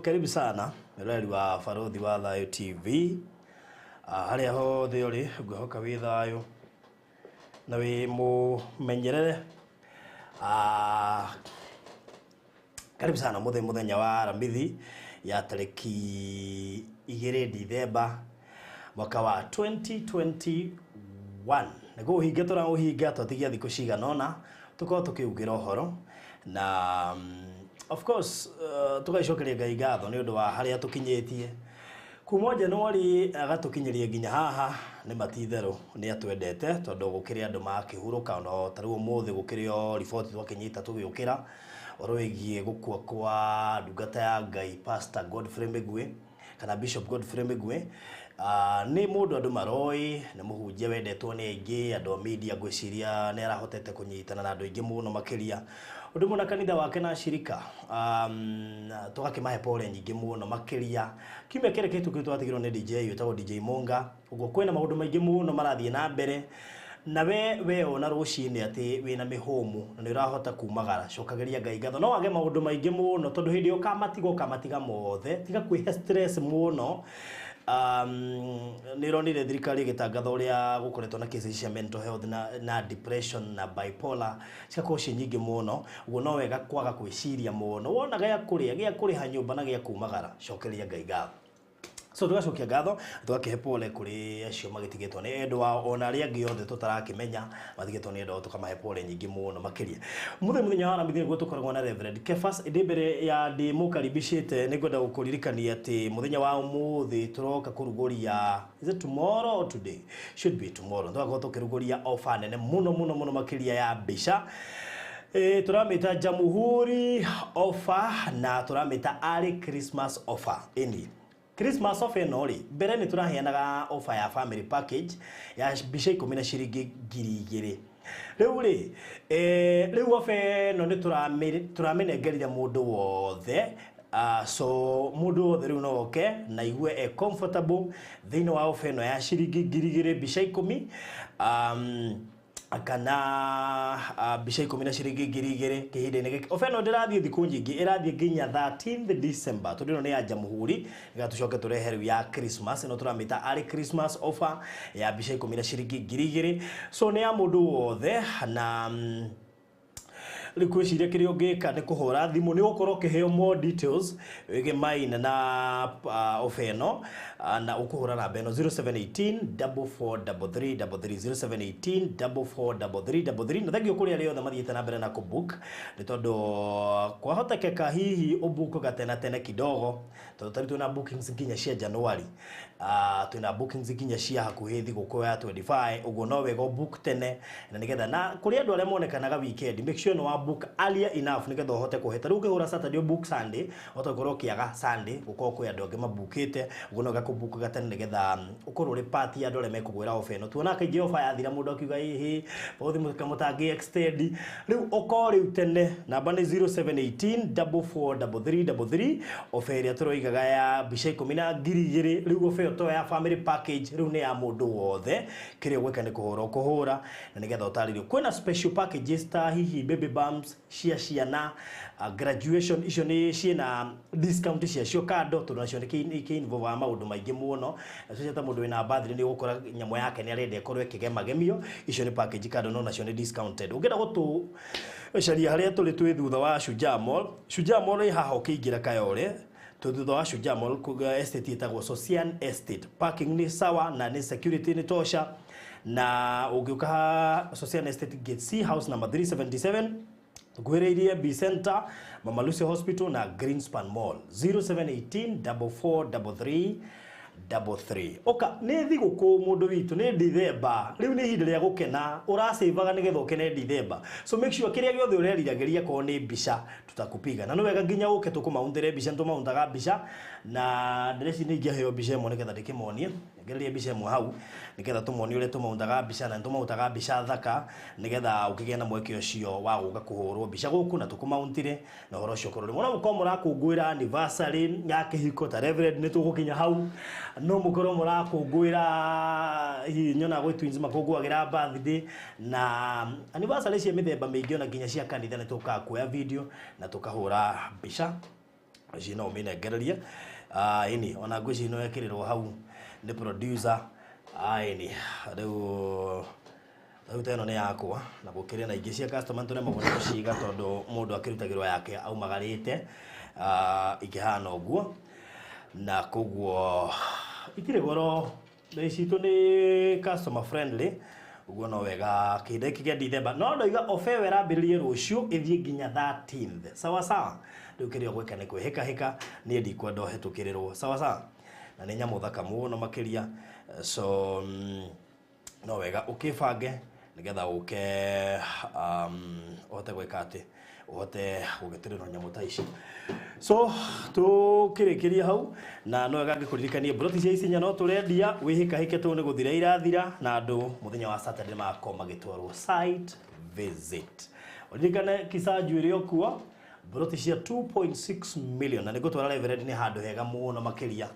Karibu sana mwĩroreri wa Barũthi wa Thayũ TV. Harĩa hothe ũrĩ, ngwĩhoka wĩ thayũ na wĩ mũmenyerere. Karibu sana mũthenya wa Aramithi ya tarĩki 2 Dithemba mwaka wa 2021. Nĩguo ũhinge tũraũhinga twatigia thikũ cigana ũna tũkorwo tũkĩugĩra ũhoro na of course tũgaicokeria Ngai ngatho nĩ ũndũ wa harĩa tũkinyĩtie kuma Januari agatũkinyĩria nginya haha. Nĩ matitherũ nĩ atwendete tondũ gũkĩrĩ andũ makĩhurũka no ta rĩu ũmũthĩ gũkĩrĩ o riboti twakĩnyita tũgĩũkĩra ũhoro wĩgiĩ gũkua kwa ndungata ya Ngai Pastor Godfrey Mĩgwi kana Bishop Godfrey Mĩgwi. Nĩ mũndũ andũ maroĩ, nĩ mũhunjia wendetwo nĩ aingĩ andũ a media, ngwĩciria nĩ arahotete kũnyitana na andũ aingĩ mũno makĩria ũndũ ũmwe na kanitha wake na shirika. Tũgakĩmahe pole nyingĩ mũno makĩria. Kiumia kĩrĩa kĩhĩtũku twatigirwo nĩ DJ wĩtagwo DJ Munga. Ũguo kwĩna maũndũ maingĩ mũno marathiĩ na mbere na we ona rũcinĩ atĩ wĩna mĩhũmũ na nĩ ũrahota kumagara, cokagĩria Ngai ngatho. No wage maũndũ maingĩ mũno tondũ hĩndĩ ĩyo ũkamatiga ũkamatiga mothe, tiga kwĩhe stress mũno. Nĩ ĩronire thirikari ĩgĩtangatha ũrĩa gũkoretwo na cases cia mental health na depression na bipolar cigakorwo ciĩ nyingĩ mũno. Ũguo no wega kwaga gwĩciria mũno, wona gĩa kũrĩa, gĩa kũrĩha nyũmba na gĩa kumagara, cokeria Ngai ngatho. So tũgacokia ngatho, tũgakĩhe pole kũrĩ acio magĩtigĩtwo nĩ endwa ao, ona arĩa angĩ othe tũtarakĩmenya matigĩtwo nĩ endwa ao, tũkamahe pole nyingĩ mũno makĩria. Mũthenya wa Aramithi nĩguo tũkoragwo na Reverend Kefas. Ĩndĩ mbere ya ndĩmũkaribicĩte nĩ ngwenda gũkũririkania atĩ mũthenya wa ũmũthĩ tũroka kũrugũria, is it tomorrow or today? Should be tomorrow. Tũgakorwo tũkĩrugũria offer nene mũno mũno mũno makĩria ya mbica. Tũramĩta Jamhuri offer na tũramĩta early Christmas offer. Ĩni Christmas offer ĩno rĩ, mbere nĩ tũraheanaga offer ya family package ya mbica 10 na ciringi 2000. Rĩu rĩ, rĩu offer ĩno nĩ tũramĩnengerire mũndũ wothe. So mũndũ wothe rĩu no oke na igue e comfortable thĩinĩ wa offer ĩno ya ciringi 2000 mbica 10, kana mbica 10 na ciringi 2000 kĩhinda-inĩ gĩkĩ. Offer ĩno ndĩrathiĩ thikũ nyingĩ, ĩrathiĩ nginya 13th December tondũ ĩno nĩ ya Jamhuri, nĩgetha tũcoke tũrehe rĩu ya Christmas. Ĩno tũramĩta early Christmas offer ya mbica 10 na ciringi 2000. So nĩ ya mũndũ wothe na rĩu kwĩciria kĩrĩa ũngĩka nĩ kũhũra thimũ, nĩ ũgũkorwo ũkĩheo more details wĩgiĩ maina na offer ĩno, na ũkũhũra namba ĩno 0718 4433 33, 0718 4433 33. Na thengio kũrĩ arĩa othe mathiĩte na mbere na kũbook, nĩ tondũ kwahotekeka hihi ũbukaga tene tene kidogo, tondũ tarĩu twĩna bookings nginya cia January, twĩna bookings nginya cia hakuhĩ thigũkũ ya 25. Ũguo no wega ũbook tene na nĩgetha na kũrĩ andũ arĩa monekanaga weekend, make sure nĩ wa book earlier enough nĩgetha ũhote kũheta. Rĩu ũngĩhũra Saturday ũbook Sunday, ũhote gũkorwo ũkĩaga Sunday gũkorwo kwĩ andũ angĩ mabukĩte. Ũguo no wega kũbukaga tene nĩgetha ũkorwo ũrĩ part ya andũ arĩa mekũgwĩra offer ĩno. Tuonaga kaingĩ offer yathira mũndũ akiuga ĩhĩ bũthi mũtangĩ extend. Rĩu ũkorwo rĩu tene, namba nĩ 0718 4433 33, offer ĩrĩa tũroigaga ya mbica 10 na 2000. Rĩu offer ĩyo to ya family package, rĩu nĩ ya mũndũ wothe. Kĩrĩa ũgwĩka nĩ kũhũra ũkũhũra na nĩgetha ũtarĩrio. Kwĩna special packages ta hihi baby bumps cia ciana, graduation, icio nĩ ciĩna discount ciacio kando tondũ nacio nĩ kĩ-involve maũndũ maingĩ mũno, especially ta mũndũ wĩna birthday nĩ ũgũkora nyamũ yake nĩ arenda ĩkorwo ĩkĩgemagemio. Icio nĩ package kando no nacio nĩ discounted. Ũngĩenda gũtũcaria harĩa tũrĩ, twĩ thutha wa Shujaa Mall. Shujaa Mall ĩ haha ũkĩingĩra Kayole, twĩ thutha wa Shujaa Mall, estate ĩtagwo Sosian Estate. Parking nĩ sawa na nĩ security nĩ tosha, na ũngĩũka Sosian Estate Gate C, house number 377, nguhĩrĩirie B Center, Mama Lucy Hospital na Greenspan Mall. 0718 4433 33. Oka nĩ thigũkũ mũndũ witũ, nĩ Dithemba, rĩu nĩ ihinda rĩa gũkena, ũracĩvaga nĩgetha ũkene Dithemba. So make sure kĩrĩa gĩothe ũreriragĩria korwo nĩ mbica tũtakũpiga, na nĩ wega nginya ũke tũkũmaũntĩre mbica. Nĩ tũmaũntaga mbica na ndĩreci nĩ ingĩaheo mbica ĩmwe nĩgetha ndĩkĩmonie. Ngereria mbica ĩmwe hau nĩgetha tũmonie ũrĩa tũmaũntaga mbica, na nĩ tũmaũntaga mbica thaka nĩgetha ũkĩgĩe na mweke ũcio wa gũka kũhũrwo mbica gũkũ na tũkũmaũntire na ũhoro ũcio ũkorwo rĩmwe. No mũkorwo mũrakũngũĩra anniversary ya kĩhiko ta Reverend, nĩ tũgũkinya hau. No mũkorwo mũrakũngũĩra, hihi nyona gwĩ twins makũngũagĩra birthday na anniversary cia mĩthemba mĩingĩ, ona nginya cia kanitha nĩ tũkaga kuoya video na tũkahũra mbica. Ici no ũmĩnengererie. Ĩni ona ngwĩciria no ĩkĩrĩrwo hau nĩ producer. Ĩni rĩu rĩu ta ĩno nĩ yakwa na gũkĩrĩ na ingĩ cia customer tũremagwo nĩ gũciga tondũ mũndũ akĩrutagĩrwo yake aumagarĩte ikĩhana ũguo na koguo itirĩ goro na citũ nĩ customer friendly ũguo no wega kĩhinda gĩkĩ kĩa December no ndoiga ofa ĩyo ĩrambĩrĩrie rũciũ ĩthiĩ nginya 13th sawa sawa. Rĩu kĩrĩa ũgwĩka nĩ kwĩhĩkahĩka niĩ ndikwenda ũhetũkĩrĩrwo sawa sawa na nĩ nyamũ thaka mũno makĩria so no wega ũkĩbange nĩgetha ũke ũhote gwĩka atĩ ũhote gũgĩtĩrĩrwo nyamũ ta ici. So tũkĩrĩkĩria hau na no wega ngĩkũririkanie broti cia Isinya no tũrendia wĩhĩkahĩke tondũ nĩ gũthira irathira na andũ mũthenya wa Saturday magakorwo magĩtwarwo site visit. Ũririkane Kisanju ĩrĩ o kuo broti cia 2.6 million na nĩngũtwara Reverend nĩ handũ hega mũno makĩria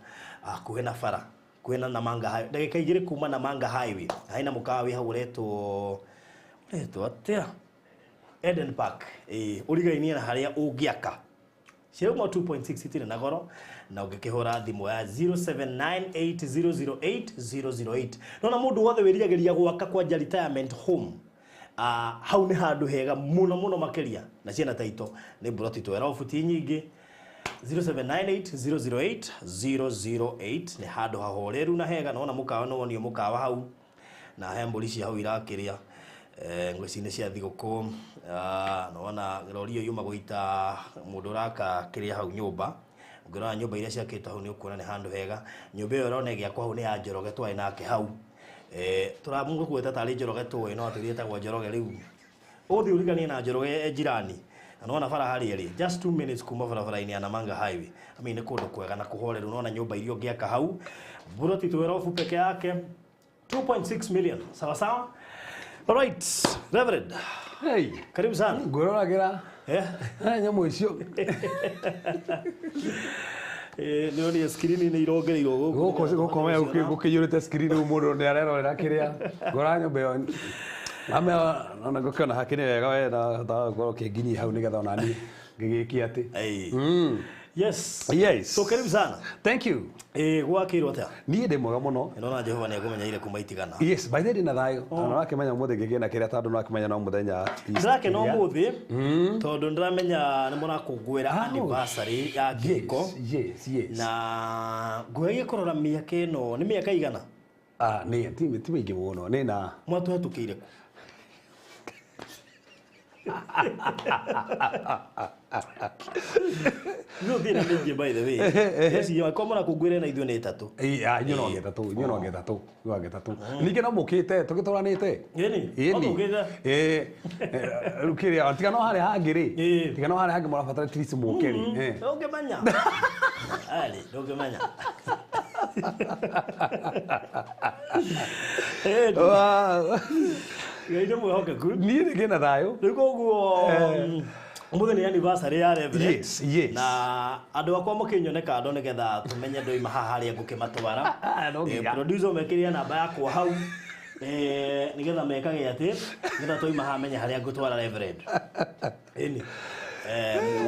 hakuhĩ na bara kwĩna Namanga Highway ndagĩka igĩrĩ kuma Namanga Highway haina mũkawa wĩ hau ũretwo atĩa Eden Park ũrigainie na harĩa ũngĩaka ciauma 2.6 itirĩ na goro na ũngĩkĩhũra thimũ ya 0798008008 nona mũndũ wothe wĩriragĩria gwaka kwanja retirement home hau nĩ handũ hega mũno mũno makĩria na ciĩna taito nĩ broti twera buti nyingĩ 0798008008 nĩ handũ hahoreru na hega nona mũkawa no wonio mũkawa hau na he mbũri cia hau irakĩrĩa ngwĩci nĩ cia thigũkũ nona rori ĩyo yuma gũita mũndũ ũraka kĩrĩa hau nyũmba ũngĩrora nyũmba iria ciakĩtwo hau nĩ ũkuona nĩ handũ hega nyũmba ĩyo ĩrona ĩgĩakwo hau nĩ ya Njoroge twarĩ nake hau tũramũgweta tarĩ Njoroge tũĩ no atĩ ĩtagwo Njoroge rĩu ũthiĩ ũriganie na Njoroge jirani na nona bara harĩa ĩrĩ just 2 minutes kuma barabara-inĩ ya Namanga Highway. I mean nĩ kũndũ kwega na kũhoreru nona nyũmba iria ũngĩaka hau buroti twerobu peke yake 2.6 million sawa sawa. All right, Reverend. Hey, karibu sana. Ngũroragĩra nyamũ icio nĩ nĩ screen nĩ irongereirwo gũkũ gũkũ gũkĩiyũrĩte screen rĩu mũndũ nĩ arerorera kĩrĩa ngora nyũmba ĩyo ame ona ngũkĩona hakĩrĩ wega we na gũkorwo ũkĩnginyia hau nĩgetha ona niĩ ngĩgĩkia atĩ. Yes. Yes. So karibu sana. Thank you. Gwakĩirwo atĩa? Niĩ ndĩ mwega mũno. Nĩndona Jehova nĩekũmenyeire kuma itigana. Yes, by the way ndĩna thayũ. Na wakĩmenya ũmũthĩ ngĩgĩe na kĩrĩa tondũ nĩwakĩmenya no mũthenya. Ndĩrakena ũmũthĩ tondũ nĩndĩramenya nĩmũrakũngũĩra anniversary ya kĩhiko. Yes, yes. Na ngũgeria kũrora mĩaka ĩno nĩ mĩaka igana? Nĩ ti mĩingĩ mũno. Nĩ na mwatũhetũkĩire kũ? No thina mingi by the way. Yes, yo kwa mara kugwire na ithuĩ nĩ ĩtatũ. Inyuĩ no ngetatũ, inyuĩ no ngetatũ, no ngetatũ. Ningĩ no mũkĩte tũgĩtũranĩte. Ĩni. No mũkĩte. Rĩu kĩrĩa tiga no harĩa hangĩ rĩ. Tiga no harĩa hangĩ mũrabatara at least mũke rĩ. Ndũngĩmenya. Ali, ndũngĩmenya. Ngai nĩ mwĩhokeku. Niĩ ndĩ na thayũ. Rĩu koguo ũmũthĩ nĩ anniversary ya Reverend. Yes, yes. Na andũ akwa mũkĩnyone kando nĩgetha tũmenye ndoima haha harĩa ngũkĩmatwara. Producer mekĩrire namba yakwa hau nĩgetha mekage atĩ nĩgetha twaima haha menye harĩa ngũtwara Reverend. Ĩni.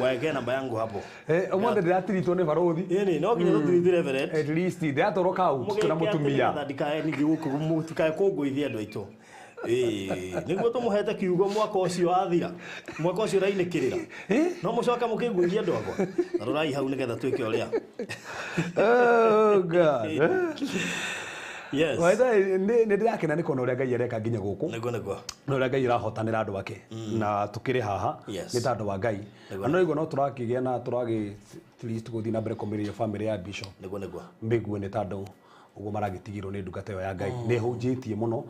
Weke namba yangu hapo. Ũmũthĩ ndĩratiritwo nĩ barothi. Ĩni, no nginya tũtirite Reverend. At least ndĩratwarwo couch na mũtumia. Ndikae ningĩ gũkũ mũtikae kũngũithia andũ aitũ. Nĩguo tũmũhete kiugo mwaka ũcio wathira mwaka ũcio ũrainĩkĩrĩra no mũcoke mũkĩnguithia andũ akwa na rorai hau nĩgetha twĩke ũrĩa. Oh God. Yes. Nĩ ndĩrakena nĩ kuona ũrĩa Ngai areka nginya gũkũ. Nĩguo nĩguo. Na ũrĩa Ngai arahotanĩra andũ ake na tũkĩrĩ haha nĩ ta andũ a Ngai. Na no igua no tũrakĩgĩa na tũragĩ at least gũthiĩ na mbere kũmĩrĩria family ya Bishop. Nĩguo nĩguo. Mĩguo nĩ tondũ ũguo maragĩtigirwo nĩ ndungata ĩyo ya Ngai nĩ hũnjĩtie mũno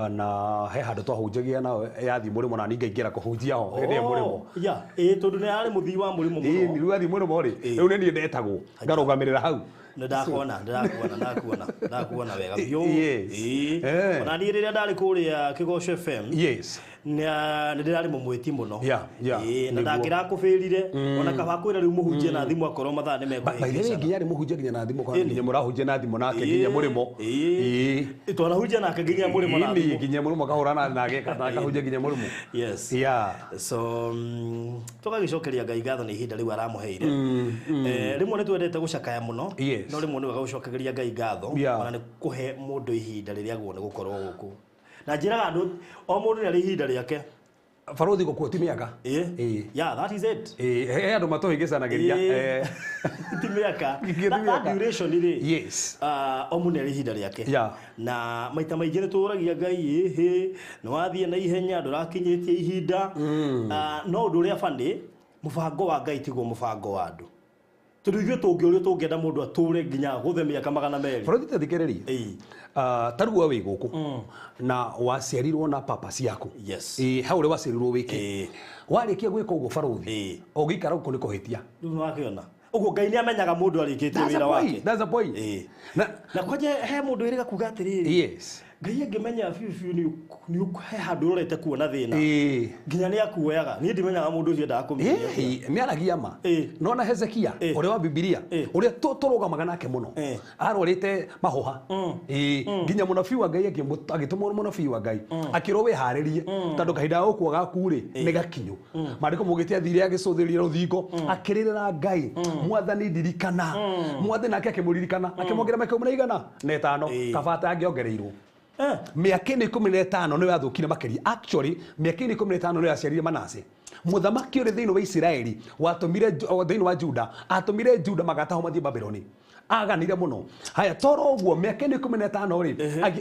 na he handũ twahunjagia nao yathiĩ mũrĩmo na niĩ ngaingĩra kũhunjia ho hĩndĩ ĩyo mũrĩmo. Ĩĩ tondũ nĩ arĩ mũthii wa mũrĩmo mũno. Ĩĩ rĩu athiĩ mũrĩmo rĩ rĩu nĩ niĩ ndetagwo ngarũgamĩrĩra hau. Nĩ ndakuona ndĩrakuona ndakuona ndakuona wega biũ. Yes. Ĩĩ. Eh. Ona niĩ rĩrĩa ndarĩ kũrĩa Kĩgoco FM Yes. nĩ ndĩrarĩ mũmwĩti mũno. Yeah, Ĩĩ, na nĩguo. ndangĩrakũbĩrire ona kaba kwĩra rĩu mũhunjie na thimũ akorwo mathaa nĩ By the way, mekũhĩngĩcana. nginya arĩ mũhunjia nginya na thimũ kana Ĩni. nginya mũrahunjia na thimũ nake nginya mũrĩmo. Ĩĩ. Ĩĩ. Twanahunjia nake nginya mũrĩmo na Ĩni, thimũ. nginya mũrĩmo akahũra nake akahunjia nginya mũrĩmo. Yes. Yeah. So tũgagĩcokeria Ngai ngatho nĩ ihinda rĩu aramũheire. Rĩmwe nĩ twendete gũcakaya mũno. Yes. No rĩmwe nĩ wega gũcokeria Ngai ngatho Yeah. ona nĩ kũhe mũndũ ihinda rĩrĩa agwo nĩ gũkorwo gũkũ. Na njĩraga andũ o mũndũ nĩ arĩ ihinda rĩake. Barothi gũkua ti mĩaka. Ĩĩ. Ĩĩ. Yeah, that is it. Ĩĩ, he andũ matũhĩngĩcanagĩria. Ĩĩ. Eh. Ti mĩaka. Ti That mĩaka. duration rĩ. Yes. O mũndũ nĩ arĩ ihinda rĩake. Yeah. Na maita maingĩ nĩ tũragia Ngai ĩhĩ nĩ wathiĩ na ihenya ndũrakinyĩtie ihinda. No ũndũ ũrĩa bani mũbango wa Ngai tiguo mũbango wa andũ. Tondũ ithuĩ tũngĩũrio tũngĩenda mũndũ atũre nginya gũthe mĩaka 200. Barothi tathikĩrĩria. Ĩĩ. Ta rĩu we wĩ gũkũ na waciarirwo na papa ciaku. Yes. Ĩĩ, hau ũrĩa waciarirwo wĩke. Ĩĩ. Warĩkia gwĩka ũguo barothi Ĩĩ. ũngĩikara gũkũ nĩ kũhĩtia. Rĩu nĩwakĩona. Ũguo Ngai nĩ amenyaga mũndũ arĩkĩtie That's wĩra a wake. point. That's a point. Ĩĩ. Na Na kwanja he mũndũ wĩrĩga kuga atĩrĩrĩ. yes. Ngai angĩmenya biũ biũ nĩ he handũ ũrorete kuona thĩna. Ĩĩ. Nginya nĩ akuoyaga. Niĩ ndimenyaga mũndũ ũcio endaga kũmenya. Ĩĩ, nĩ aragia ma. Ĩĩ. Nona Hezekia Ĩĩ. ũrĩa wa Bibilia Ĩĩ. ũrĩa tũrũgamaga nake mũno Ĩĩ. arwarĩte mahũha. Ĩĩ, nginya mũnabii wa Ngai agĩtũmwo mũnabii wa Ngai akĩrwo wĩharĩrie tondũ kahinda ga gũkua gaku rĩ nĩ gakinyu. Maandĩko maugĩte athire agĩcũthĩrĩria rũthingo akĩrĩrĩra Ngai mwathani ndirikana. Mwathani nake akĩmũririkana akĩmwongerera mĩaka 105 Ĩĩ. kaba atangĩongereirwo. Eh. Mĩaka ĩno 15 nĩyo yathũkire makĩria. Actually mĩaka ĩno 15 nĩyo yaciarire Manase. Mũthamaki ũrĩ thĩinĩ wa Isiraeli watũmire thĩinĩ wa Juda atũmire Juda magatahwo mathiĩ Babuloni. Aganire mũno. Haya toro ũguo mĩaka ĩno 15 rĩ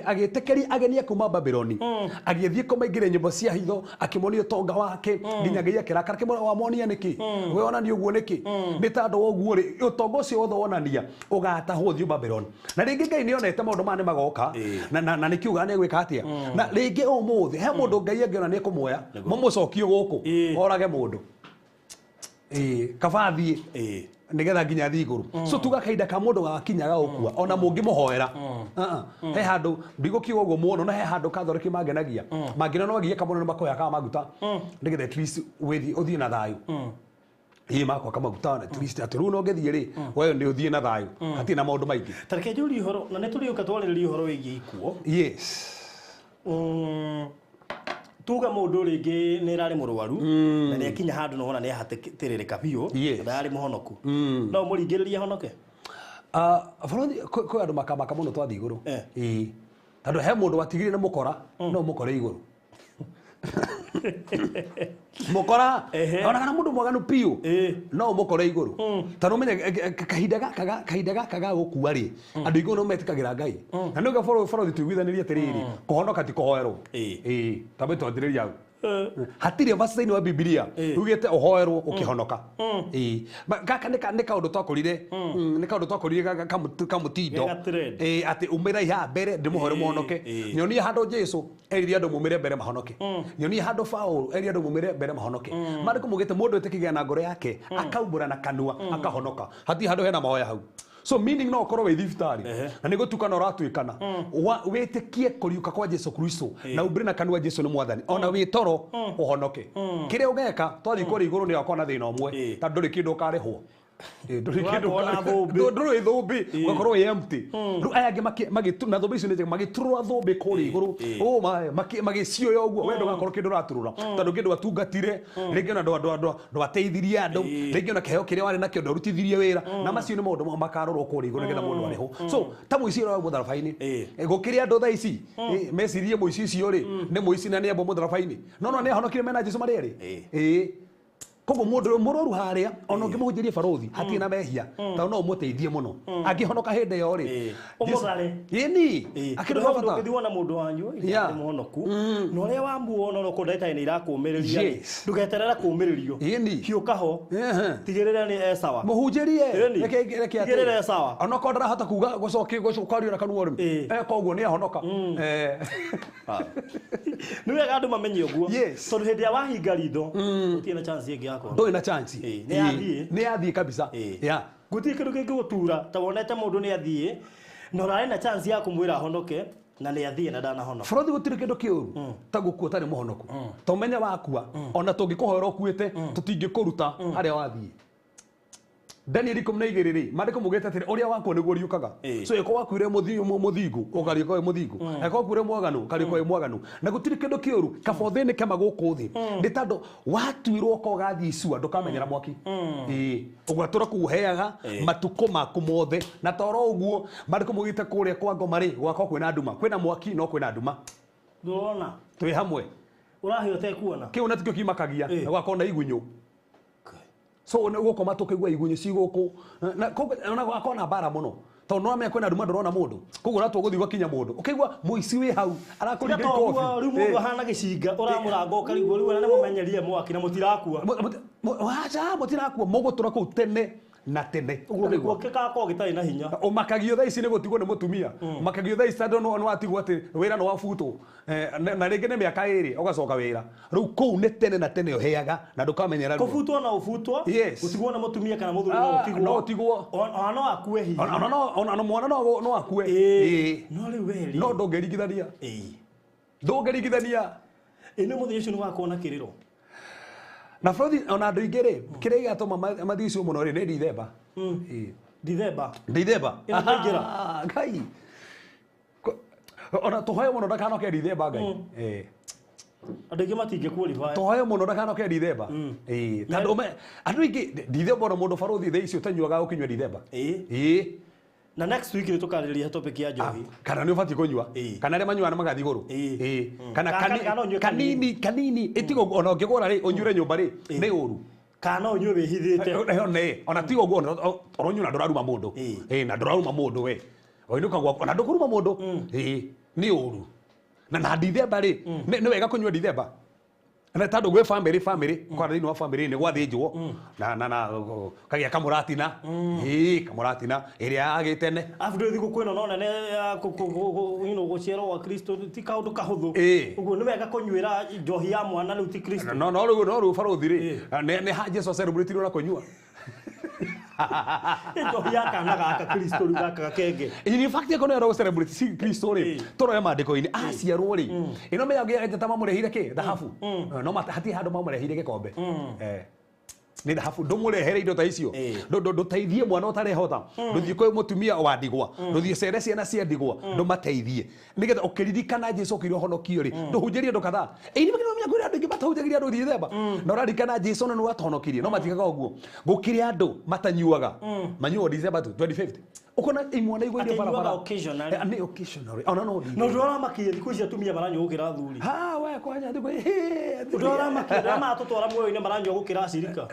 agĩtĩkĩria ageni a kuma Babuloni agĩthiĩ kũmaingĩria nyũmba cia hitho akĩmonia ũtonga wake nginya Ngai akĩrakara akĩmwĩra wamonia nĩkĩ we onania ũguo nĩkĩ nĩ tondũ wa ũguo rĩ ũtonga ũcio wothe wonania ũgatahwo ũthiĩ Babuloni. Na rĩngĩ Ngai nĩonete maũndũ maya nĩ magoka na nĩkiuga nĩ egwĩka atĩa na rĩngĩ ũmũthĩ he mũndũ Ngai angĩona nĩ ekũmuoya mamũcokie gũkũ Ĩĩ. orage mũndũ. Ĩĩ, kaba athiĩ Ĩĩ. nigetha nginya athiĩ igũrũ. So tuga kahinda ka mũndũ gakinyaga gũkua ona mũngĩmũhoera he handũ ndigũkiuga ũguo mũno na he handũ kathoreki mangenagia mangĩona no agiĩka mũno nĩ makoya maguta nĩgetha at least wĩthiĩ ũthiĩ na thayũ. Ĩĩ makwaka maguta at least atĩ rĩu no ũngĩthiĩ rĩ we nĩ ũthiĩ na thayũ hatirĩ na maũndũ maingĩ. Ta reke njũrie ũhoro na nĩ tũrĩũka twarĩrĩria ũhoro wĩgiĩ ikuo. Yes. Tuga mũndũ rĩngĩ nĩ ĩrarĩ mũrwaru na nĩ akinya handũ nĩwona nĩ ahatĩrĩrĩka biũ Yes. na ndararĩ mũhonoku. No ũmũringĩrĩrie ahonoke? Barothi kwĩ andũ makamaka mũno twathiĩ igũrũ. Eh. Ĩĩ. Tondũ he mũndũ watigire na mũkora no ũmũkore igũrũ. Mũkora Ehe. ona kana mũndũ mwaganu biũ Ĩĩ. no ũmũkore igũrũ. Tondũ ũmenye kahinda gaka ga gũkua rĩ andũ igũrũ no metĩkagĩra Ngai. Na nĩguo barothi tũiguithanĩrie atĩrĩrĩ kũhonoka ti kũhoerwo. Ĩĩ. Ĩĩ, tambe twanjĩrĩria hau. Hatirĩ verse thĩinĩ wa Bibilia Ĩĩ. ugĩte ũhoerwo ũkĩhonoka. Ĩĩ. Gaka nĩ kaũndũ twakorire nĩ kaũndũ twakorire kamũtindo. Gega trend. Ĩĩ, atĩ umĩrai haha mbere ndĩmũhoere Ĩĩ, mũhonoke. ĩĩ. Nyonia handũ Jesũ erire andũ mumĩre mbere mahonoke. Nyonia handũ Paũlũ erire andũ mumĩre mbere mahonoke. Maandĩko maugĩte mũndũ etĩkagia na ngoro yake akaumbũra na kanua akahonoka. Hatirĩ handũ hena mahoya hau. So meaning no ũkorwo wĩ thibitarĩ na nĩ gũtukana ũratuĩkana wĩtĩkie kũriũka kwa Jesũ Kristo na umbũre na kanua Jesũ nĩ mwathani ona wĩ toro ũhonoke. Kĩrĩa ũgeka twathiĩ kũrĩa igũrũ nĩ ũgakorwo na thĩna ũmwe Ĩĩ. tondũ ndũrĩ kĩndũ ũkarĩhwo. Ĩĩ, ndũrĩ kĩndũ Ndũgakorwo na ũkarĩhwo. thũmbĩ. Ndũrĩ thũmbĩ ũgakorwo wĩ empty. Rĩu aya angĩ na thũmbĩ icio nĩ njega magĩturũra thũmbĩ kũrĩa igũrũ ũũ magĩcioya ũguo we ndũgakorwo kĩndũ ũraturũra tondũ kĩndũ watungatire rĩngĩ ona ndwateithirie andũ rĩngĩ ona kĩheo kĩrĩa warĩ nakĩo ndwarutithirie wĩra na macio nĩ maũndũ mamwe makarorwo kũrĩa igũrũ nĩgetha mũndũ arĩhwo. So ta mũici ũrĩa wa mũtharaba-inĩ gũkĩrĩ andũ thaa ici mecirie mũici ũcio rĩ nĩ mũici na nĩ ambwo mũtharaba-inĩ no no nĩ ahonokire mena Jesũ marĩ erĩ. Ĩĩ. Koguo mũndũ ũrĩa mũrwaru harĩa ona ũngĩmũhunjĩria barothi hatirĩ na mehia tondũ no ũmũteithie mũno angĩhonoka hĩndĩ ĩyo rĩ Ĩĩ. Ũmũthare. Ĩni Ĩĩ. akĩrĩ Tondũ bata. ndũngĩthiĩ wona mũndũ wanyu Yeah. nĩ mũhonoku na ũrĩa wamuona ona okorwo ndagĩtarĩ nĩ irakũũmĩrĩria rĩ, Yes. ndũgeterere kũũmĩrĩrio. Ĩni. Hiũka ho Ehe. tigĩrĩra nĩ e sawa. Mũhunjĩrie Ĩni. reke atĩ Tigĩrĩra e sawa. onokorwo ndarahota kuga gũcokia kwaria na kanua rĩ Ĩĩ. eka ũguo nĩ ahonoka. Eh. Nĩ wega andũ mamenye ũguo Yes. tondũ hĩndĩ ĩrĩa wahinga ritho gũtirĩ na chance ĩngĩ ya kũhonoka. Ndũrĩ na chance. Ĩĩ, nĩ yathiĩ. Nĩ yathiĩ kabisa. Ĩĩ. Yeah. Gũtirĩ kĩndũ kĩngĩgũtura ta wonete mũndũ nĩ athiĩ na ũrarĩ na chance ya kũmwĩra ahonoke na nĩ athiĩ na ndanahonoka. Bũrũri gũtirĩ kĩndũ kĩũru ta gũkua ũtarĩ mũhonoku. Ta ũmenye wakua ona tũngĩkũhoera ũkuĩte tũtingĩkũruta harĩa wathiĩ. Daniel 12 rĩ, maandĩko maugĩte atĩrĩ, ũrĩa wakua nĩguo ũriũkaga. So ĩko wakuire mũthingu, ũkariũka wĩ mũthingu. Ĩko wakuire mwaganu, ũkariũka wĩ mwaganu. Na gũtirĩ kĩndũ kĩũru kaba ũthĩnĩke magũkũ thĩ. Nĩ tondũ watuirwo ko ũgathiĩ icua ndũkamenyera mwaki. Ĩĩ, ũgatũra kũu ũheaga matukũ maku mothe. Na toro ũguo maandĩko maugĩte kũrĩa kwa ngoma rĩ, gwakorwo kwĩna nduma. Kwĩna mwaki no kwĩna nduma. Ndũrona? Twĩ hamwe. Ũrahĩa ũtekuona. Kĩu na tikĩo kĩmakagia, na gwakorwo na igunyũ. So nĩ gũkoma tũkĩigua igunyũ ci gũkũ. Na koguo ona gwakorwo na mbara mũno. Tondũ no amenya kwĩna nduma ndũrona mũndũ. Koguo ũratua gũthiĩ ũgakinya mũndũ. Ũkaigua mũici wĩ hau arakũringa Tiga toguo ikobi. rĩu mũndũ ahana gĩcinga ũramũranga ũkarigwo rĩu ona nĩ mũmenyerie mwaki na mũtirakua. Aca mũtirakua, mũgũtũra kũu tene na tene. Ũguo gĩkuo gĩgakorwo gĩtarĩ na hinya. Ũmakagio thaa ici nĩ gũtigwo nĩ mũtumia. Ũmakagio thaa ici tondũ nĩ watigwo atĩ wĩra nĩ wabutwo. Na rĩngĩ nĩ mĩaka 2 ũgacoka wĩra. Rĩu kũu nĩ tene na tene ũheaga na ndũkamenyera ruo. Kũbutwo no ũbutwo, Yes. gũtigwo nĩ mũtumia kana mũthuri no ũtigwo. No ũtigwo. Ona no akue hihi. Ona mwana no akue. Ĩĩ. No rĩu we rĩ. No ndũngĩringithania. Ndũngĩringithania. Ĩ nĩ mũthenya ũcio nĩ wakorwo na kĩrĩro. Na bũrũri ona andũ aingĩ rĩ, kĩrĩa gĩatũma mathiĩ icio mũno rĩ, nĩ Dithemba. Ĩĩ. Dithemba. Dithemba. Ĩno ndĩingĩra. Ngai. Ona tũhoe mũno ndakanoke Dithemba Ngai. Ĩĩ. Andũ aingĩ matingĩ qualify. Tũhoe mũno ndakanoke Dithemba. Ĩĩ. Tondũ andũ aingĩ Dithemba ona mũndũ barũthi thaa ici ũtanyuaga ũkĩnyua Dithemba. Ĩĩ. Ĩĩ. Na next week nĩ tũkarĩrĩria topic ya njohi. Kana nĩ ũbatiĩ kũnyua. Kana arĩa manyuaga nĩ magathiĩ igũrũ. Ĩĩ. Kana Kana ũnyue kanini, kanini. Ĩtiga ũguo, ona ũngĩgũra rĩ, ũnyuĩre nyũmba rĩ, nĩ ũru. Kana ũnyue wĩhithĩte. Nĩ, ona tiga ũguo, ona ũronyua na ndũraruma mũndũ. Ĩĩ, na ndũraruma mũndũ we. Ũinũka gwaku, ona ndũkũruma mũndũ. Ĩĩ, nĩ ũru. Na Dithemba rĩ, nĩ wega kũnyua Dithemba. Na tondũ gwĩ family, family, kwa thĩinĩ wa family nĩ gwathĩnjwo. Na kagĩa kamũratina. Ĩĩ, kamũratina ĩrĩa yagĩte tene. Arabu ndũĩ thigũkũ ĩno no nene ya gũciarwo gwa Kristo ti kaũndũ kahũthũ. Ũguo nĩ wega kũnyuĩra njohi ya mwana rĩu ti Kristo. No, no, rĩu, no, rĩu barũthi rĩ, nĩ ha Jesu celebrate na kũnyua. Njohi ya kana gaka Kristo rĩu gaka gakenge. In fact, ĩko nĩ ĩro celebrate si Kristo rĩ, tũroe maandĩko-inĩ, aciarwo rĩ. Ĩno mĩago ya ta mamũrehire kĩ? Thahabu. No hatirĩ handũ mamũrehire gĩkombe. Nĩ thahabu, ndũmũrehere indo ta icio. Ndũteithie mwana ũtarehota. Ndũthiĩ kwĩ mũtumia wa ndigwa. Ndũthiĩ cere ciana cia ndigwa. Ndũmateithie. Nĩgetha ũkĩririkana Jesu okire ũhonokio rĩ, ndũhunjĩrie andũ kadhaa. Ĩĩ, nĩ makĩrĩ kwĩra andũ aingĩ matahunjagĩria andũ Dithemba. Na ũraririkana Jesu na nĩ watohonokirie. No matigaga ũguo. Gũkĩrĩ andũ matanyuaga. Manyuaga Dithemba tu, 25th. Ũkona imwana igũire Akĩnyuaga barabara. occasionally. Nĩ occasionally. Ona no No ũndũ ũramakia thikũ ici atumia maranyua gũkĩra athuri. Ha, we kwanya thikũ ici, he, Ũndũ ũramakia, ũrĩa maratũtwara muoyo-inĩ maranyua gũkĩra acirika.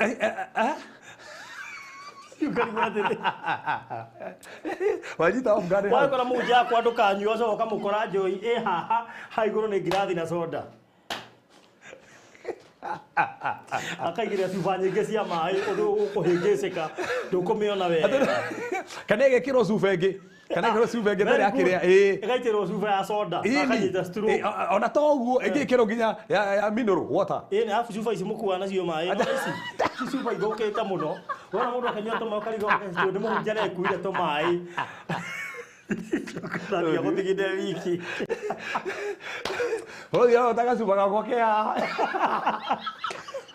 Ũkarigwo atĩrĩ. Wanyita off guard hau. Wagĩkora mũhunjia akwa ndũkanyua, ũcoke ũkamũkora njohi ĩ haha, ha igũrũ nĩ ngirathi na soda. Akaigĩrĩra cuba nyingĩ cia maĩ, ũndũ ũkũhĩngĩcĩka, ndũkũmĩona wega. Kana ĩgekĩrwo cuba ĩngĩ. Kana ĩgekĩrwo cuba ĩngĩ ĩtarĩ Very good. yakĩrĩa, ĩĩ. Ĩgaitĩrwo cuba ya soda, Ĩni. akanyita straw. Ĩ, ona to ũguo, ĩngĩkĩrwo nginya ya mineral water. Ĩni, arabu cuba ici mũkuaga nacio maĩ, no ici, ici cuba ithũkĩte mũno. Wona mũndũ akĩnyua tũmaĩ ũkarigwo nĩ mũhunjia arekuire tũmaĩ. Gũthambia gũtiginde wiki. Ũthiĩ ũrota gacuba gakwa ke haha.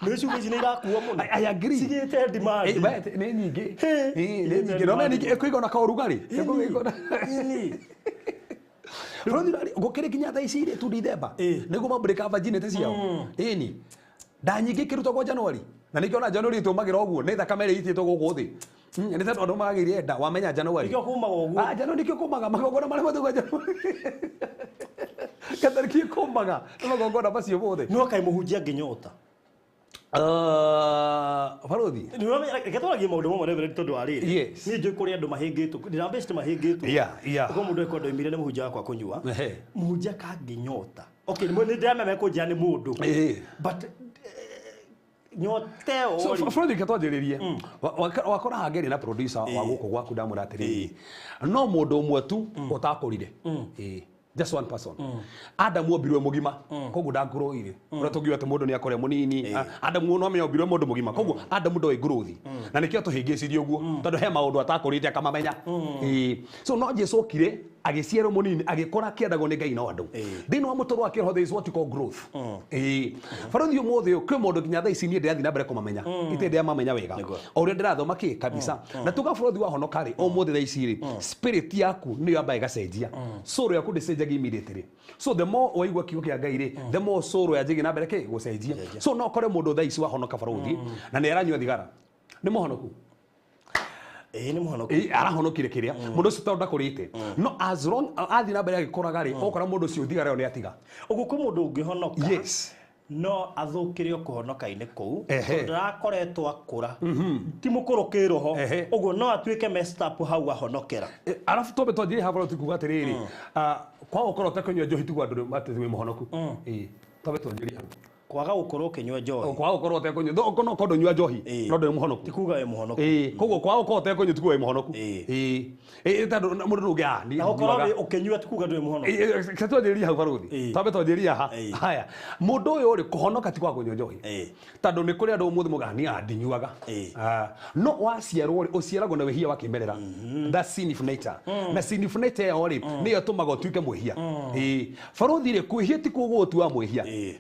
Nĩ cuba ici nĩ irakuo mũno. I agree. Cigĩte demand. Ĩ, we, nĩ nyingĩ. Hĩ. Ĩ, nĩ nyingĩ. No, nĩ nyingĩ. Ĩkũigana na kaũrugarĩ. Ĩkũigana. Ĩni. Bũrũri ũrarĩ, gũkĩrĩ nginya thaa ici rĩ, tu Dithemba. Nĩguo mambũrĩka virginity ciao. Ĩni. Nda nyingĩ ikĩrutwo kwa January. Na nĩkĩo ona January ĩtũmagĩra ũguo, nĩ thakame ĩrĩa ĩitĩtwo gũkũ thĩ. Nĩ tondũ andũ magĩire nda, wamenya January. Nĩkĩo kũmaga ũguo. January nĩkĩo kũmaga, magongona marĩa mothe January. Gatarĩki kũmaga, nĩ magongona macio mothe. No kaĩ mũhunjia angĩnyota? Barũthi. Nĩ ũramenya, reke twaragie maũndũ mamwe Reverend tondũ wa rĩrĩ. Yes. Niĩ njũĩ kũrĩ andũ mahĩngĩtwo, ndĩrambĩcite mahĩngĩtwo. Yeah, yeah. Ũguo mũndũ ekũenda oimire nĩ mũhunjia wakwa kũnyua. Ehe. Mũhunjia kangĩnyota. Okay, nĩ ndĩramenya mekũnjĩra nĩ mũndũ. But, nyota ĩyo So, rĩ. Bũrũri reke twanjĩrĩrie. Wakora hangĩrĩ na producer wa gũkũ gwaku ndamwĩra atĩrĩrĩ, no mũndũ ũmwe tu ũtakũrire. Ĩĩ. Just one person. Adamu ombirwe mugima, koguo ndangũrũire. Ũrĩa tũngiuga atĩ mũndũ nĩ akũrĩa mũnini. Adamu no amenya ombirwe mũndũ mũgima, koguo Adamu ndoĩ growth. Na nĩkĩo tũhĩngĩcirie ũguo, tondũ he maũndũ atakũrĩte akamamenya. So no Jesu okire agĩciarwo mũnini, agĩkũra akĩendagwo nĩ Ngai no andũ. Thĩinĩ wa mũtũrĩre wa kĩroho there is what you call growth. Barothi ũmũthĩ ũyũ kwĩ mũndũ nginya thaa ici niĩ ndĩrathiĩ na mbere kũmamenya, itarĩ ndĩramamenya wega o ũrĩa ndĩrathoma kĩ kabisa. Na tuga barothi wahonoka rĩ, ũmũthĩ thaa ici rĩ, spirit yaku nĩyo yambaga ĩgacenjia. Soul yaku ndĩcenjagia immediately. So the more waigua kiugo kĩa Ngai rĩ, the more soul yanjagia na mbere kĩ gũcenjia. So no ũkore mũndũ thaa ici wahonoka barothi na nĩ aranyua thigara, nĩ mũhonoku. Ĩĩ, nĩ mũhonoku. Arahonokire kĩrĩa mũndũ ũcio tondũ ndakũrĩte, no as long athiĩ na mbere agĩkũraga rĩ, ũkora mũndũ ũcio thigara ĩyo nĩ atiga. Ũguo kwĩ mũndũ ũngĩhonoka Yes. no athũkĩre o kũhonoka-inĩ kũu, tondũ ndarakoretwo akũra, ti mũkũrũ kĩroho, ũguo no atuĩke messed up hau ahonokera. Arabu twambe twanjĩrie haha bado tukuga atĩrĩrĩ, kwaga gũkorwo ũtekũnyua njohi tiguo andũ atĩ wĩ mũhonoku. Twambe twanjĩrie hau. Kwaga gũkorwo ũkĩnyua njohi. Kwaga gũkorwo ũtekũnyua, no korwo ndũnyua njohi, no ndũrĩ mũhonoku. Ti kuga wĩ mũhonoku. Koguo kwaga gũkorwo ũtekũnyua ti kuga wĩ mũhonoku. Tondũ mũndũ ndũngĩ, niĩ Na gũkorwo ndinyuaga. wĩ ũkĩnyua ti kuga ndũrĩ mũhonoku. Reke twanjĩrĩrie hau barothi. Twambe twanjĩrĩrie haha. Haya, mũndũ ũyũ rĩ, kũhonoka ti kwaga kũnyua njohi. Tondũ nĩ kũrĩ andũ ũmũthĩ moigaga, niĩ ndinyuaga. No waciarwo rĩ, ũciaragwo na wĩhia wa kĩmerera. That's sin of nature. Na sin of nature ĩyo rĩ, nĩyo ĩtũmaga ũtuĩke mwĩhia. Barothi rĩ, kwĩhia ti kuo gũgũtua mwĩhia.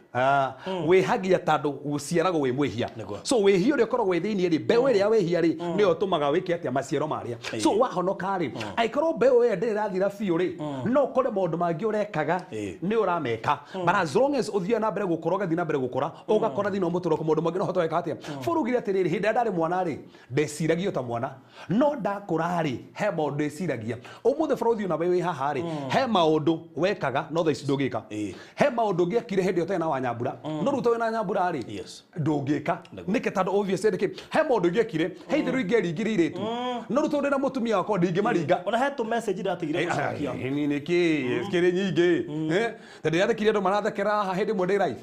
Wĩhagia tondũ ũciaragwo wĩ mwĩhia. So wĩhia ũrĩa ũkoragwo wĩ thĩinĩ rĩ, mbeũ ĩrĩa wĩhia rĩ, nĩyo ĩtũmaga wĩke atĩa maciaro marĩa. So wahonoka rĩ, angĩkorwo mbeũ ĩyo ndĩrĩ ĩrathira biũ rĩ, no ũkore maũndũ mangĩ ũrekaga nĩ ũrameka. But as long as ũthiaga na mbere gũkũra, ũgathiĩ na mbere gũkũra, ũgakora thĩinĩ wa mũtũrĩre waku maũndũ mangĩ no ũhote gwĩka atĩa. Bũrũgire atĩrĩrĩ, hĩndĩ ĩrĩa ndarĩ mwana rĩ, ndeciragia ta mwana, no ndakũra rĩ, he maũndũ ndĩciragia. Ũmũthĩ bũrũri ona we wĩ haha rĩ, he maũndũ wekaga no thaa ici ndũngĩka. He maũndũ ũngĩekire hĩndĩ ĩyo ũtarĩ na wanyambura, no rĩu ũtarĩ na nyambura rĩ, ndũngĩka. Nĩkĩ? Tondũ obviously nĩkĩ? He maũndũ ingĩekire, he itherũ ingĩaringire irĩtu, no rĩu tondũ ndĩna mũtumia wakwa ndingĩmaringa. Ona he tũ message ndatigire gũcokia. Nĩkĩ? Cikĩrĩ nyingĩ. Tondũ ndĩrathekire andũ marathekera haha hĩndĩ ĩmwe ndĩ live.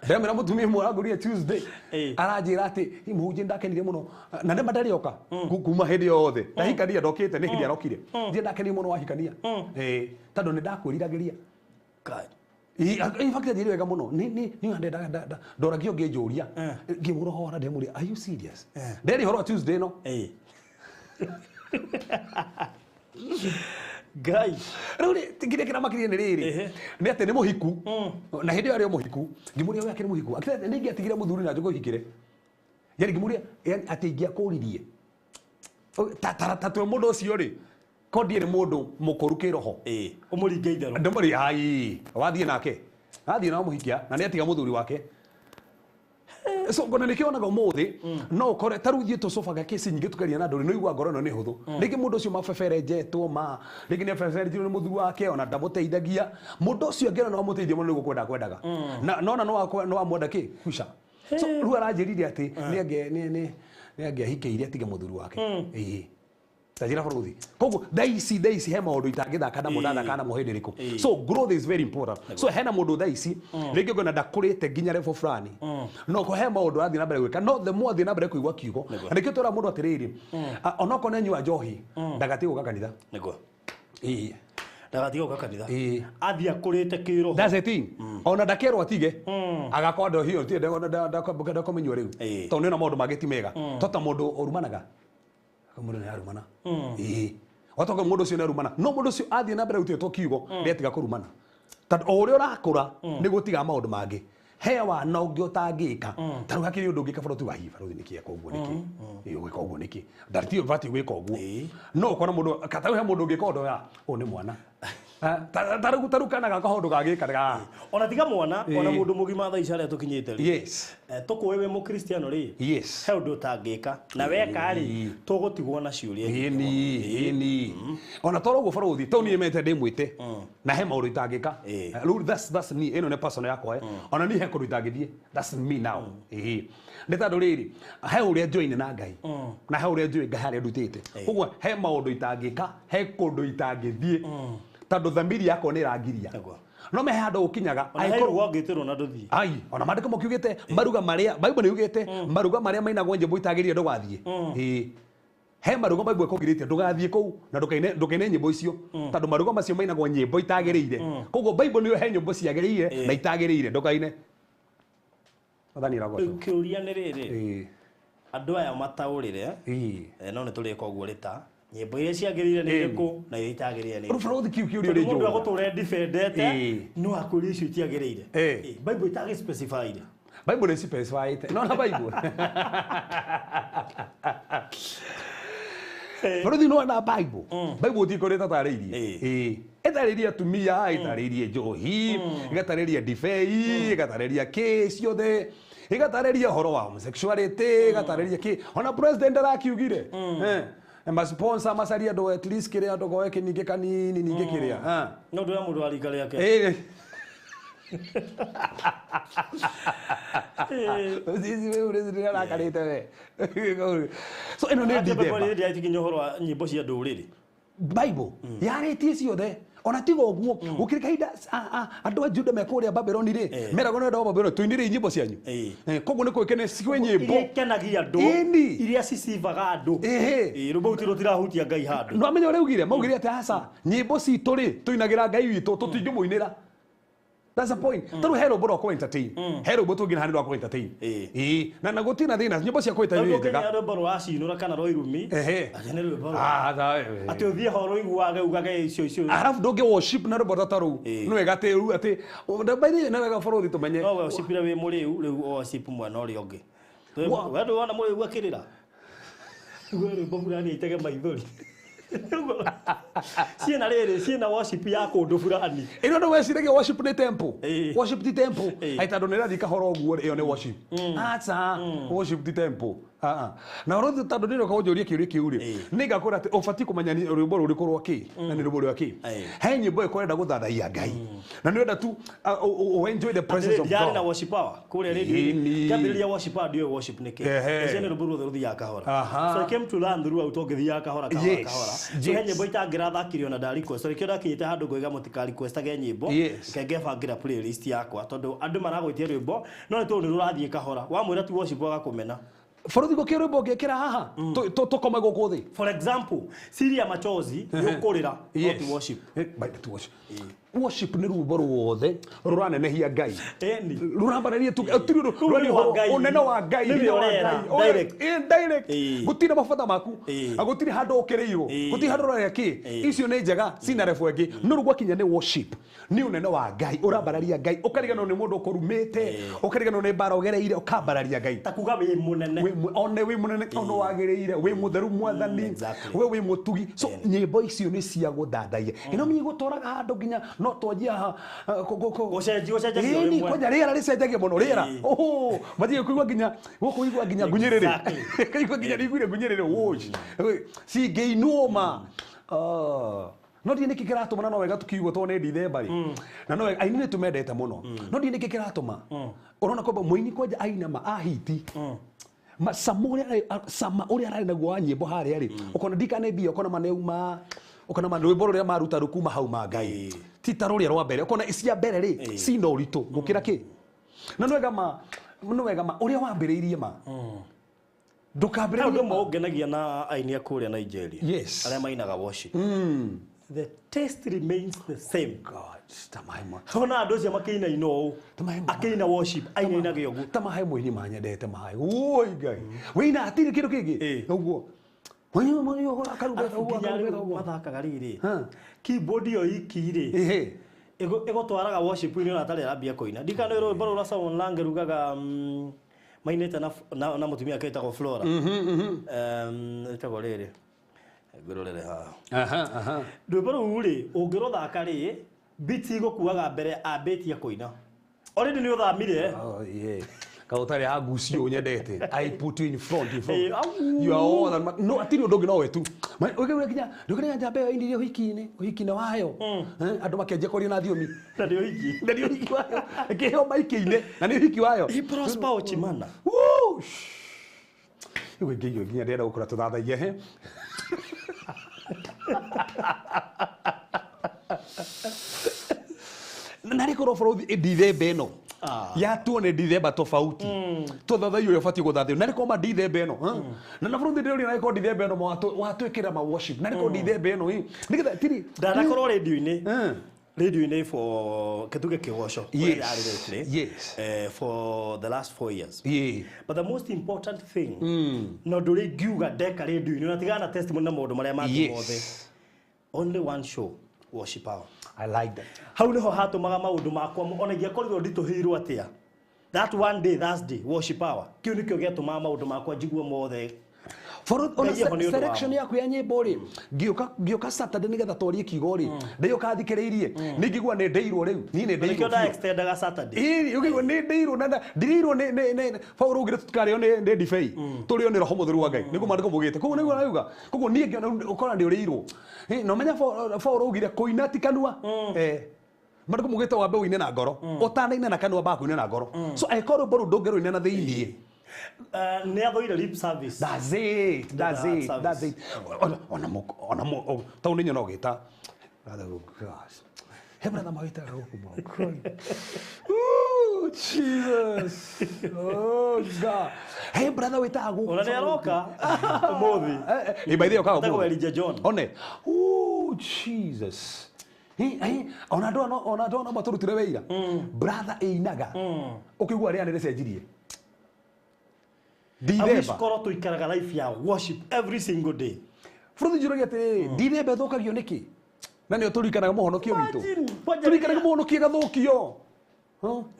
Ndamwĩra mũtumia ũmwe arangũrire Tuesday. Aranjĩra atĩ, Hi, mũhunjia ndakenire mũno. Na nĩma ndarĩ oka. Kuma hĩndĩ yothe. Ndahikania ndokĩte, nĩ hĩndĩ arokire. Ndiĩ ndakenire mũno wahikania. Tondũ nĩ ndakwĩriragĩria. God. In fact, njĩrĩ wega mũno. Nĩ ndoragio ngĩnjũria. Ngĩmũra hora ndĩmũria, are you serious? Nderi horo Tuesday no. Ngai. Rĩu rĩ, kĩrĩa kĩramakirie nĩ rĩrĩ, nĩ atĩ nĩ mũhiku. Na hĩndĩ ĩyo arĩ o mũhiku, ngĩmũria we akĩrĩ mũhiku. Akĩra nĩ ingĩatigire mũthuri na njũke ũhikĩre. Yani ngĩmũria, yani atĩ ingĩakũririe. Ta twĩ mũndũ ũcio rĩ, ko ndiĩ nĩ mũndũ mũkũru kĩroho. Ũmũringe itherũ. Ndĩmũri, ai, wathiĩ nake. Athiĩ na mũhikia, na nĩ atiga mũthuri wake. So ngona nĩkĩo wonaga ũmũthĩ, no ũkore ta rĩu ithuĩ tũcobaga kesi nyingĩ tũkaria na andũ rĩ, nĩ ũigua ngoro ĩno nĩ hũthũ. Rĩngĩ mũndũ ũcio mabeberenjetwo ma, rĩngĩ nĩ abeberenjeirwo nĩ mũthuri wake, ona ndamũteithagia. Mũndũ ũcio angĩona no amũteithie mũno nĩguo kwenda kwendaga. Na nona no amwenda kĩ? Kuca. So rĩu aranjĩrire atĩ nĩ angĩahikĩire atige mũthuri wake. Ta njĩra bũrũri. Koguo thaa ici he maũndũ itangĩthaka namo, ndathaka namo hĩndĩ ĩrĩkũ. So growth is very important. So hena mũndũ thaa ici, rĩngĩ ũngĩona ndakũrĩte nginya level fulani. No ko he maũndũ arathiĩ na mbere gwĩka, no the more athiĩ na mbere kũigua kiugo. Na nĩkĩo twĩra mũndũ atĩrĩrĩ, onokorwo nĩ anyua njohi, ndagatige gũka kanitha. Ndagatige gũka kanitha. Athiĩ akũrĩte kĩroho. That's the thing. Ona ndakerwo atige, agakorwo ndohi ĩyo, tirĩ ndakũmĩnyua rĩu. Tondũ nĩ ona maũndũ mangĩ ti mega. To ta mũndũ ũrumanaga. Mũndũ nĩ arumana. Watoka mũndũ ũcio nĩ arumana. No mũndũ ũcio athiĩ na mbere gũtuĩtwo kiugo, nĩ atiga kũrumana. Tondũ o ũrĩa ũrakũra, nĩ gũtiga maũndũ mangĩ. He wana ũngĩ ũtangĩka. Ta rĩu hakĩrĩ ũndũ ũngĩka bũrũri wa hihi, bũrũri nĩkĩ eka ũguo nĩkĩ? Ũgwĩka ũguo nĩkĩ? Ndarĩ batiĩ gwĩka ũguo. No ũkona mũndũ, ta rĩu he mũndũ ũngĩka ũndũ ya, ũyũ nĩ mwana. Ta rĩu kana gaka ũndũ gagĩka, Ona tiga mwana, ona mũndũ mũgima thaa ici harĩa tũkinyĩte rĩ. Tũkũĩ wĩ mũkristiano rĩ. He ũndũ ũtangĩka. Na weka rĩ, tũgũtigwo na ciũria nyingĩ mũno. Ona toro ũguo bũrũri, tondũ niĩ mete ndĩmwĩte. Na he maũndũ itangĩka. Rĩu that's me, ĩno nĩ personal yakwa. Ona niĩ he kũndũ itangĩthiĩ. That's me now. Nĩ tondũ rĩrĩ, he ũrĩa njoine na Ngai. Na he ũrĩa njũĩ Ngai harĩa ndutĩte. Koguo he maũndũ itangĩka, he kũndũ itangĩthiĩ. Tondũ thamiri yakwa nĩ ĩrangiria. No me handũ ũkinyaga, Ona he angĩkorwo ruga ũngĩtĩrwo na ndũthiĩ. Ai, ona maandĩko makiugĩte, maruga marĩa, Bible nĩ yugĩte, maruga marĩa mainagwo nyĩmbo itagĩrĩire ndũgathiĩ. He maruga Bible ĩkũgirĩtie ndũgathiĩ kũu na ndũkaine nyĩmbo icio tondũ maruga macio mainagwo nyĩmbo itagĩrĩire. Koguo Bible nĩyo he nyĩmbo ciagĩrĩire na itagĩrĩire ndũkaine. Wathani ĩragocwo. Kĩũria nĩ rĩrĩ, andũ aya mataũrĩre, no nĩ tũrĩka ũguo rĩta nyĩmbo iria ciagĩrĩire nĩ irĩkũ na iria itagĩrĩire nĩ Rĩu bũrũri kĩu kĩũria irĩkũ. ũrĩ Mũndũ njũĩ. agũtũra endibendete no akwĩra icio itiagĩrĩire. Bible itagĩ specified. Bible nĩ specified. No na Bible. Bũrũri no na Bible. Bible ti kũrĩ tatarĩirie. Ĩtarĩirie atumia, ĩtarĩirie njohi, ĩgatarĩria ndibei, ĩgatarĩria kĩ ciothe, ĩgatarĩria ũhoro wa homosexuality, ĩgatarĩria kĩ. Ona president arakiugire. Ma sponsor macarie andũ at least kĩrĩa andũ goe kĩningĩ kanini ningĩ kĩrĩa. No ndũ ya mũndũ wa rika rĩake. Arakarĩte we. So ĩno nĩ Bible Ndithemba. ndĩratiginya ũhoro wa nyĩmbo cia ndũrĩrĩ. Bible yarĩtie ciothe ona tiga ũguo gũkĩrĩ kahinda andũ a Juda me kũrĩa Babyloni rĩ meragwo nĩ andũ a Babyloni tũinĩrei nyĩmbo cianyu. Koguo nĩ kũĩkene kwĩ nyĩmbo iria ikenagia andũ, iria cicivaga andũ. Rwĩmbo rũu ti rũtirahutia Ngai handũ. No amenya ũrĩa ugire maugire atĩ aca nyĩmbo citũ rĩ tũinagĩra Ngai witũ tũtingĩmũinĩra. That's the point. Tondũ he rwĩmbo rwa kũ entertain. He rwĩmbo tũngĩina hanĩ rwa kũ entertain. Na na gũtirĩ na thĩna nyĩmbo cia kũ entertain nĩ njega. Rwĩmbo rwĩmbo rwa cinũra kana rwa irumi. Atĩ nĩ rwĩmbo rwa. Atĩ ũthiĩ ho ũiguage ugage icio icio. Arabu ndũngĩ worship na rwĩmbo ta rũu. Nĩ wega atĩ rĩu atĩ by the way nĩ wega bũrũri tũmenye. No worshipire wĩ mũrĩu rĩu worship mwena ũrĩa ũngĩ. We ndũrona mũrĩu akĩrĩra. Rĩu rwĩmbo fulani aitage maithori. Ciĩna rĩrĩ ciĩna worship ya kũndũ fulani. Ĩno nĩ weciragia worship nĩ temple. Worship ti temple. Ai tondũ nĩ ĩrathiĩ kahora ũguo ĩyo nĩ worship. Aca worship ti temple. Na ũrĩa tondũ nĩ ũroka ũnjũrie kĩũria kĩu rĩ, nĩ ngakwĩra atĩ ũbatiĩ kũmenya nĩ rwĩmbo rũrĩkũ rwa kĩ na nĩ rwĩmbo rwa kĩ. He nyĩmbo ĩkũrenda gũthathaiya Ngai. Na nĩ ũrenda tu enjoy the presence of Ndiarĩ na God. worship hour kũrĩa radio. Ngĩambĩrĩria worship hour ndiũĩ worship nĩ kĩ. Icio nĩ rwĩmbo ruothe rũthiaga kahora. So I came to learn throughout ũngĩthiaga kahora kahora kahora. So he nyĩmbo itangĩrathakire ona nda request. So nĩkĩo ndakinyĩte handũ ngoiga mũtika requestage nyĩmbo. Reke ngebangĩra playlist yakwa tondũ andũ maragwĩtia rwĩmbo no nĩ tondũ nĩ rũrathiĩ kahora. Wamwĩra ti worship agakũmena. Bũrũri gũkĩ rwĩmbo ũngĩkĩra haha tũkome gũkũ thĩ. For example, Syria Machozi nĩ ũkũrĩra not worship. By the worship. Worship nĩ rwĩmbo ruothe rũranenehia Ngai. Rũrambararia tu tiri ũnene wa Ngai, hinya wa Ngai. Direct. Direct. Gũtirĩ mabata maku. Gũtirĩ handũ ũkĩrĩirwo. Gũtirĩ handũ ũrarĩa kĩ. Icio nĩ njega cina rebu ĩngĩ. No rĩu gwakinya nĩ worship. Nĩ ũnene wa Ngai, ũrambararia Ngai. Ũkariganĩrwo nĩ mũndũ ũkũrumĩte, ũkariganĩrwo nĩ mbara ũgereire, ũkambararia Ngai. Ta kuga wĩ mũnene. One wĩ mũnene, one wagĩrĩire, wĩ mũtheru mwathani, we wĩ mũtugi. So nyĩmbo icio nĩ cia gũthathaiya. Ĩno mĩ gũtwaraga handũ nginya no twanjia haha Gũcenjagia rĩmwe. Kwanja rĩera rĩcenjagia mũno rĩera. Manjie kũigua nginya gũkũ igua nginya ngunyĩrĩrĩ. Kũigua nginya nĩiguire ngunyĩrĩrĩ. Cingĩinwo ma. No ndiĩ nĩkĩ kĩratũma na no wega tũkiuga tondũ nĩ Ndithemba rĩ. Na no wega aini nĩ tũmendete mũno. No ndiĩ nĩkĩ kĩratũma. Ũrona kwamba mũini kwanja aina ma ahiti. Sama ũrĩa ararĩ naguo wa nyĩmbo harĩa rĩ. Ũkona ndikane mbia ũkona maneuma. Ũkona ma rwĩmbo rũrĩa maruta rũkuma kuma hau ma Ngai. Ti ta rũrĩa rwa mbere. Ũkona cia mbere rĩ cina ũritũ gũkĩra kĩ. Na nĩ wega ma nĩ wega ma ũrĩa wambĩrĩirie ma. Ndũkambĩrĩrie. Ũndũ ũmwe ũngenagia na aini a kũrĩa Nigeria. Arĩa mainaga worship. The taste remains the same. God, tamahe. Ona andũ acio makĩina ino ũũ. Akĩina worship, ainainage ũguo. Tamahe mũini manyendete mahe. Oi Ngai. Wĩina hatirĩ kĩndũ kĩngĩ. Ũguo. Mathakaga rĩrĩ. Keyboard ĩyo iki rĩ. Ĩgũtwaraga worship-inĩ ona atarĩ arambia kũina. Ndikana rwĩmbo rũrĩa Simon Lange rugaga mainĩte na mũtumia wake wĩtagwo Flora. Ĩtagwo rĩrĩ. Ngũrorere haha. Rwĩmbo rũu rĩ ũngĩrũthaka rĩ beat igũkuaga mbere ambĩtie kũina. Already nĩ ũthamire. Kaũtarĩ hagucio nyendete. I put you in front, in front. You are all that no atiri ũndũ ũngĩ no we tu. Ũngĩ nginya ndũkĩrĩ njamba ĩyo inirie ũhiki-inĩ, ũhiki-inĩ wayo. Andũ makĩanjia kwaria na thiomi. Na nĩ ũhiki. Na nĩ ũhiki wayo. Ĩkĩheo maiki-inĩ na nĩ ũhiki wayo. He Prosper Ochimana. Rĩu ingĩigua nginya ndĩrenda gũkũra tũthathaiye he. Na rĩ korwo bũrũri Ndithemba ĩno yatuo nĩ Ndithemba tofauti. Tũthathaiye ũrĩa ũbatiĩ gũthathaiyo. Na nĩko ma Dithemba ĩno. Na na bũrũri ndĩrĩ na ĩko Dithemba ĩno watwĩkĩra ma worship. Na nĩko Dithemba ĩno ĩ. Nĩgetha tiri. Ndanakorwo radio-inĩ. Radio-inĩ for kĩtuge kĩgoco. Yes. Yes. For the last 4 years. Yeah. But the most important thing, no ndũrĩ ngiuga ndeka radio-inĩ na tigana na testimony na maũndũ marĩa mangĩ mothe. Only one show, Worship Hour. I like that. Hau niho hatũmaga maũndũ makwa ona ingĩakorirwo nditũhĩirwo atĩa. That one day, Thursday, Worship Hour. Kĩu nĩkĩo gĩatũmaga maũndũ makwa njigue mothe. For ona selection yaku ya nyĩmbo rĩ, ngĩũka Saturday nĩgetha twarie kiugo rĩ, ndĩũka thikĩrĩirie, nĩngĩigua nĩ ndĩirwo rĩu, niĩ nĩ ndĩirwo. Nĩkĩo nda extendaga Saturday. Ĩĩ, ũkĩigua nĩ ndĩirwo na ndirĩirwo nĩ Paul augire tũtikarĩo nĩ ndibei, tũrĩo nĩ Roho Mũtheru wa Ngai. Nĩguo maandĩko maugĩte. Koguo nĩguo arauga. Koguo niĩ ngĩona ũkora nĩ ũrĩirwo. Na ũmenya Paul augire kũina ti kanua. Maandĩko maugĩte wambe ũine na ngoro. Ũtanaina na kanua amba kũina na ngoro. So angĩkorwo rwĩmbo rũu ndũngĩrũina na thĩiniĩ. Nĩ athũire lip service. That's it. That's it. That's it. Ona mo tau nĩ nyona ũgĩta. Brother, oh gosh. He brother mawĩtaga gũkũ moko. Ooh, Jesus. Oh God. Hey brother wĩtaga gũkũ. Ona nĩ aroka ũmũthĩ. Ĩ by the way okaga ũmũthĩ. Elijah John. One. Ooh, Jesus. Hey, ona andũ ano matũrutire wĩira. Brother ĩinaga. Ũkĩigua rĩa nĩ rĩcenjirie. I wish korwo tũikaraga life ya worship every single day. Bũrũri njũragia atĩrĩrĩ, Dithemba ĩthũkagio nĩkĩ? Na nĩyo tũririkanaga mũhonokio witũ. Tũririkanaga mũhonokio ĩgathũkio.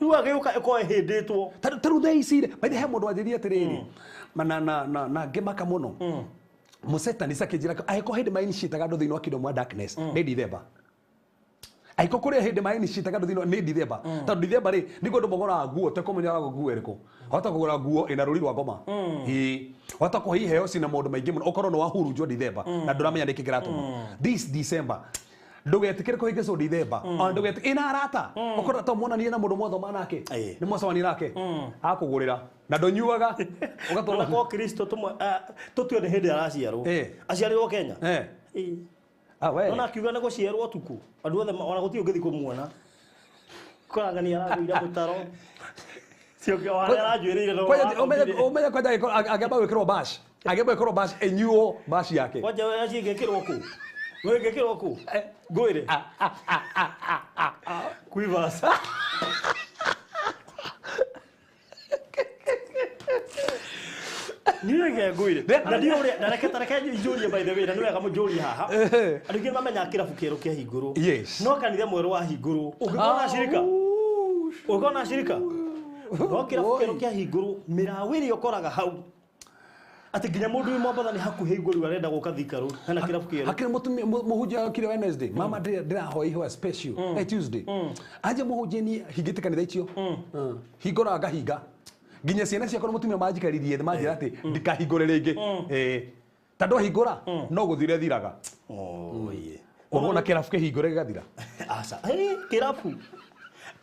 Rĩu agĩũka ĩkorwo ĩhĩndĩtwo. Ta rĩu thaa ici rĩ, by the way he mũndũ wanjĩrire atĩrĩrĩ, na ngĩmaka mũno. Mũcetani akĩnjĩra angĩkorwo hĩndĩ ma-initiate-aga andũ thĩinĩ wa kingdom wa darkness, nĩ Dithemba. Angĩkorwo kũrĩ hĩndĩ ma-initiate-aga andũ thĩinĩ nĩ Dithemba. Tondũ Dithemba rĩ, nĩguo andũ magũraga nguo ũtekũmenya ũragũra nguo ĩrĩkũ. Wahota kũgũra nguo ĩna rũri rwa ngoma. Ĩĩ. Wahota kũhe iheo cina maũndũ maingĩ mũno ũkorwo nĩ wahurunjwo Dithemba na ndũramenya nĩkĩ kĩratũma. This December ndũgetĩkĩre kũhĩngĩcwo Dithemba. Ona ndũgetĩkĩre ĩna arata. Ũkorwo to muonanie na mũndũ mwathoma nake. Nĩ mwacemania nake. Akũgũrĩra. Na ndũnyuaga. Ũgatwara kwa Kristo tũtue nĩ hĩndĩ araciarwo. Aciarirwo Kenya. Ĩĩ. Ah, we. Ona akiuga nĩ gũciarwo ũtukũ. Andũ othe ona gũtirĩ ũngĩthiĩ kũmuona. Kũrangania aragũire mũtaro. Ũmenye kwanja angĩamba gwĩkĩrwo bash. Angĩamba gwĩkĩrwo bash ĩnyuo bash yake. Kwanja cingĩkĩrwo kũ? Ngĩkĩrwo kũ? Ngwĩre. Quivers. Niĩ ngwĩre. Na ndiũrĩa na reke tareke njũrie by the way na nĩ wega mũnjũrie haha. Andũ aingĩ mamenya kĩrabu kĩerũ kĩahingũrwo. Yes. No kanitha mwerũ wahingũrwo. Ũngĩkorwo na cirika. Ũngĩkorwo na cirika. No kĩrabu kĩerũ kĩahingũrwo mĩraũ ĩrĩa ũkoraga hau. Atĩ nginya mũndũ wĩ Mombatha nĩ hakuhĩ igũrũ arenda gũka Thika Road hena kĩrabu kĩerũ. Hakĩrĩ mũtumia mũhunjia okire Wednesday. Mama ndĩrahoya ihoya special. Tuesday. Anje mũhunjia niĩ hingĩte kanitha icio. Hingũraga ngahinga. Nginya ciana ciakwa na mũtumia manjikaririe thĩ manjĩra atĩ ndikahingũre rĩngĩ. Ta ndwahingũra no gũthira ĩthiraga. Ũrona kĩrabu kĩhingũre gĩgathira. Aca. Kĩrabu.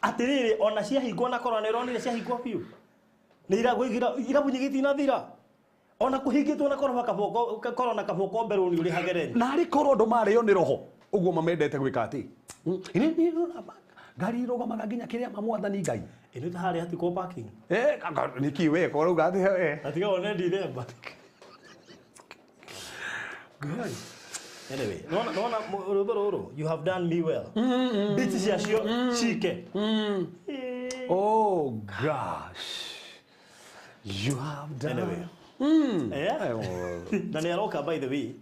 Atĩrĩrĩ ona ciahingwo na korona ĩronire ciahingwo biũ. Nĩ irabu nyingĩ itinathira. Ona kũhingĩtwo na korona kaboko korona kaboko mbere nĩ ũrĩ hagereni. Na arĩ korwo andũ marĩo nĩ roho ũguo mamendete gwĩka atĩ. Ngari irũgamaga nginya kĩrĩa mwathani Ngai. Ĩno ta harĩa hatikwo parking. Nĩkĩ we korwo uga atĩ Atiga one Dithemba. Good. Anyway, nona rwĩmbo rũrũ you have done me well. Beat ciacio cike. Oh gosh. You have done. Anyway. Na nĩ aroka by the way.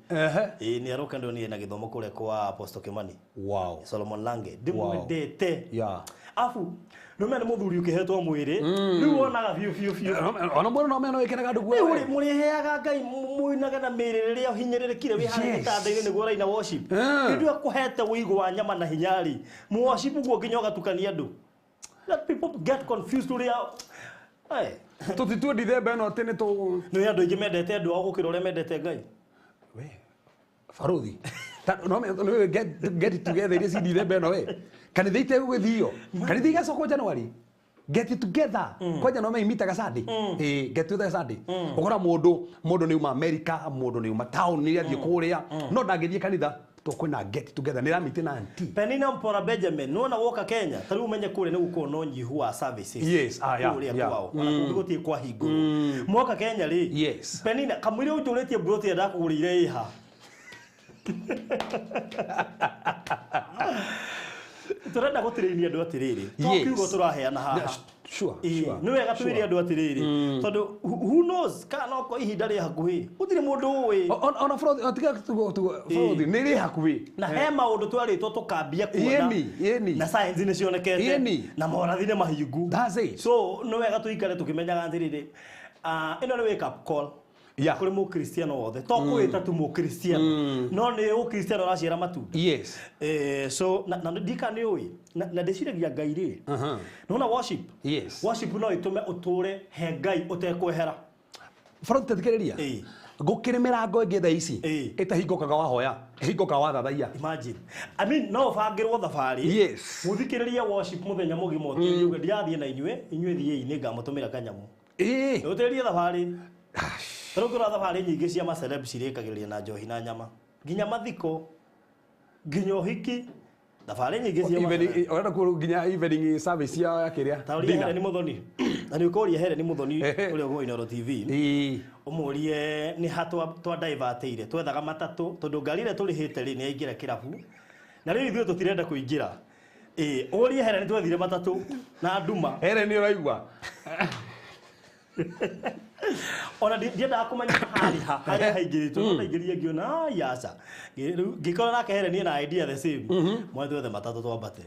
Ĩĩ nĩ aroka ndonire na gĩthomo kũrĩa kwa Apostle Kimani. Wow. Solomon Lange. Ndĩmwendete. Yeah. Afu nĩ mena mũthuri ũkĩhetwo mwĩrĩ. Rĩu wonaga biũ biũ biũ. Ona mũndũ no mena wĩkenaga ndũguo. Rĩu mũrĩheaga Ngai mũinaga na mĩĩrĩ rĩrĩa ũhinyĩrĩrĩkire wĩ harĩa gĩtanda-inĩ nĩguo ũraina worship. Hĩndĩ ĩyo kũhete ũigũ wa nyama na hinya rĩ. Worship ũguo nginya ũgatukania andũ. Let people get confused ũrĩa Tũtitue Dithemba ĩno atĩ nĩ tũ nĩ andũ aingĩ mendete andũ ao gũkĩra ũrĩa mendete Ngai. We Faruthi. No get it together iria ci Dithemba ĩno we. Kanitha itegũgĩthio. Kanitha igacokwo January. Get it together. Kwanja no meimitaga Sunday. Get together Sunday. Ũkora mũndũ mũndũ nĩ uma America, mũndũ nĩ uma town nĩ athiĩ kũrĩa, no ndangĩthiĩ kanitha. To kwina get together nä ramite na auntie. Penina Mpora Benjamin nona woka Kenya ta riu umenye kure ni gukorwo no nyihu wa services. Yes, ah, yeah, kuria yeah. kwao ona kungi gutie kwa hingũrwo mwoka Kenya ri. Yes. Penina kamwire unjuritie broti ĩrĩa ndakũgũrĩire iha turenda gũtirĩinia andũ atĩrĩrĩ to Yes. kiugo tũraheana haha. Yeah, sure, Ĩĩ, sure. nĩ wega twĩre Sure. andũ atĩrĩrĩ tondũ who knows kana no ko ihinda rĩ hakuhĩ gũtirĩ mũndũ ũĩ. Ona bũrũri tiga bũrũri nĩ rĩ hakuhĩ. Na he maũndũ twarĩtwo tũkambia kuona Ĩni, ĩni. na science nĩ cionekete Ĩni. na morathi nĩ mahingu. That's it. So nĩ wega tũikare tũkĩmenyaga atĩrĩrĩ ĩno nĩ wake up call Yeah. kũrĩ mũkristiano wothe to kwĩta tu mũkristiano no nĩ ũkristiano ũraciara matunda. Yes. So na ndika nĩ ũĩ na ndĩciragia Ngai rĩ nĩwona worship. Yes. Worship no ĩtũme ũtũre he Ngai ũtekwehera. Bũrũri tethikĩrĩria. Ĩĩ. Gũkĩrĩ mĩrango ĩngĩ thaa ici Ĩĩ. ĩtahingũkaga wahoya ĩhingũkaga wathathaiya. Imagine, I mean, no ũbangĩrwo thabarĩ. Yes. Mũthikĩrĩrie worship mũthenya mũgima ũtĩrie uge ndirathiĩ na inyuĩ inyuĩ thiĩi nĩ ngamũtũmĩra kanyamũ. Ĩĩ. Ũtĩrie thabarĩ ta rĩu kũrĩa thabarĩ nyingĩ cia maceleb cirĩkagĩrĩria na njohi na nyama nginya mathiko nginya ũhiki thabarĩ nyingĩ cia Evening maceleb. ũrenda kuo nginya evening service ya kĩrĩa. Ta ũria Helen Muthoni na nĩ ũkũria Helen Muthoni Ehe. ũrĩa ũgũĩ Inooro TV Ĩĩ. ũmũrie nĩ ha twa divertĩire twethaga matatũ tondũ ngari ĩrĩa tũrĩhĩte rĩ nĩ yaingĩra kĩrabu na rĩu ithuĩ tũtirenda kũingĩra. Ĩĩ ũrie Helen twethire matatũ na nduma. Helen nĩ ũraigua. Ona ndiendaga kũmenya harĩ ha harĩa haingĩrĩtwo no ndaingĩrire ngĩona ai aca. Rĩu ngĩkora nake Helen ena idea the same mwe twethe matatũ twambate.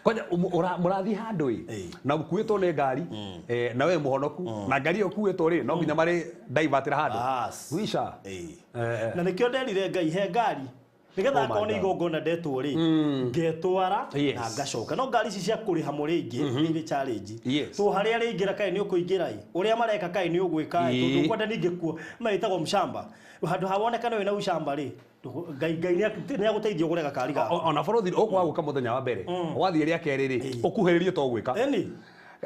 Kwanja mũrathiĩ handũ ĩ Ĩĩ. na ũkuĩtwo nĩ ngari na we mũhonoku na ngari ĩyo ũkuĩtwo rĩ no nginya marĩ divertĩra handũ. Bas. Wisha. Ĩĩ. Eh. Na nĩkĩo nderire Ngai he ngari nĩgetha Oh my akorwo nĩ God. igongona ndetwo rĩ ngetwara Yes. na ngacoka no ngari ici cia kũrĩha mũrĩ aingĩ nĩ irĩ challenge. Yes. To harĩa rĩingĩra kaĩ nĩ ũkũingĩra ĩ ũrĩa mareka kaĩ nĩ ũgwĩka ĩ Ĩĩ. tondũ ũkwenda ningĩ kuo marĩtagwo mshamba handũ hawonekane wĩna ucamba rĩ Ngai Ngai nĩ agũteithia ũgũre gakari gaku. Ona bũrũri ũkwaga gũka mũthenya wa mbere wathiĩ rĩa kerĩ rĩ ũkuhĩrĩrie to gwĩka Ĩni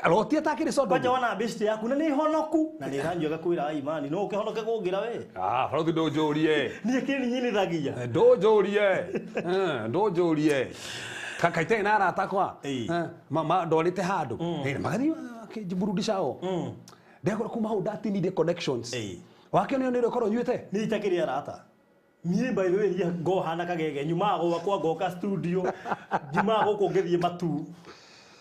rotia takĩrĩ sondo. kwanja wona best yaku na nĩ honoku na nĩ ĩranyua ĩgakwĩra ai mani no ũkĩhonoke kũngĩra we. Ah bũrũri ndũnjũrie. Niĩ kĩninyinithagia. Ndũnjũrie. Ndũnjũrie. Kaitari na arata akwa Ĩĩ. mama ndwarĩte handũ magathiĩ makĩnjiburudisha o ndekora kuma hau ndatinirie connections. Ĩĩ. Wakĩonio nĩ ũkorwo nyuĩte. Niĩ itakĩrĩ arata niĩ by the way niĩ ngohana kagege nyumaga gwakwa ngoka studio njumaga gũkũ ngĩthiĩ matu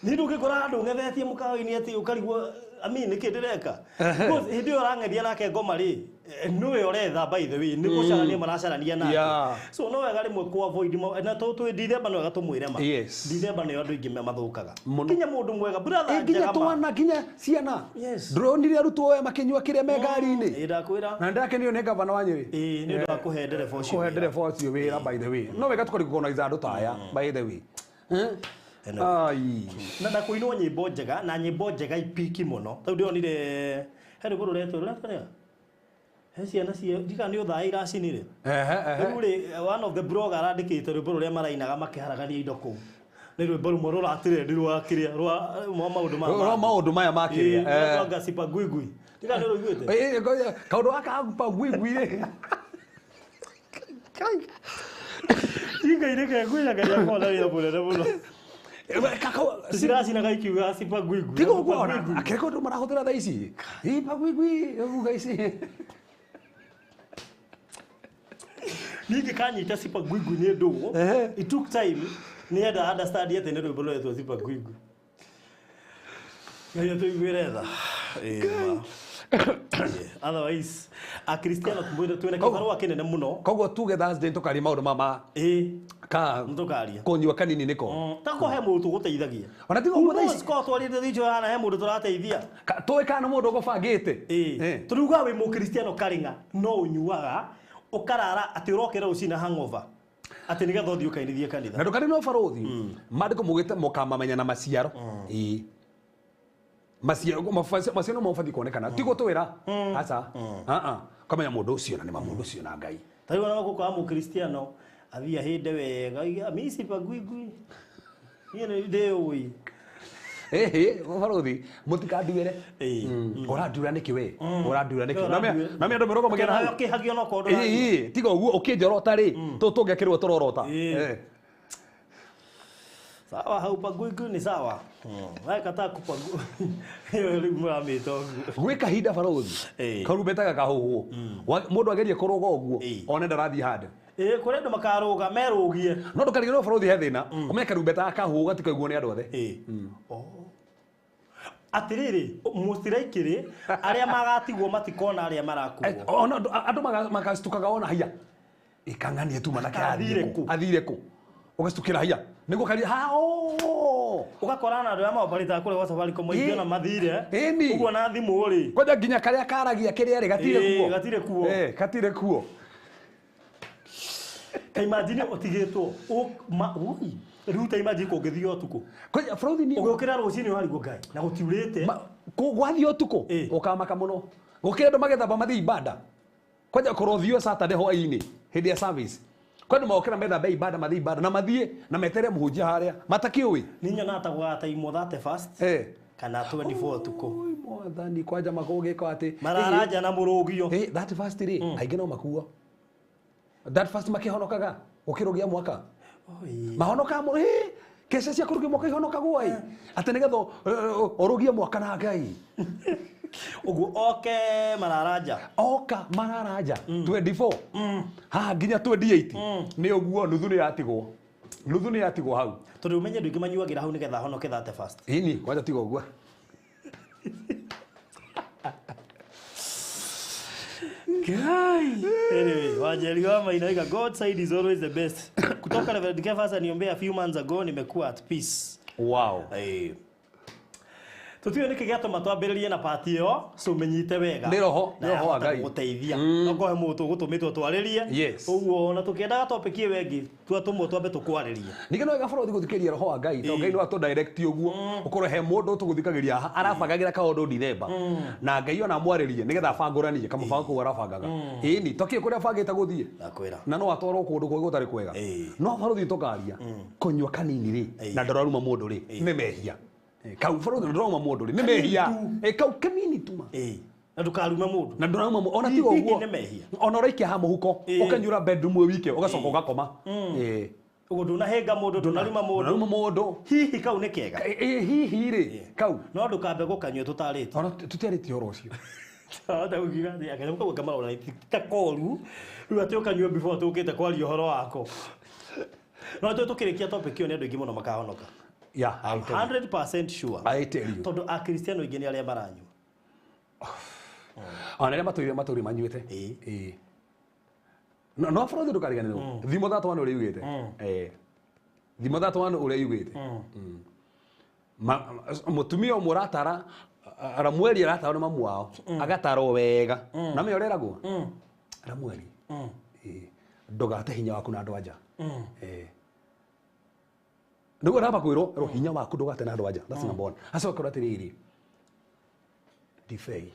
niĩ ndũngĩkora handũ ng'ethetie mũkawa-inĩ atĩ ũkarigwo I mean nĩkĩ ndĩreka. Because hĩndĩ ĩyo ũrang'ethia nake ngoma rĩ nĩwe ũretha by the way nĩ gũcarania maracarania nake. Yeah. So no wega rĩmwe kũ avoid na twĩ Dithemba no wega tũmwĩre ma. Yes. Dithemba nĩyo andũ aingĩ mathũkaga Mũno. nginya mũndũ mwega brother Ĩ, nginya njega ma. twana nginya ciana. Yes. Ndũronire arutwo we makĩnyua kĩrĩa me ngari-inĩ. Ĩ ndakwĩra. Na ndĩrakenio nĩ gavana wa Nyĩrĩ. Ĩ nĩ ũndũ wa kũhe ndereba ũcio kũhe wĩra. ndereba ũcio wĩra by the way no wega tũkarigũkonize andũ ta aya by the way. Ĩno. Ai. Na kũinwo nyĩmbo njega na nyĩmbo njega ipiki mũno tondũ ndĩronire he rwĩmbo rũretwo rũretwo rĩa he ciana cia ndika nĩ ũthaa iracinire. Ehe, ehe. Rĩu rĩ one of the blogger arandĩkĩte rwĩmbo rũrĩa marainaga makĩharagania indo kũu nĩ rwĩmbo rũmwe rũratrendi rwa kĩrĩa rwa maũndũ ma Rwa maũndũ maya ma kĩrĩa, eh. rwa ngasipa ngwingwi ndika nĩ rũiguĩte. Ĩ, ngoja, kaũndũ gaka pa ngwingwi rĩ. Inga ireke ngwĩra Ngai akona wĩra mũnene mũno. Ciracinaga ikiuga sipa ngwingwi. Tiga ũguo ona akĩreka ũndũ marahũthĩra thaa ici. Ĩ pagwigwi ũguo ici. Niĩ ngĩkanyita sipa ngwingwi nĩ ndũgũ. Ehe. It took time nĩenda understand atĩ nĩ rwĩmbo rũretwo sipa ngwingwi. Ngai atũiguĩre tha. Ĩĩ ma. Otherwise akristiano twĩna kĩbarũa kĩnene mũno. Koguo tuge Thursday tũkaria maũndũ ma Ĩĩ ka nĩtũkaria. kũnyua kanini nĩko. Ta ko he mũndũ tũgũteithagia. Ona tiga ũguo thaa ici. Ko twarĩte thicho hana he mũndũ tũrateithia. Tũĩ kana mũndũ ũgũbangĩte. Ĩĩ tũriuga wĩ mũkristiano karĩng'a no ũnyuaga ũkarara atĩ ũrokĩra rũcinĩ hangover atĩ nĩgetha ũthiĩ ũkainithie kanitha. Na ndũkarĩ no barũthi maandĩko maugĩte mũkamamenya na maciaro. Ĩĩ maciaro maciaro no mabatiĩ kuonekana ti gũtwĩra aca aa ũkamenya mũndũ ũcio na nĩ ma mũndũ ũcio na Ngai. Ta rĩu ona gũkũ wa mũkristiano athiĩ ahĩnde wega oige, mi sipa ngwingwi niĩ nĩ ndĩũĩ. Ĩhĩ, barothi mũtikanduĩre. Ĩĩ. Ũranduĩra nĩkĩ we? Ũranduĩra nĩkĩ? Na Ũranduĩra. na mĩa andũ mĩrongo magĩra hau. Kĩhagio no korwo ndũranyua. Ĩĩ, tiga ũguo ũkĩnjorota rĩ, tũngĩakĩrwo tũrorota. Ĩĩ. Eh. Sawa, haupaguigui ni sawa. Wewe kataa kupagu. Hiyo rĩu mũramĩta ũguo. Gwĩ kahinda barothi Ĩĩ. karumbeta gakahuhwo. Mũndũ agerie kũrũga ũguo Ĩĩ. one ndarathiĩ handũ. Ĩĩ, kũrĩ andũ makarũga merũgie. No ndũkariganĩrwo barothi he thĩna, ũmenye karumbeta gakahuhwo gatikaiguo nĩ andũ othe. Ĩĩ. Oh. Atĩrĩrĩ, mũtiraikĩrĩ arĩa magatigwo matikona arĩa marakuo. Ona andũ magacitukaga ona haiya ikang'anie tu manake Athire athire kũ? kũ, athire kũ, ũgacitũkĩra haiya nĩguo karia ha o Ũgakora na andũ arĩa maobarĩtaga kũrĩa gwa Safaricom aingĩ Ĩĩ. ona mathire. Ĩni. Ũguo na thimũ rĩ. Kwanja nginya karĩa karagia kĩrĩa rĩ gatirĩ Ĩĩ, kuo. gatirĩ kuo. Eh, gatirĩ kuo. Ta imagine ũtigĩtwo. Ui. Rĩu ta imagine kũngĩthiĩ ũtukũ. Kwanja barothi niĩ Ũgĩũkĩra rũcinĩ ũrarigwo Ngai na gũtiurĩte. Gwathiĩ ũtukũ Ĩĩ. ũkamaka mũno gũkĩra andũ magethamba mathiĩ ibanda kwanja korwo ũthiĩ Saturday hwaĩ-inĩ hĩndĩ ya service kwĩ andũ magokĩra methambe ibanda mathiĩ ibanda na mathiĩ na metere mũhunjia harĩa matakĩũĩ. Nĩ nyonaga ta gũgataimwo 31st Eh. kana 24 ũtukũ. Oi, mwathani kwanja makũgĩka atĩ Mararanja na mũrũgio. Eh, that first rĩ aingĩ no makuo that first makĩhonokaga gũkĩrũgia mwaka. Oi. Mahonokaga mũno ĩ keca cia kũrũgia mwaka ihonokagwo ĩ atĩ nĩgetha ũrũgie mwaka na Ngai. Ũguo oke mararanja. Oka mararanja 24 haha nginya 28 nĩ ũguo nuthu nĩ yatigwo, nuthu nĩ yatigwo hau. Tondũ ũmenye andũ aingĩ manyuagĩra hau nĩgetha ahonoke 31st. Ĩni kwanja tiga ũguo. Guy. Anyway, Wanjeri wa Maina oiga God side is always the best. Kutoka Reverend Kefas aniombea a few months ago nimekuwa at peace. Wow. Ĩĩ. Tũtiũĩ nĩkĩ gĩatũma twambĩrĩrie na pati ĩyo, so ũmĩnyite wega. Nĩ roho, Na nĩ roho wa yahota Ngai. gũgũteithia. No kohe mũndũ tũgũtũmĩtwo twarĩrie. Yes. Ũguo ona tũkĩendaga topic ĩyo ĩngĩ, twatũmwo twambe tũkwarĩrie. Ningĩ no wega barothi gũthikĩrĩria roho wa Ngai tondũ Ngai no atũ direct ũguo ũkorwo he mũndũ tũgũthikagĩria haha arabangagĩra kaũndũ Dithemba na Ngai ona amwarĩrie nĩgetha abangũranie kamũbango kau arabangaga. Ĩni tokĩĩ kũrĩa abangĩte gũthiĩ Ndakwĩra. na no atwarwo kũndũ kũngĩ gũtarĩ kwega. Ĩĩ. No barothi tũkaria kũnyua kanini rĩ Ĩĩ. na ndũraruma mũndũ rĩ nĩ mehia. Kau barothi ndũrauma mũndũ rĩ nĩ mehia. tu. Ĩ, kau kanini tu ma. Ĩĩ. Na ndũkarume mũndũ. Na ndũrauma mũndũ ona tiga Hihi ũguo nĩ mehia. Ona ũraikia ha mũhuko Ĩĩ. ũkanyuĩra bedroom wĩ wike ũgacoka ũgakoma. Ĩĩ. Ũguo ndũnahĩnga mũndũ, ndũnaruma mũndũ. Ndũnaruma mũndũ. Hihi kau nĩ kega. Ĩ, hihi rĩ kau No ndũkambe gũkanyua tũtarĩte. ona tũtiarĩtie ũhoro ũcio. Hota kugira atĩ akanyamũ kau kamarora ti ta koru rĩu atĩ ũkanyua before tũkĩte kwaria ũhoro wako. No tũ tũkĩrĩkia topic ĩyo nĩ andũ aingĩ mũno makahonoka. Yeah, I tell you. 100% sure. I tell you. Tondũ akristiano aingĩ nĩ arĩa maranyua. Ona arĩa matũire manyuĩte. Ĩĩ. Ĩĩ. No no barothi ndũkariganĩrwo thimo 31 ũrĩa yugĩte. Eh. Thimo 31 ũrĩa yugĩte. Mũtumia ũmwe ũratara Ramueli aratarwo nĩ mamu wao agatarwo wega na me ũreragwo Ramueli. Ĩĩ. Ndũgate hinya waku na andũ anja. Ĩĩ. Nĩguo aramba kwĩrwo ro hinya waku ndũgate na andũ anja. That's number one. Acoka akerwo atĩrĩrĩ ndibei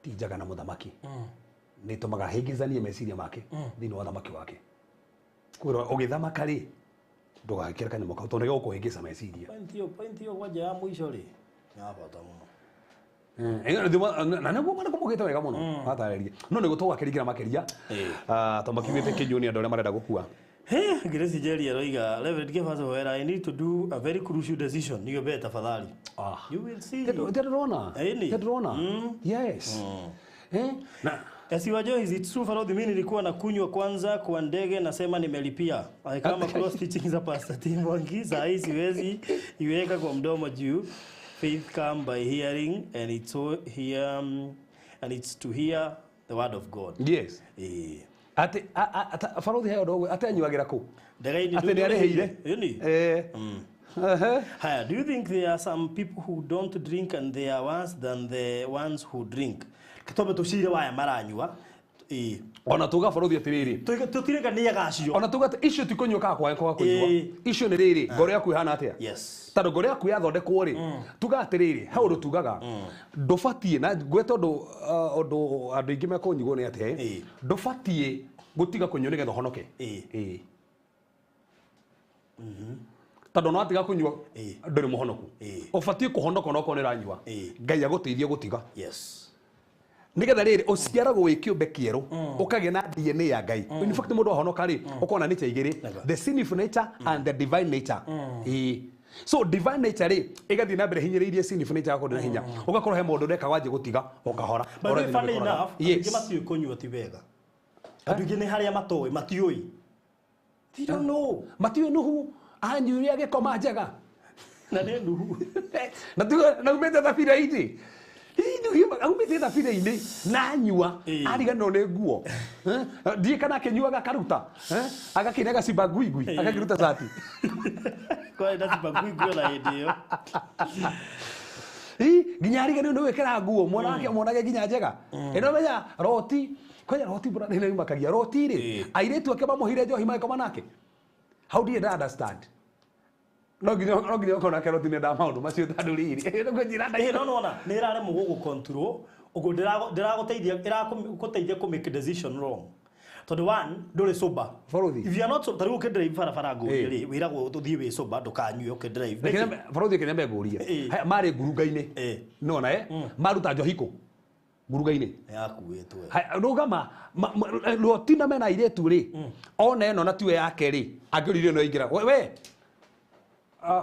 ti njaga na mũthamaki nĩ ĩtũmaga ahĩngĩcanie meciria make thĩinĩ wa thamaki wake. Kwĩrwo ũgĩthamaka rĩ ndũgagĩkĩre kanyamũ kau tondũ nĩgũkũhĩngĩca meciria. Point ĩyo kwanja ya mũico rĩ nĩ ya bata mũno. Na nĩguo mana kũmũgĩte wega mũno watarĩria no nĩguo tũgakĩringĩra makĩria. Ĩĩ. Ah, tondũ makiugĩte kĩnyuo nĩ andũ arĩa marenda gũkua. Hey, Grace Jerry aroiga Reverend Kefas Hoera, I need to do a very crucial decision. Niombee tafadhali. Ah. You will see. Ndĩrona. Ĩni. Ndĩrona. Yes. Eh, na Esiwa Joyce, it's true Farodhi, mimi nilikuwa na kunywa kwanza kwa ndege nasema nimelipia. I come across teachings za Pastor Tim Mwangi, saa hii siwezi iweka kwa mdomo juu. Faith come by hearing and it's so hear, and it's to hear the word of God. Yes. Eh. Atĩ barothi heo ũndũ ũguo atĩ anyuagĩra kũ? Ndege-inĩ Atĩ nĩ arĩhĩire? Ĩni. Eh. Ehe. Haya, do you think there are some people who don't drink and they are worse than the ones who drink? Twambe tũcire waya maranyua. Ĩĩ. Ona tuga barothi atĩrĩrĩ Tũtirĩga nĩ agacio. ona tuga atĩ icio ti kũnyua kana kwaga kwaga kũnyua. Ĩĩ. Icio nĩ rĩrĩ ngoro yaku ĩhana atĩa? Yes. Tondũ ngoro yaku yathondekwo rĩ tuga atĩrĩrĩ he ũndũ tugaga ndũbatiĩ na ngwete ũndũ ũndũ andũ aingĩ mekũnyigwo nĩ atĩa Ĩĩ. ndũbatiĩ gũtiga kũnyua nĩgetha ũhonoke. Ĩĩ. Ĩĩ. Tondu no atiga kunyua nduri muhonoku. Ubatie kuhonoka no korwo niranyua. Ngai aguteithie gutiga. Yes. Nigetha riri uciaragwo wi kiumbe kieru ukagia na DNA ya Ngai. In fact mundu ahonoka ri ukona nature igiri, the sinful nature and the divine nature. So divine nature ri igathie na mbere hinyiriirie sinful nature yaku na hinya. Ugakorwo he mundu ndeka wanjie gutiga ukahora. But funny enough, yes, matiũĩ kũnyua ti wega. Andũ aingĩ nĩ harĩa matoĩ, matiũĩ. They don't know. Matiũĩ Nuhu anyuire agĩkoma njega. Na nĩ Nuhu. Na aumĩte thabira-inĩ. Aumĩte thabira-inĩ na anyua ariganĩrwo nĩ nguo. Ndiĩ kana akĩnyuaga akaruta. Agakĩina gacimba nguingui agakĩruta cati. Kwarĩ na cimba nguingui ona hĩndĩ ĩyo. Nginya ariganĩrwo nĩ gwĩkĩra nguo mwana wake amuonage nginya njega. Ĩno menya roti kwenya roti mbura nĩ yumakagia roti rĩ airĩtu ake mamũheire njohi magĩkoma nake. How do you understand? No nginya ũkona nake roti nĩ maũndũ macio tondũ rĩrĩ ngũnjĩra no nona nĩ ĩraremwo gũgũ control ũguo ndĩragũteithia ĩragũteithia kũ make decision wrong. Tondũ one ndũrĩ sober. If you are not sober, tarĩu ũkĩdrive barabara ngũrie rĩ wĩragwo ũthiĩ wĩ sober ndũkanyue ũkĩdrive. Borothi kĩnyambe ngũrie marĩ ngurunga-inĩ nona maruta njohi kũ ngurunga-inĩ yakuĩtwo rũgama roti na mena airĩtu rĩ ona ĩno na tiwe yake rĩ angĩũririe no aingĩra we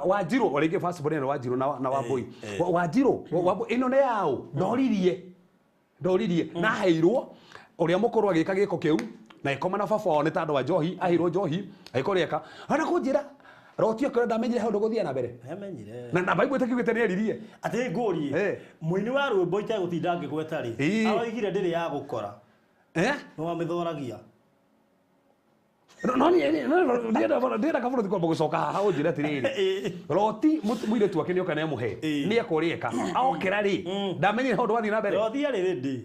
Wanjiru rĩngĩ first born Wanjiru na Wambui Wanjiru ĩno nĩ yaũ ndoririe na aheirwo ũrĩa mũkũrũ agĩka gĩko kĩu na ĩkoma na baba wao nĩ tondũ wa njohi aheirwo njohi agĩkorwo eka ona kũnjĩra roti ũkĩrĩa ndamenyire hau ndũgũthiĩ na mbere amenyire na Bible ĩtakiugĩte nĩ eririe atĩ ngũrie mũini wa rwĩmbo itegũtinda ngĩgweta rĩ aroigire ndĩrĩ ya gũkora nĩ wamĩthoragia. No ndienda kabũrũthi kwamba gũcoka haha ũnjĩre atĩrĩrĩ roti mũirĩtu wake nĩoka nĩamũhe nĩeka ũrĩa eka aokĩra rĩ ndamenyire hau ndũgathiĩ na mbere roti arĩ ready.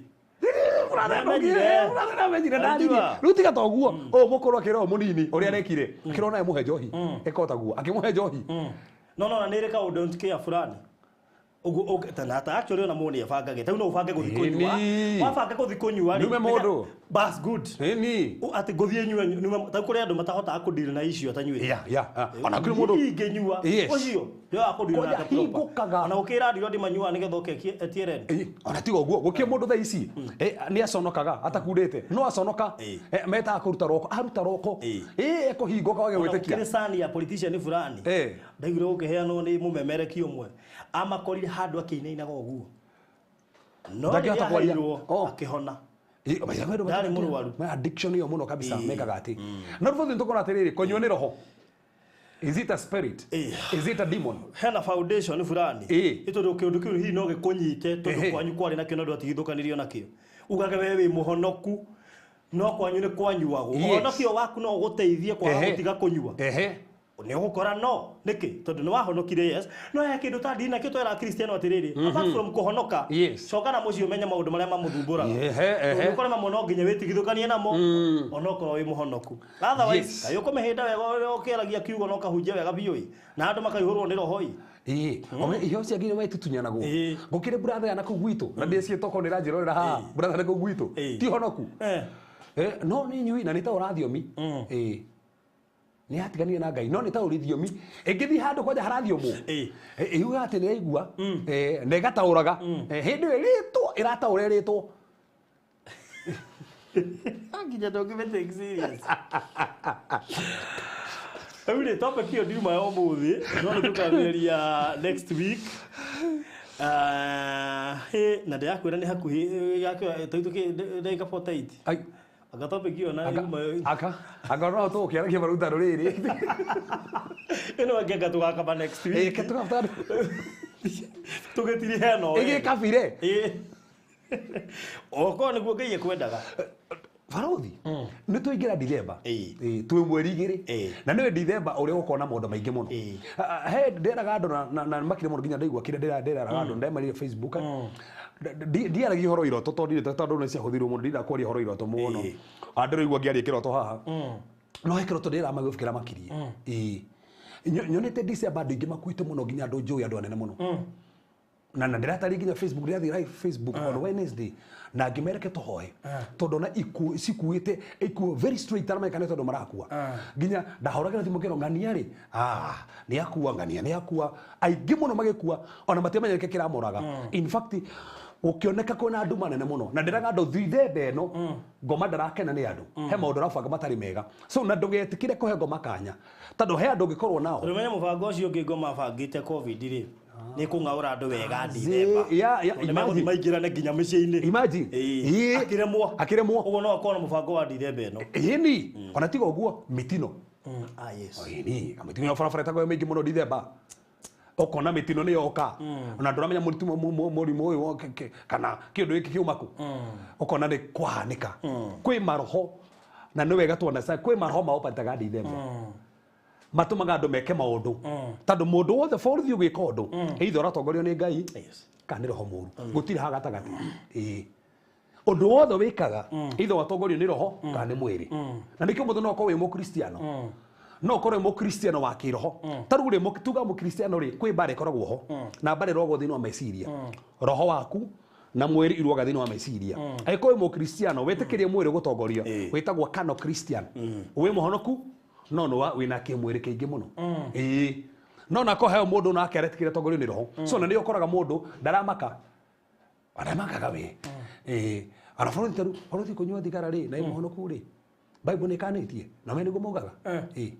Ndamenyire ndaririe rĩu tiga ta ũguo ũyũ mũkũrũ akĩra ũyũ mũnini ũrĩa arekire akĩra onawe mũhe njohi ĩka o taguo akĩmũhe njohi no no na nĩ ĩrĩ kaũndũ don't care fulani ũguo ta actually ona mũndũ nĩebangage ta rĩu no ũbange gũthiĩ kũnyua wabanga gũthiĩ kũnyua rĩ nume mũndũ bas good ĩni atĩ ngũthiĩ nyue ta kũrĩ andũ matahotaga kũdeal na icio atanyuĩte yeah ona kũrĩ mũndũ ingĩnyua ũcio nĩoya kũdeal nake proper ona gũkĩra andũ andĩ manyuaga nĩgetha oke etie rent ona tiga ũguo gũkĩrĩ mũndũ thaa ici nĩ aconokaga atakundĩte no aconoka metaga kũruta roko aruta roko ekũhingũka wage gwĩtĩkia gũkĩrĩ cani ya politician fulani ndaiguire gũkĩheanwo nĩ mũmemereki ũmwe amakorire handũ akĩinainaga ũguo no ndangĩhota kwaria akĩhona ndarĩ mũrwaru addiction ĩyo mũno kabisa mekaga atĩ na rĩu bothe tũkona atĩrĩrĩ kũnyua nĩ roho. Is it a spirit? Is it a demon? Hena foundation fulani ĩtondũ kĩũndũ kĩu hihi no gĩkũnyite tondũ kwanyu kwarĩ nakĩo na ndwatigithũkanirio nakĩo ugage we wĩ mũhonoku no kwanyu nĩ kwanyuagwo ũhonokio waku no ũgũteithie kwaga gũtiga kũnyua nĩ ũgũkora no nĩkĩ tondũ nĩ wahonokire yes no he kĩndũ ta ndini nakĩo twera Kristiano atĩrĩrĩ apart from kũhonoka coka na mũciĩ ũmenye maũndũ marĩa mamũthumbũraga tondũ ũkore mamwe no nginya wĩtigithũkanie namo onokorwo wĩ mũhonoku otherwise kaĩ ũkũmĩhĩnda wega ũrĩa ũkĩaragia kiugo na ũkahunjia wega biũ na andũ makaihũrwo nĩ roho iheo cia nginya waitutunyanagwo gũkĩrĩ brother ya nakũu gwitũ na ndĩciĩtwo okorwo nĩ ĩranjĩrorera haha brother nakũu gwitũ ti honoku no nĩ nyui na nĩ ta ũrathiomi nĩ atiganire na Ngai no nĩ ta ũrithiomi ĩngĩthiĩ handũ kwanja harathiomwo ĩugaga atĩ nĩ ĩraigua na ĩgataũraga hĩndĩ ĩyo ĩrĩtwo ĩrataũra ĩrĩtwo nginya ndũngĩmĩ take serious. Rĩu rĩ topic ĩyo ndiuma ya ũmũthĩ no nĩ tũkambĩrĩria next week na ndĩrakwĩra nĩ hakuhĩ ndagĩka 48 aka topic ĩyo na yuma aka aka no tũgũkĩaragia maruta rũrĩrĩ ĩno ĩngĩ tũgakaba next week tũgakaba tũgĩtirihe no ĩgĩkabire okorwo nĩguo Ngai ekwendaga Barothi nĩ tũingĩra Dithemba twĩ mweri igĩrĩ na nĩwe Dithemba ũrĩa ũgũkorwo na maũndũ maingĩ mũno he ndĩraga andũ na makĩria mũno nginya ndaigua kĩrĩa ndĩraga andũ ndemarire Facebook ndiaragia ũhoro iroto tondũ tondũ nĩ ciahũthĩirwo mũno ndira kwaria ũhoro iroto mũno andũ rĩu ngĩaria kĩroto haha no he kĩroto ndĩramagĩbĩkĩra makirie nyonete Dithemba andũ aingĩ makuĩte mũno nginya andũ njũĩ andũ anene mũno Na ndĩratari nginya Facebook, ndĩrathiĩ live Facebook on Wednesday na ngĩmereke tũhoe tondũ na ikuũ cikuĩte ikuũ very straight aramekane tondũ marakua. Nginya ndahũragĩra thimũ ngĩrwo ng'ania rĩ, nĩ akua, ng'ania nĩ akua, aingĩ mũno magĩkua ona matiamenyereke kĩramoraga. In fact gũkĩoneka kwĩna nduma nene mũno na ndĩraga andũ thithemba ĩno ngoma ndarakena nĩ andũ, he maũndũ arabanga matarĩ mega, so na ndũgetĩkĩre kũhe ngoma kanya tondũ he andũ ũngĩkorwo nao. Tondũ menye mũbango ũcio ũngĩ ngoma bangĩte COVID rĩ, nĩ kũng'aũra andũ wega Ndithemba. Yeah, Nĩ megũthiĩ imagine. maingĩrane nginya mĩciĩ-inĩ. Imagine. Ĩĩ. Ĩĩ. Akĩremwo. Akĩremwo. Ũguo no akorwo na mũbango wa Ndithemba ĩno. Ĩni ona tiga ũguo mĩtino. Yes. Ĩni kamĩtino ya barabara ĩtagwo mĩingĩ mũno Ndithemba, ũkona mĩtino nĩ yoka ona ndũramenya mũrimũ mũrimũ ũyũ kana kĩũndũ gĩkĩ kiuma kũ, ũkona nĩ kwahanĩka. Kwĩ maroho na nĩ wega tuona kwĩ maroho maopataga Ndithemba matũmaga andũ meke maũndũ tondũ mũndũ wothe borithi ũgĩka ũndũ either ũratongorio nĩ Ngai kana nĩ roho mũru, gũtirĩ ha gatagatĩ. Ĩĩ, ũndũ wothe wĩkaga either watongorio nĩ roho kana nĩ mwĩrĩ, na nĩkĩo mũndũ no akorwo wĩ mũkristiano, no ũkorwo wĩ mũkristiano wa kĩroho. Ta rĩu rĩ, tuga mũkristiano rĩ, kwĩ mbara ĩkoragwo ho na mbara ĩrogwo thĩinĩ wa meciria, roho waku na mwĩrĩ iruaga thĩinĩ wa meciria. Angĩkorwo wĩ mũkristiano wĩtĩkĩrie mwĩrĩ gũtongoria, wĩtagwo kano Christian, wĩ mũhonoku no nĩ wĩna kĩmwĩrĩ kĩingĩ mũno. Ĩĩ, no nako heo mũndũ nake aretĩkĩria tongorio nĩ roho, so na nĩyo ũkoraga mũndũ ndaramaka aramakaga we. Ĩĩ, ona bũrũri ta rĩu bũrũri kũnyua thigara rĩ, na ĩ mũhonoku rĩ, Bible nĩ ĩkanĩtie na me nĩguo maugaga. Ĩĩ,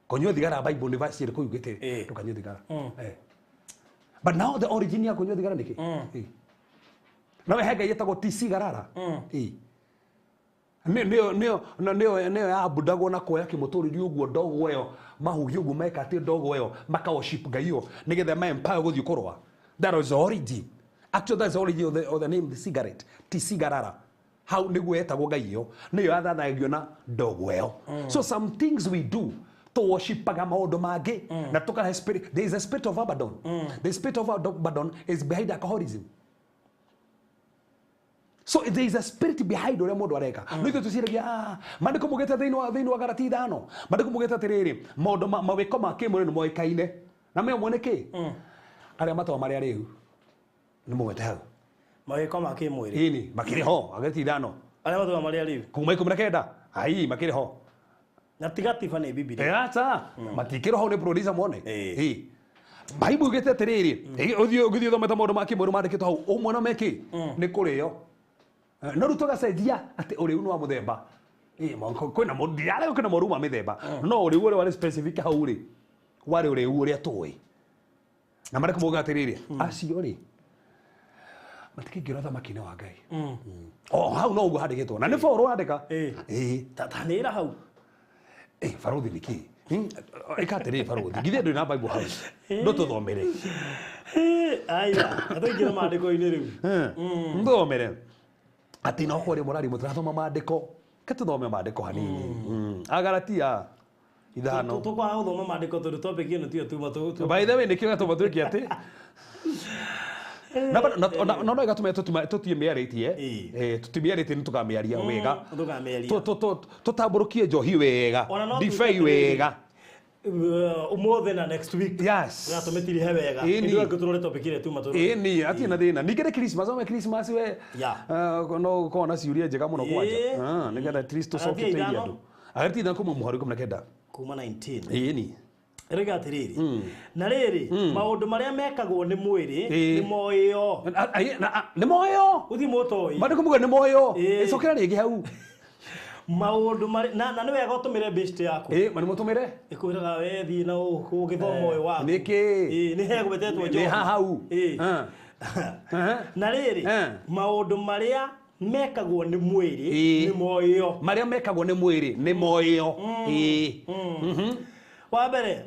kũnyua thigara Bible nĩ verse ĩrĩkũ yugĩte ndũkanyue thigara? But now the origin ya kũnyua thigara nĩkĩ? Ĩĩ, nawe he ngai ĩtagwo tisigarara. Ĩĩ, nĩyo nĩyo nĩyo nĩyo yabundagwo na kuoya kĩmũtũrĩri ũguo ndogo ĩyo mahuhi ũguo meka atĩ ndogo ĩyo maka worship ngai ĩyo nĩgetha ma empire gũthiĩ kũrũa. That was the origin, actually that's the origin of the name, the cigarette, tisigarara, hau nĩguo yetagwo ngai ĩyo, nĩyo yathathayagio na ndogo ĩyo. So some things we do to worshipaga maũndũ mangĩ na tũkahe spirit. There is a spirit of Abaddon. The spirit of Abaddon is behind alcoholism. So there is a spirit behind ũrĩa mũndũ areka. No ithuĩ tũciragia maandĩko mugĩte thĩinĩ wa Galatia 5, maandĩko mugĩte atĩrĩrĩ, maũndũ mawĩko ma kĩmwĩrĩ nĩ moĩkaine na me mwene kĩ arĩa matoo marĩa rĩu nĩ mũgwete hau. Mawĩko ma kĩmwĩrĩ. Ĩni makĩrĩ ho Galatia 5. Arĩa matũma marĩa rĩu. Kuma 19 ai makĩrĩ ho. Na tiga tiba nĩ Bibilia. Aca matikĩrĩ ho, nĩ producer mone. Ĩĩ. Ĩĩ, Bible ugĩte atĩrĩrĩ, ũthiĩ ũgĩthiĩ ũthomete maũndũ ma kĩmwĩrĩ mandĩkĩtwo hau ũmwe na mekĩ nĩ kũrĩo. No rĩu tũgacenjia atĩ ũrĩu nĩ wa mũthemba. Ĩĩ, kwĩna mũndũ ndirarega kwĩna moru ma mĩthemba, no ũrĩu ũrĩa warĩ specific hau rĩ, warĩ ũrĩu ũrĩa tũĩ na marĩkũ mauga atĩrĩrĩ, acio rĩ matikĩingĩra ũthamaki-inĩ wa Ngai. O hau no ũguo handĩkĩtwo na nĩ Paul wandĩka. Ĩĩ. Ĩĩ. Ta nĩra hau. Eh, barothi nĩ kĩ? Ĩka atĩrĩrĩ barothi, githĩ ndũrĩ na Bible hau ndũtũthomere? Aya, atũingĩre maandĩko-inĩ rĩu. Nthomere atĩ no kwarĩ mũrari mũtũrathoma maandĩko, ke tũthome maandĩko hanini. Agalatia 5. Tũkwaga gũthoma maandĩko tondũ topic ĩno tiyo tuma By the way, nĩkĩo gatũma twĩke atĩ na no ĩgatũma tũtie mĩarĩtie. Ĩĩ. Tũtimĩarĩtie nĩ tũkamĩaria wega. Tũkamĩaria. Tũtambũrũkie njohi wega, Ona no ndibei tuge atĩrĩrĩ, wega. Ũmũthĩ na next week. Yes. Gatũmĩtirihe wega. Ĩni. Ithuĩ angĩ tũrore topic ĩrĩa tuma tũrore. Ĩni atirĩ na thĩna. Ningĩ nĩ Christmas, ome Christmas we. Yeah. No ũkorwo na ciũria njega mũno kwanja. Ĩĩ. Nĩgetha at least tũcoke Galatia tũteithie 5. andũ. Agalatia 5 kuma mũhari 19. Kuma 19. Ĩni. Ĩroiga atĩrĩrĩ, na rĩrĩ, maũndũ marĩa mekagwo nĩ mwĩrĩ Ĩĩ. nĩ moĩo. Nĩ moĩo. Gũthiĩ mũtoĩ. Maandĩko muga nĩ moĩo. Ĩĩ. Ĩcokera rĩngĩ hau. Maũndũ marĩa na nĩ wega ũtũmĩre best yaku. Ĩĩ, ma nĩ mũtũmĩre. Ĩkwĩraga we thiĩ na ũgĩthoma ũyũ waku. Nĩkĩ? Ĩĩ, nĩ hegwetetwo Nĩ njohi. ha hau. Ĩĩ. Na rĩrĩ, maũndũ marĩa mekagwo nĩ mwĩrĩ Ĩĩ. nĩ moĩo. Marĩa mekagwo nĩ mwĩrĩ nĩ moĩo. Ĩĩ. Wa mbere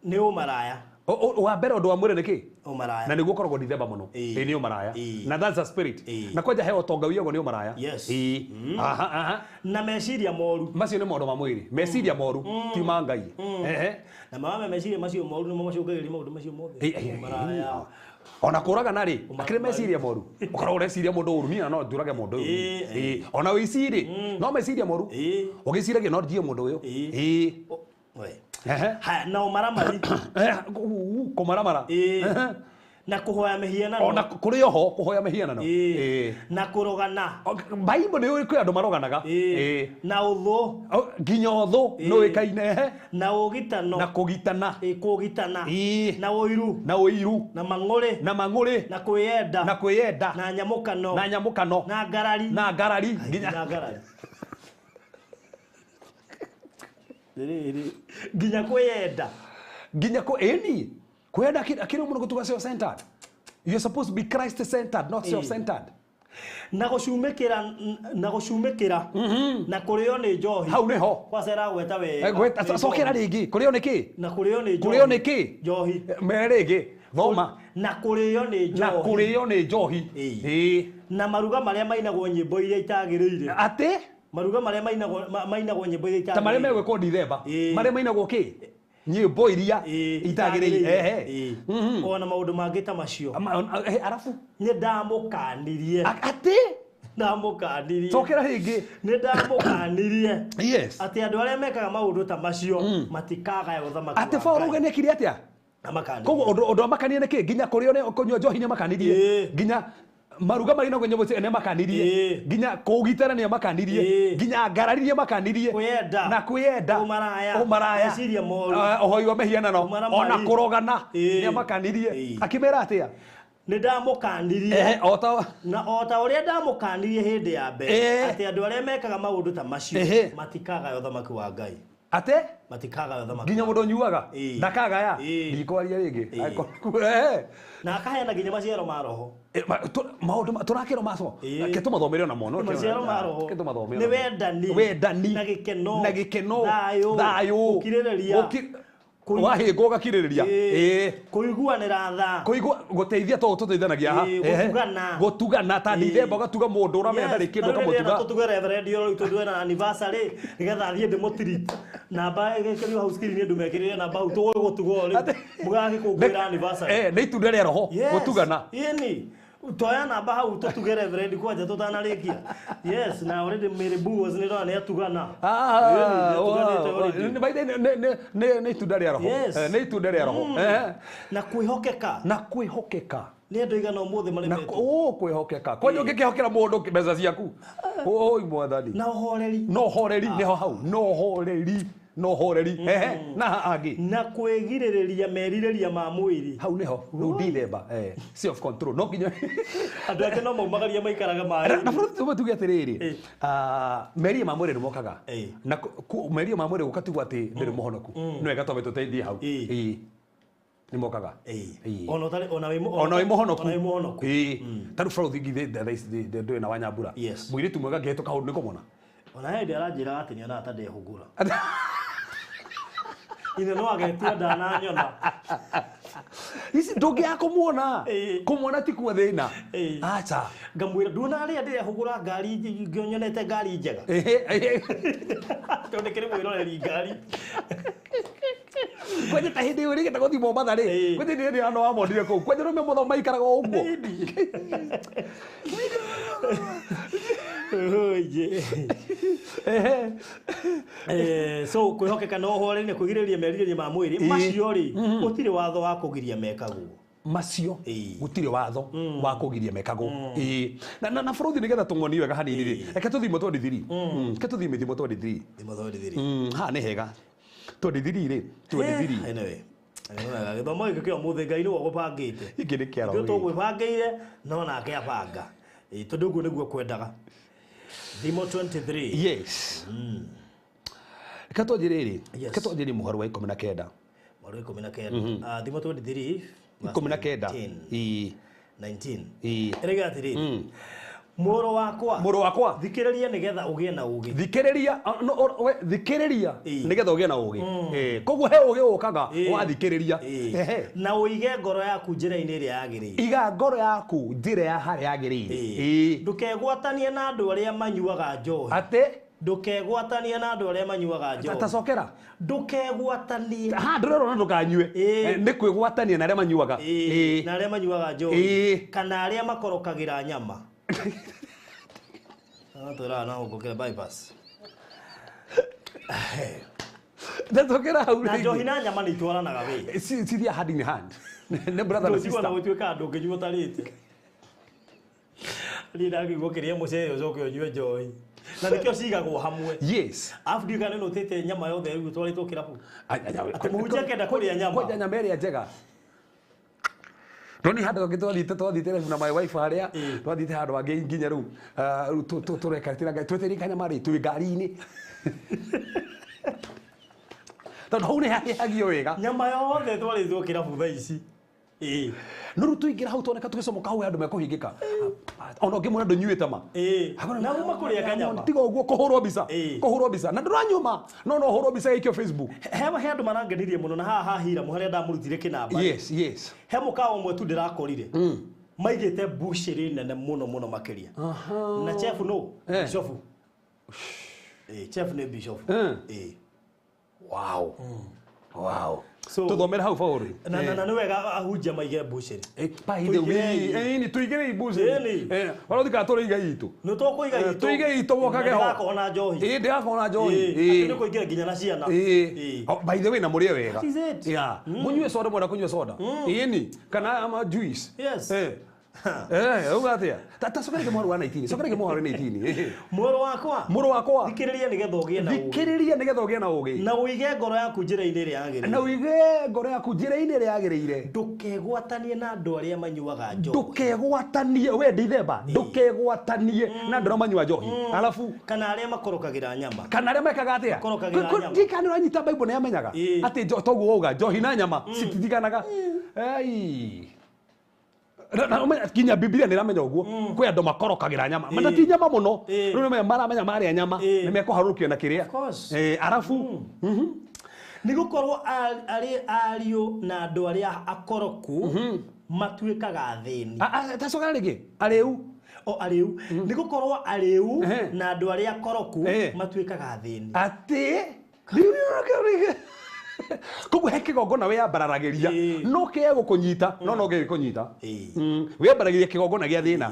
nĩ ũmaraya. Wa mbere ũndũ wa mwĩrĩ nĩ kĩ? Ũmaraya. Na nĩguo ũkoragwo Ndithemba mũno. Ĩĩ. Ĩĩ, nĩ ũmaraya. Ĩĩ. Na that's a spirit. Ĩĩ. Na kwanja he ũtonga wiyagwo nĩ ũmaraya. Yes. Ĩĩ. Aha, aha. Na meciria moru. Macio nĩ maũndũ ma mwĩrĩ, meciria moru ti ma Ngai. Ehe. Na mama meciria macio moru nĩmo macũngagĩrĩria maũndũ macio mothe. Ĩĩ, ĩĩ, Ũmaraya. ĩĩ. Ona kũragana rĩ, akĩrĩ meciria moru, ũkoragwo ũreciria mũndũ ũru, niĩ no njũrage mũndũ ũyũ. Ĩĩ. Ĩĩ. Ona ũici rĩ, no meciria moru. Ĩĩ. Ũgĩciragia no njiye mũndũ ũyũ. Ĩĩ. Ĩĩ. We. Ehe. Haya, na ũmaramari. Kũmaramara. Ĩĩ. Ehe. Na kũhoya mĩhianano. Ona kũrĩ oho kũhoya mĩhianano. Ĩĩ. Na kũrogana. Bible nĩ kwĩ andũ maroganaga. Ĩĩ. Na ũthũ. Nginya ũthũ nĩ ũĩkaine. Na ũgitano. Na kũgitana. Ĩĩ, kũgitana. Na ũiru. Na ũiru. Na mang'ũrĩ. Na mang'ũrĩ. Na kwĩyenda. Na kwĩyenda. Na nyamũkano. Na nyamũkano. Na ngarari. Na ngarari. Nginya ngarari. Nginya kwĩyenda. Nginya ĩni. Kwenda akiri mũno gũtuga self-centered. You're supposed to be Christ-centered, not self-centered. Na gũcumĩkĩra, na gũcumĩkĩra. Na kũrĩo nĩ njohi. Hau nĩho. Kwacera gweta wega. Gweta cokera rĩngĩ. Kũrĩo nĩ kĩ? Na kũrĩo nĩ njohi. Kũrĩo nĩ kĩ? Njohi. Mere rĩngĩ. Thoma. Na kũrĩo nĩ njohi. Na kũrĩo nĩ njohi. Ĩĩ. Na maruga marĩa mainagwo nyĩmbo iria itagĩrĩire. Atĩ? Maruga marĩa mainagwo nyĩmbo iria itagĩrĩire. Ta marĩa megwĩkwo Dithemba. Marĩa mainagwo kĩ? Nyĩmbo iria itagĩrĩire. Ehe. Ona maũndũ mangĩ ta macio. Arabu nĩ ndamũkanirie. Atĩ? Ndamũkanirie. Cokera rĩngĩ. Nĩ ndamũkanirie. Yes. Atĩ andũ arĩa mekaga maũndũ ta macio matikagaya ũthamaki wa Atĩ Paul Ngai. auga nĩ ekire atĩa? Amakanirie. Koguo ũndũ amakanirie nĩ kĩ? Nginya kũrĩo nĩ kũnyua njohi nĩ amakanirie. Nginya maruga marĩ na nyĩmbo nĩ amakanirie. Nginya kũgitana nĩ amakanirie. Nginya ngarari nĩ amakanirie. Kwĩyenda. Na kwĩyenda. Ũmaraya. Ũmaraya. Meciria moru. Ũhoi wa mĩhianano. Ona kũrogana nĩ amakanirie. Akĩmera atĩa? Nĩ ndamũkanirie. Na o ta ũrĩa ndamũkanirie hĩndĩ ya mbere atĩ andũ arĩa mekaga maũndũ ta macio matikagaya ũthamaki wa Ngai. Atĩ? Matikagaya ũthamaki. Nginya mũndũ ũnyuaga ndakagaya. Ndikwaria rĩngĩ. Na akaheana nginya maciaro ma roho. Maũndũ tũrakĩrwo maco. Reke tũmathomere ona mono. Maciaro ma roho. Reke tũmathomere. Nĩ wendani. Wendani. Na gĩkeno. Na gĩkeno. Thayũ. Thayũ. Gũkirĩrĩria. Wahĩngwo ũgakirĩrĩria. Kũiguanĩra tha. Kũigua gũteithia to tũteithanagia haha. Gũtugana. Gũtugana ta Dithemba ũgatuga mũndũ ũramenya ndarĩ kĩndũ ũkamũtuga. Tũtuge reverend rĩu tondũ ena anniversary nĩgetha athiĩ ndĩmũtreat. Namba ĩgĩkĩrio hau screen nĩ ndũmekĩrĩre namba hau tũgũgũtuga rĩu. Mũgagĩkũngũĩra anniversary. Nĩ itunda rĩa roho gũtugana. Ĩni. Toya namba hau tũtuge reverend kwanja tũtanarĩkia. Yes, na already Mary Buos nĩ ndona nĩ atugana. Nĩ itunda rĩa roho. Nĩ itunda rĩa roho. Na kwĩhokeka. Na kwĩhokeka. Nĩ andũ aigana ũmũthĩ maremetwo. Kwĩhokeka. Kwanja ũngĩkĩhokera mũndũ mbeca ciaku. Oi mwathani. Na ũhoreri. Na ũhoreri nĩho hau. Na ũhoreri. No horeri. Na angĩ. Na kwĩgirĩrĩria merirĩria ma mwĩrĩ. Hau nĩho rĩu Dithemba. Self control. No nginya andũ angĩ no maumagaria maikaraga maĩ. Na bũrũri tuge atĩrĩrĩ. Merirĩria ma mwĩrĩ nĩ mokaga. Na merirĩria ma mwĩrĩ gũkatigwo atĩ ndĩrĩ mũhonoku. Nĩ wega twambe tũteithie hau. Nĩ mokaga. Ona ũtarĩ ona wĩ ona wĩ mũhonoku. Ona wĩ mũhonoku. Ta rĩu bũrũri ngithĩ ndũĩ na Wanyambura. Mũirĩtu mwega ngĩhĩtũka hau nĩ ngũmona. Ona hĩndĩ aranjĩraga atĩ nĩonaga ta ndehũngũra. Ithe no agetua ndananyona. Ici ndũngĩaga kũmuona. Kũmuona ti kuo thĩna. Aca. Ngamwĩra nduona rĩrĩa ndĩrehũgũra ngari nyonete ngari njega. Tondũ ndĩkĩrĩ mwĩroreri ngari. Kwanja ta hĩndĩ ĩyo rĩgĩte gũthiĩ Mombatha rĩ. Kwanja hĩndĩ ĩrĩa wamonire kũu. Kwanja rũme mũtho maikaraga o ũguo. So kwĩhokeka na ũhoreri na kwĩgirĩrĩria merirĩria ma mwĩrĩ macio rĩ gũtirĩ watho wa kũgiria mekagwo. Macio gũtirĩ watho wa kũgiria mekagwo. Na bũrũri nĩgetha tũng'onie wega hanini rĩ. Reke tũthiĩ 23. Reke tũthiĩ mĩthimo 23. Thimo 23. Haha nĩ hega. 23 rĩ. 23. Anyway. Gĩthomo gĩkĩ kĩa ũmũthĩ Ngai nĩwe ũgũbangĩte. Gĩkĩ nĩ kĩa roho. Ithuĩ tũgwĩbangĩire no nake abanga. Tondũ ũguo nĩguo kwendaga. Thimo 23. Yes. Reke twanjĩrĩrie. Reke twanjĩrĩrie mũhari wa 19. Mũhari wa 19. Thimo 23. 19. 19. Ĩrĩga atĩrĩrĩ. Mũrũ wakwa. Mũrũ wakwa. Thikĩrĩria nĩgetha ũgĩe na ũũgĩ. Thikĩrĩria, we thikĩrĩria nĩgetha ũgĩe na ũũgĩ. Koguo he ũũgĩ ũkaga wathikĩrĩria. Na ũige ngoro yaku njĩra-inĩ ĩrĩa yagĩrĩire. Iga ngoro yaku njĩra ya harĩa yagĩrĩire. Ndũkegwatanie na andũ arĩa manyuaga njohi. Atĩ? Ndũkegwatanie na andũ arĩa manyuaga njohi. Tacokera. Ndũkegwatanie. Ha ndũrerwo na ndũkanyue. Nĩ kwĩgwatania na arĩa manyuaga. Na arĩa manyuaga njohi. Kana arĩa makorokagĩra nyama. Twĩraga no gũkĩra bypass. Ndatokera hau Na rĩngĩ. njohi na nyama nĩ itwaranaga wĩ. Cithia hand in hand. Nĩ brother na Ndũnjigua na sister. gũtuĩka andũ ũngĩnyua ũtarĩte. Niĩ ndakĩigua ũkĩrĩa mũcere ũcoke ũnyue njohi. Na nĩkĩo cigagwo hamwe. Yes. Arabu ndiũĩ kana nĩũtĩte nyama yothe rĩu ĩtwarĩtwo kĩrabu. Atĩ mũhunjia akĩenda kũrĩa nyama. Kwanja nyama ĩrĩa njega. Ndoni handũ hangĩ twathiĩte rĩu na my wife harĩa twathiĩte handũ hangĩ nginya rĩu rĩu tũrekarĩte na twetereire kanyama rĩ twĩ ngari-inĩ. Tondũ hau nĩ hahĩhagio wega. Nyama yothe ĩtwarĩtwo kĩrabu thaa ici. Ĩĩ. No rĩu tũingĩra hau tuoneka tũgĩcomoka hau andũ mekũhingĩka. Ona ũngĩmwĩra ndũnyuĩte ma. Ĩĩ. Na uma kũrĩa kanyama. Tiga ũguo kũhũrwo mbica. Ĩĩ. Kũhũrwo mbica. Na ndũranyuma. No no ũhũrwo mbica ĩikio Facebook. He andũ marangenirie mũno na haha ha Hiramu harĩa ndamũrutire kĩnamba. Yes, yes. He mũkawa ũmwe tu ndĩrakorire. Maigĩte bushĩrĩ nene mũno mũno makĩria. Na chef no? Bishop. Chef nĩ bishop. Ĩĩ. Wow. Wow. So- Tuthomere hau Paul. Na na nĩ wega ahunjia maige bushĩrĩ. By the way, ni tuigire ibuci. Ĩni. Wala thika tũrĩiga itũ. Nĩ tũkũiga itũ. Tũige itũ wokage ho. Na ndĩgakorwo na njohi. Ĩĩ ndĩgakorwo na njohi. Ĩĩ. Atĩ nĩ kũingĩra nginya na ciana. Ĩĩ. Oh, by the way na mũrĩe wega. That is it. Yeah. Mũnyue soda mwenda kũnyua soda. Ĩni kana ama juice. Yes. Uga atĩa? Ta cokereke mũhari wa 19. Cokereke mũhari wa 19. Mũrũ wakwa. Mũrũ wakwa. Thikĩrĩria nĩgetha ũgĩe na ũũgĩ. Thikĩrĩria nĩgetha ũgĩe na ũũgĩ. Na ũige ngoro yaku njĩra-inĩ ĩrĩa yagĩrĩire. Na ũige ngoro yaku njĩra-inĩ ĩrĩa yagĩrĩire. Ndũkegwatanie na andũ arĩa manyuaga njohi. Ndũkegwatanie we Ndithemba, ndũkegwatanie na andũ arĩa manyua njohi. Alafu kana arĩa makorokagĩra nyama. Kana arĩa mekaga atĩa? Makorokagĩra nyama. Ndika nĩ ũranyita Bible nĩ yamenyaga atĩ toguo wauga njohi na nyama cititiganaga. Ei. Na ũmenye nginya Biblia nĩ ĩramenya ũguo. Kwĩ andũ makorokagĩra nyama. Na ti nyama mũno. Rĩu nĩ maramenya marĩa nyama nĩ mekũharũrũkio na kĩrĩa. Of course. Arabu Nĩ gũkorwo arĩ ariũ na andũ arĩa akoroku matuĩkaga athĩni. Tacokera rĩngĩ. Arĩu. O arĩu. Nĩ gũkorwo arĩu na andũ arĩa akoroku matuĩkaga athĩni. Atĩ koguo he kĩgongona wĩyambararagĩria no kĩe gũkũnyita no no gĩgĩkũnyita. Wĩyambaragĩria kĩgongona gĩa thĩna.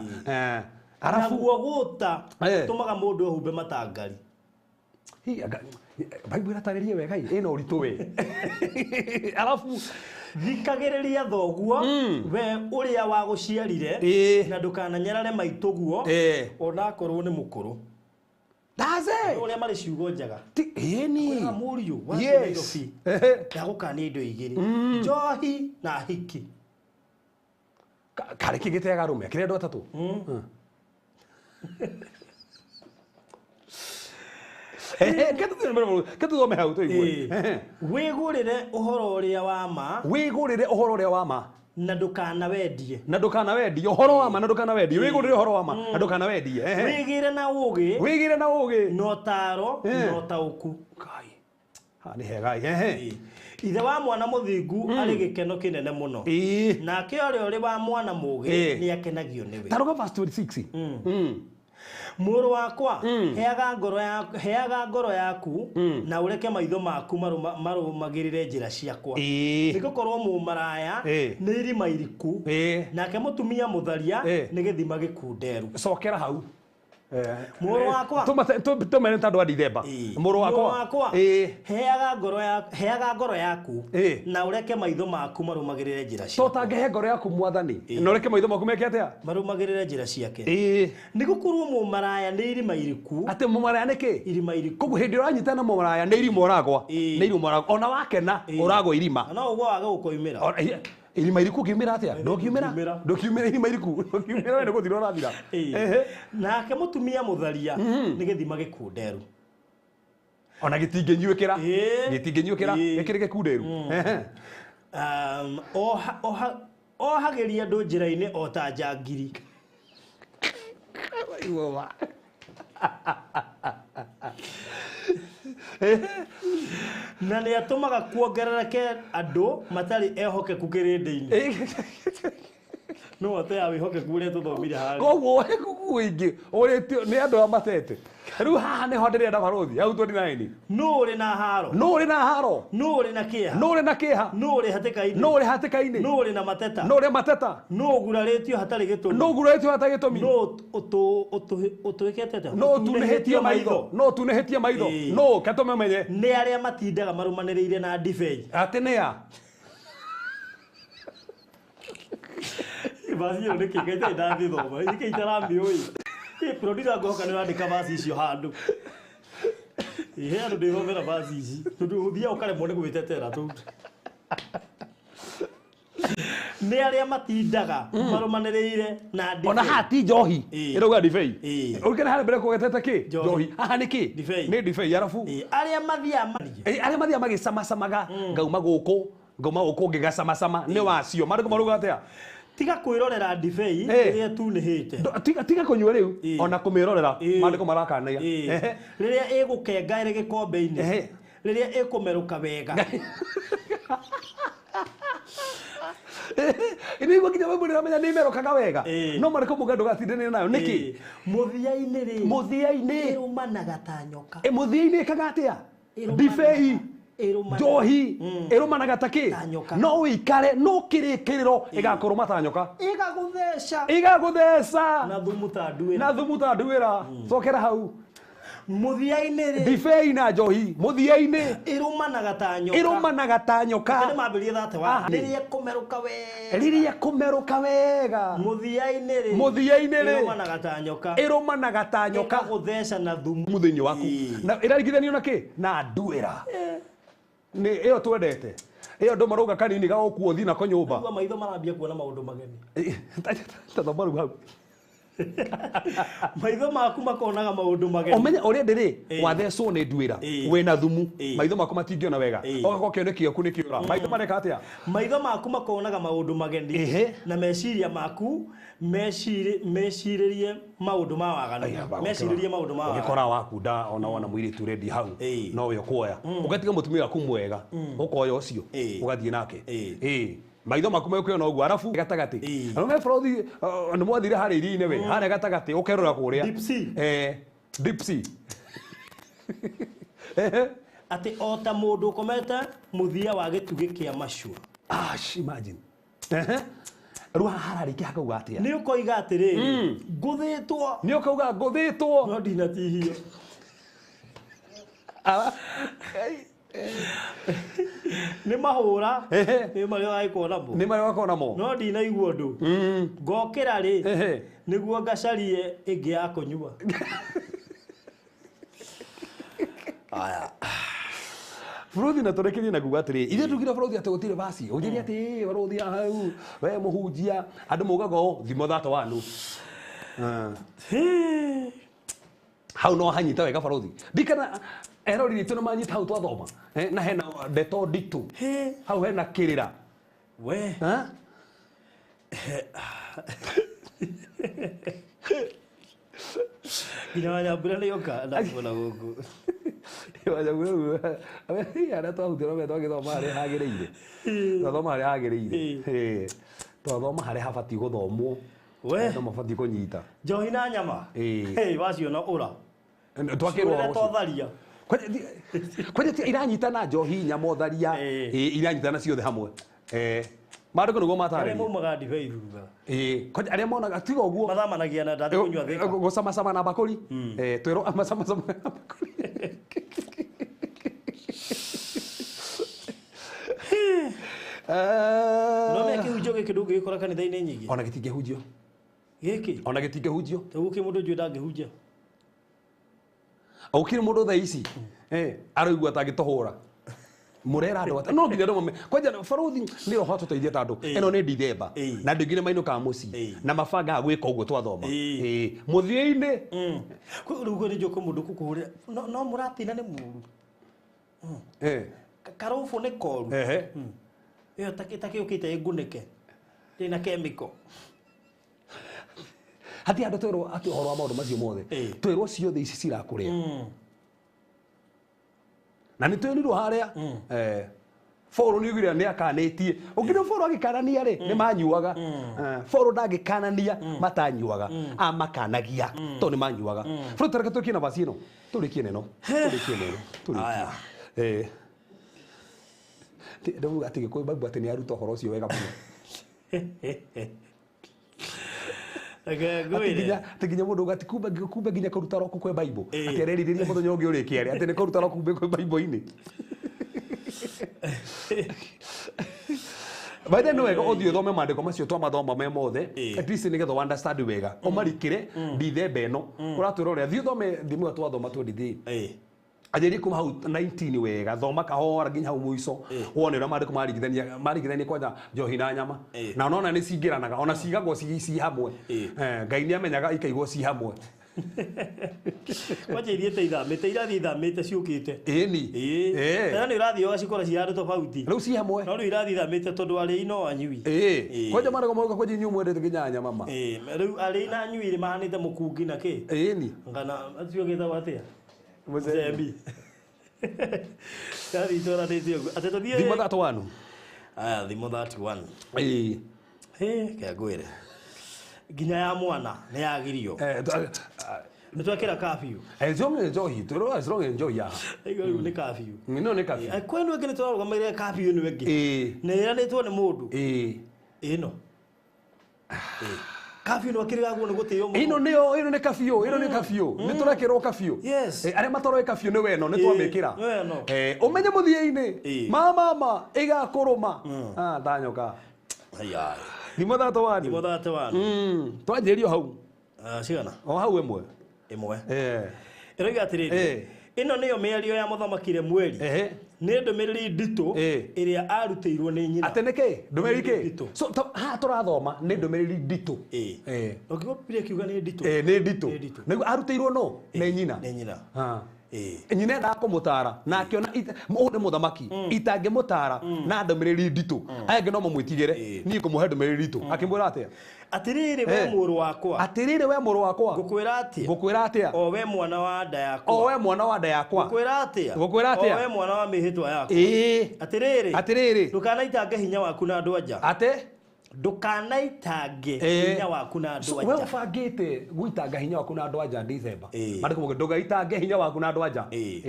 Arabu naguo gũta tũmaga mũndũ ehumbe matangari. Bible ĩratarĩria wega ĩna ũritũ we. Arabu thikagĩrĩria thoguo we ũrĩa wagũciarire na ndũkananyarare maitũguo onakorwo nĩ mũkũrũ. That's it. Ũrĩa marĩ ciugo njega. Ĩni. Kwĩra mũriũ wa Nairobi. Ndagũkania indo igĩrĩ. Njohi na hiki. Karĩ kĩ gĩteaga arũme? Kĩrĩa andũ atatũ? Ke tũthome hau tũigue. Wĩgũrĩre ũhoro ũrĩa wa ma. Wĩgũrĩre ũhoro ũrĩa wa ma. Na ndũkanawendie. Na ndũkanawendie. Ũhoro wa ma na ndũkanawendie. Wĩgũrĩre ũhoro wa ma na ndũkanawendie. Wĩgĩre na ũũgĩ. Wĩgĩre na ũũgĩ. Na ũtaaro na ũtaũku. Ngai. Haha nĩ hega. Ithe wa mwana mũthingu arĩ gĩkeno kĩnene mũno. Nake ũrĩa ũrĩ wa mwana mũũgĩ nĩ akenagio nĩwe. Taruga verse 26. Mũrũ wakwa, heaga ngoro yaku na ũreke maitho maku marũmagĩrĩre njĩra ciakwa. Nĩ gũkorwo mũmaraya nĩ irima iriku, nake mũtumia mũtharia nĩ gĩthima gĩkunderu. Cokera hau. Mũrũ wakwa. Tũmene ta andũ a Ndithemba. Mũrũ wakwa. Heaga ngoro yaku na ũreke maitho maku marũmagĩrĩre njĩra ciake. To tangĩhe ngoro yaku mwathani na ũreke maitho maku meke atĩa? Marũmagĩrĩre njĩra ciake. Nĩ gũkorwo mũmaraya nĩ irima iriku. Atĩ mũmaraya nĩ kĩ? Irima iriku. Koguo hĩndĩ ĩrĩa ũranyitana na mũmaraya nĩ irima ũragwa. Nĩ irima ũragwa. Ona wakena ũragwa irima. Na no ũguo wage gũkoimĩra. Irima iriku ũkiumĩra atĩa? Ndũkiumĩra? Ndũkiumĩra irima iriku. Ndũkiumĩra we nĩ gũthira ũrathira. Nake mũtumia mũtharia nĩ gĩthima gĩkunderu. Ona gĩtingĩnyuĩkĩra. Gĩtingĩnyuĩkĩra gĩkĩrĩ gĩkunderu. Ohagĩria andũ njĩra-inĩ o ta njangiri. Na nĩ atũmaga kuongerereke andũ matarĩ ehokeku kĩrĩndĩ-inĩ. No ate ya wĩhokeku ũrĩa tũthomire harĩa. Koguo wĩhokeku ũingĩ ũrĩtio nĩ andũ arĩa matete. Rĩu haha nĩho ndĩrenda barũthi hau 29. Nũ ũrĩ na haro? Nũ ũrĩ na haro? Nũ ũrĩ na kĩeha? Nũ ũrĩ na kĩeha? Nũ ũrĩ hatĩka-inĩ? Nũ ũrĩ hatĩka-inĩ? Nũ ũrĩ na mateta? Nũ ũrĩ mateta? Nũ ũgurarĩtio hatarĩ gĩtũmi? Nũ ũgurarĩtio hatarĩ gĩtũmi? Nũ ũtũĩkĩte atĩa? Nũ ũtunĩhĩtio maitho? Nũ ũtunĩhĩtio maitho? Nũ ketũme ũmenye? Nĩ arĩa matindaga marũmanĩrĩire na ndibei. Atĩ nĩ a? Vaci ĩyo nĩkĩ Ngai itarĩ ndathithoma nĩkĩ itaramĩũĩ. Producer ngoka nĩ ũrandĩka vaci icio handũ. He andũ ndĩthomera vaci ici tondũ ũthiaga ũkaremwo nĩ gwĩtetera tondũ nĩ arĩa matindaga marũmanĩrĩire na ndibei. Ona haha ti njohi. Ĩĩ. Ĩrauga ndibei. Ĩĩ. Ũrikana harĩa mbere kũgetete kĩ? Njohi. Njohi. Haha nĩ kĩ? Ndibei. Nĩ ndibei arabu. Ĩĩ, arĩa mathiaga Arĩa mathiaga magĩcamacamaga ngauma gũkũ ngauma gũkũ ngĩgacamacama nĩ wacio. Maandĩko marauga atĩa? Tiga kwĩrorera ndibei Ĩĩ. rĩrĩa ĩtunĩhĩte. Tiga kũnyua rĩu Ĩĩ. ona kũmĩrorera Ĩĩ. maandĩko marakanagia. Ĩĩ. Ehe. Rĩrĩa ĩgũkenga ĩrĩ gĩkombe-inĩ Ehe. rĩrĩa ĩkũmerũka wega. Nĩguo nginya we mwene ũramenya nĩ imerũkaga wega. Ĩĩ. No marĩkũ mũga ndũgatindane nayo nĩkĩ? Ĩĩ. Mũthia-inĩ rĩ Mũthia-inĩ. ĩrũmanaga ta nyoka. Mũthia-inĩ ĩkaga atĩa? Ĩrũmanaga. Ndibei. Ĩrũmanaga. Njohi ĩrũmanaga ta kĩ? Ta nyoka. No ũikare no kĩrĩkĩrĩro ĩgakũrũma ta nyoka. Ĩgagũtheca. Ĩgagũtheca. Na thumu ta nduĩra. Na thumu ta nduĩra. Cokera hau. Mũthia-inĩ rĩ Ndibei na njohi mũthia-inĩ ĩrũmanaga ta nyoka. ĩrũmanaga ta nyoka. Nĩ mambĩrĩrie thate wa Ah. rĩrĩa ĩkũmerũka wega. Rĩrĩa kũmerũka wega. Mũthia-inĩ rĩ Mũthia-inĩ rĩ ĩrũmanaga ta nyoka. ĩrũmanaga ta nyoka. Ĩgagũtheca na thumu. Thumu thĩinĩ waku. Ĩĩ. Na ĩraringithanio na kĩ? Na nduĩra. Nĩ ĩyo twendete. Ĩyo andũ marauga kanini gagũkua ũthiĩ nako nyũmba. Rĩu maitho marambia kuona maũndũ mageni. Ta thoma rĩu hau. Maitho maku makonaga maũndũ mageni. Ũmenye ũrĩa ndĩrĩ Ĩĩ. wathecwo nĩ nduĩra Ĩĩ. wĩna thumu Ĩĩ. maitho maku matingĩona wega Ĩĩ. ũgakorwo kĩoneki gĩaku nĩ kĩũra maitho mareka atĩa? Maitho maku makonaga maũndũ mageni Ĩhĩ. na meciria maku mecirĩrie maũndũ ma waganu. Mecirĩrie maũndũ ma waganu. Ũgĩkora wakunda ona wona mũirĩtu rendi hau Ĩĩ. nowe ũkuoya ũgatiga mũtumia waku mwega ũkoya ũcio Ĩĩ. ũgathiĩ nake. Ĩĩ. Ĩĩ. Maitho maku mekuona ũguo arabu gatagatĩ. Ĩĩ. Arũme bũrũthi nĩ mwathire harĩa iria-inĩ we harĩa gatagatĩ ũkerora kũrĩa. Deep sea. Deep sea. Ehe. Atĩ o ta mũndũ ũkomete mũthia wa gĩtugĩ kĩa macua. Ah, imagine. Ehe. Rĩu haha hararĩkia hakauga atĩa? Nĩ ũkoiga atĩrĩrĩ ngũthĩtwo Nĩ ũkauga ngũthĩtwo. no ndinatihio. Nĩ mahũra Ehe. nĩ marĩa wagĩkorwo namo Nĩ marĩa wakorwo namo. no ndinaigua ũndũ. Ngokĩra rĩ Ehe. nĩguo ngacarie ĩngĩ ya kũnyua. Aya. Bũrũthi na tũrekerie na kuga atĩrĩ ithuĩ tugire bũrũthi atĩ gũtirĩ basi ũnjĩre atĩ bũrũthi hau we mũhunjia andũ maugaga ũũ thimo thate wanu. Hau no hanyita wega bũrũthi ndikana erori ritũ nĩ manyita hau twathoma na hena ndeto nditũ hau hena kĩrĩra. We. Ha? Nginya wanyambura nĩ yoka ndakuona gũkũ. Arĩa twahutĩrwo me twagĩthoma harĩa hagĩrĩire. Twathoma harĩa hagĩrĩire. Twathoma harĩa habatiĩ gũthomwo. We. Andũ mabatiĩ kũnyita. Njohi na nyama. Ĩĩ. Hey, waciona ũra. Twakĩrwo Ũrĩa totharia. Kwanja iranyitana njohi nyama ũtharia. Ĩĩ. Iranyitana ciothe hamwe. Maandĩko nĩguo Arĩa matarĩria. maumaga ndibei thutha. Kwanja arĩa monaga tiga ũguo. Mathamanagia na ndathi kũnyua thĩka. Gũcamacama na bakũri. Twĩrwo macamacama na bakũri. No me kĩhunjio gĩkĩ ndũngĩgĩkora kanitha-inĩ nyingĩ. Ona gĩtingĩhunjio. Gĩkĩ? Ona gĩtingĩhunjio. Rĩu gũkĩ mũndũ njũĩ ndangĩhunjia. Gũkĩrĩ mũndũ thaa ici aroigua atangĩtũhũra. Mũrera andũ atĩa? No nginya andũ mame. Kwanja barothi nĩ roho atũteithia ta andũ. Ĩno nĩ Dithemba. Na andũ aingĩ nĩ mainũkaga mũciĩ. Na mabangaga gwĩka ũguo twathoma. Mũthia-inĩ. Rĩu nĩ njũĩ kwĩ mũndũ ũkũkũhũrĩra. No mũratina nĩ mũru. Karũbũ nĩ koru. Ĩyo takĩũkĩte ĩngunĩke. Ĩna chemical. Hatirĩ andũ twerwo atĩ ũhoro wa maũndũ macio mothe. Twerwo ciothe ici cirakũrĩa. Na nĩ twerirwo harĩa Paul nĩ oigire nĩ akanĩtie. Ũngĩona Paul agĩkanania rĩ nĩ manyuaga. Paul ndangĩkanania matanyuaga. Amakanagia tondũ nĩ manyuaga. Paul tareke tũrĩkie na vaci ĩno. Tũrĩkie na ĩno. Tũrĩkie na ĩno. Tũrĩkie. Ndauga atĩ Gĩkũyũ Bible atĩ nĩ aruta ũhoro ũcio wega mũno. Atĩ nginya mũndũ auga atĩ kumbe nginya kũruta roko kwĩ Bible. Atĩ arerirĩria mũthenya ũngĩ ũrĩke arĩa atĩ nĩ kũruta roko kumbe kwĩ Bible-inĩ. By the way, ũthiĩ ũthome maandĩko macio twamathoma me mothe, at least nĩgetha understand wega, ũmarikĩre ndithemba ĩno ũratwĩra ũrĩa. Thiĩ ũthome thimũ ĩyo twathoma 23, anjĩrie kuma hau 19 wega, thoma kahora nginya hau mũico, wone ũrĩa maandĩko marigithania kwanja njohi na nyama, na ũnona nĩ cingĩranaga, ona cigagwo ci hamwe. Ngai nĩ amenyaga ikaigwo ci hamwe. Kwanja ithiĩte ithamĩte, irathiĩ ithamĩte ciũkĩte. Ĩni. Tena nĩ ũrathiĩ ũgacikora ci handũ tofauti. Rĩu ci hamwe. No rĩu irathiĩ ithamĩte tondũ arĩi no anyui. Kwanja maandĩko mauga kwanja inyuĩ mwendete nginya nyama ma. Rĩu arĩi na anyui rĩ mahanĩte mũkungi na kĩ? Ĩni. Ngana acio gĩtagwo atĩa? Mũcembi. Yaani itwaranĩte ũguo. Atĩ tũthiĩ Thimo 31. Aya, thimo 31. Ĩĩ. Kĩa ngwĩre. Nginya ya mwana nĩ yagirio. Nĩ twekĩra curfew. As long as njohi, tũrĩ as long as njohi ya. Ĩgo rĩu nĩ curfew. No nĩ curfew. Kwĩ ĩno ĩngĩ nĩ tũrarũgamĩrĩra curfew ĩno ĩngĩ. Nĩ ĩranĩtwo nĩ mũndũ. Ĩno. Curfew no akĩrĩgagwo nĩ gũtĩo mũno. Ĩno nĩyo, ĩno nĩ curfew, ĩno nĩ curfew. Nĩ tũrekĩrwo curfew. Yes. Arĩa matoroĩ curfew nĩ weno, nĩ twamĩkĩra. Weno. Ũmenye mũthia-inĩ. Mama ĩgakũrũma. Ah, ndanyoka. Aya. Thimo 31. Thimo 31. Twanjĩrĩrio hau. Cigana? O hau ĩmwe. Ĩmwe. Ĩroiga atĩrĩrĩ. Ĩno nĩyo mĩario ya mũthamaki Lemueli. Nĩ ndũmĩrĩri nditũ ĩrĩa arutĩirwo nĩ nyina. Atĩ nĩkĩ? Ndũmĩrĩri kĩ? So haha tũrathoma nĩ ndũmĩrĩri nditũ. Ũngĩkorwo Bibilia ĩkiuga nĩ nditũ. Nĩ nditũ. Nĩguo arutĩirwo no nĩ nyina. Nĩ nyina. Nyina endaga kũmũtara na akĩona ũyũ nĩ mũthamaki itangĩmũtara na ndũmĩrĩri nditũ, aya angĩ no mamwĩtigĩre, niĩ ngũmũhe ndũmĩrĩri nditũ. Akĩmwĩra atĩa? Atĩrĩrĩ we mũrũ wakwa. Atĩrĩrĩ we mũrũ wakwa. Ngũkwĩra atĩa? Ngũkwĩra atĩa? O we mwana wa nda yakwa. O we mwana wa nda yakwa. Ngũkwĩra atĩa? Ngũkwĩra atĩa? O we mwana wa mĩhĩtwa yakwa. Atĩrĩrĩ. Atĩrĩrĩ. Ndũkanaitange hinya waku na andũ anja. Atĩ? Ndũkanaitange hinya waku na andũ anja. We ũbangĩte gũitanga hinya waku na andũ anja December. Maandĩko mauga ndũgaitange hinya waku na andũ anja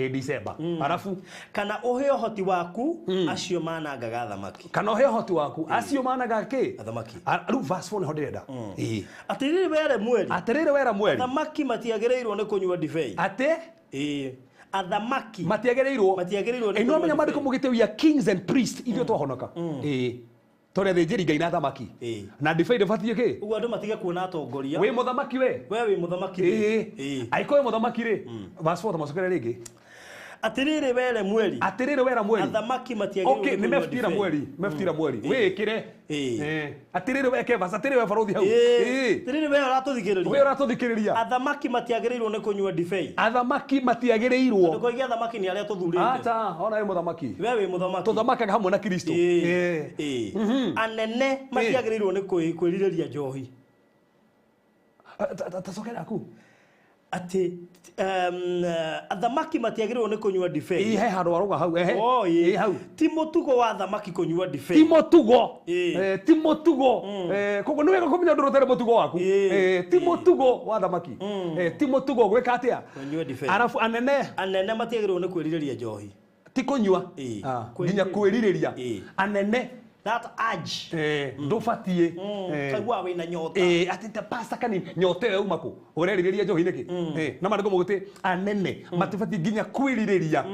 December. Arabu kana ũhe ũhoti waku acio manangaga athamaki. Kana ũhe ũhoti waku acio manangaga kĩ? Athamaki. Rĩu verse 4 nĩho ndĩrenda. Atĩrĩrĩ we Lemueli. Atĩrĩrĩ we Lemueli. Athamaki matiagĩrĩirwo nĩ kũnyua ndibei. Atĩ? Athamaki matiagĩrĩirwo. Matiagĩrĩirwo nĩ Ĩno kũnyua menya maandĩko ndibei. mugĩte we are kings and priests ithuĩ twahonoka. Tore thĩnjĩri Ngai na athamaki. Na ndibei ndĩbatiĩ kĩ? Ũguo andũ matige kuona atongoria. Wĩ mũthamaki we. We wĩ mũthamaki. Angĩkorwo wĩ mũthamaki rĩ, verse 4 tũmacokere rĩngĩ. Atĩrĩrĩ we Lemueli. Atĩrĩrĩ we Lemueli. Athamaki matiagĩrĩirwo. Okay, nĩ mebutira mweri, mebutira mweri. Wĩĩkĩre. Atĩrĩrĩ we Kevas, atĩrĩrĩ we Barũthi hau. Atĩrĩrĩ we ũratũthikĩrĩria. We ũratũthikĩrĩria. Athamaki matiagĩrĩirwo nĩ kũnyua ndibei. Athamaki matiagĩrĩirwo. Ndũkoige athamaki nĩ arĩa tũthurĩte. Acha, ona wĩ mũthamaki. We wĩ mũthamaki. Tũthamakaga hamwe na Kristo. Anene matiagĩrĩirwo nĩ kwĩrirĩria njohi. Tacokera aku. Atĩ athamaki matiagĩrĩirwo nĩ kũnyua ndibei. He handũ warũga hau. Ĩ hau. Ti mũtugo wa athamaki kũnyua ndibei. Ti mũtugo. Ti mũtugo. Koguo nĩ wega kũmenya ũndũ ũtarĩ mũtugo waku. Ti mũtugo wa athamaki. Ti mũtugo gwĩka atĩa? Kũnyua ndibei. Arabu anene. Anene matiagĩrĩirwo nĩ kwĩrirĩria njohi. Ti kũnyua. Nginya kwĩrirĩria. Anene. That urge. Ndũbatiĩ. Kaigua wĩna nyota. Atĩ ta pasta kanini nyota ĩyo yauma kũ? Ũrerirĩria njohi nĩkĩ? Na maandĩko maugĩte anene matibatiĩ nginya kwĩrirĩria.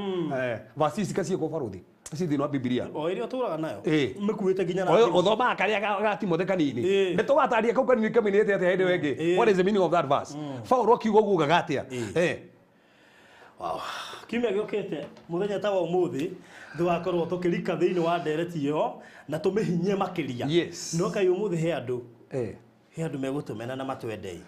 Verse ici kaciĩkwo Barũthi. Ici thĩinĩ wa Bibilia. O ĩrĩa ũtũraga nayo. Mĩkuĩte nginya na thimũ. Ũthomaga karĩa ga Timothy kanini. Nĩ tũgataria kau kanini kaminĩte atĩa hĩndĩ ĩyo ĩngĩ. What is the meaning of that verse? Paũlũ akiuga ũguo ugaga atĩa? Wow. Kiumia gĩũkĩte mũthenya ta wa ũmũthĩ tũgakorwo tũkĩrika thĩinĩ wa ndereti ĩyo na tũmĩhinyie makĩria. Yes. No kaĩ ũmũthĩ he andũ. He andũ megũtũmena na matwendei.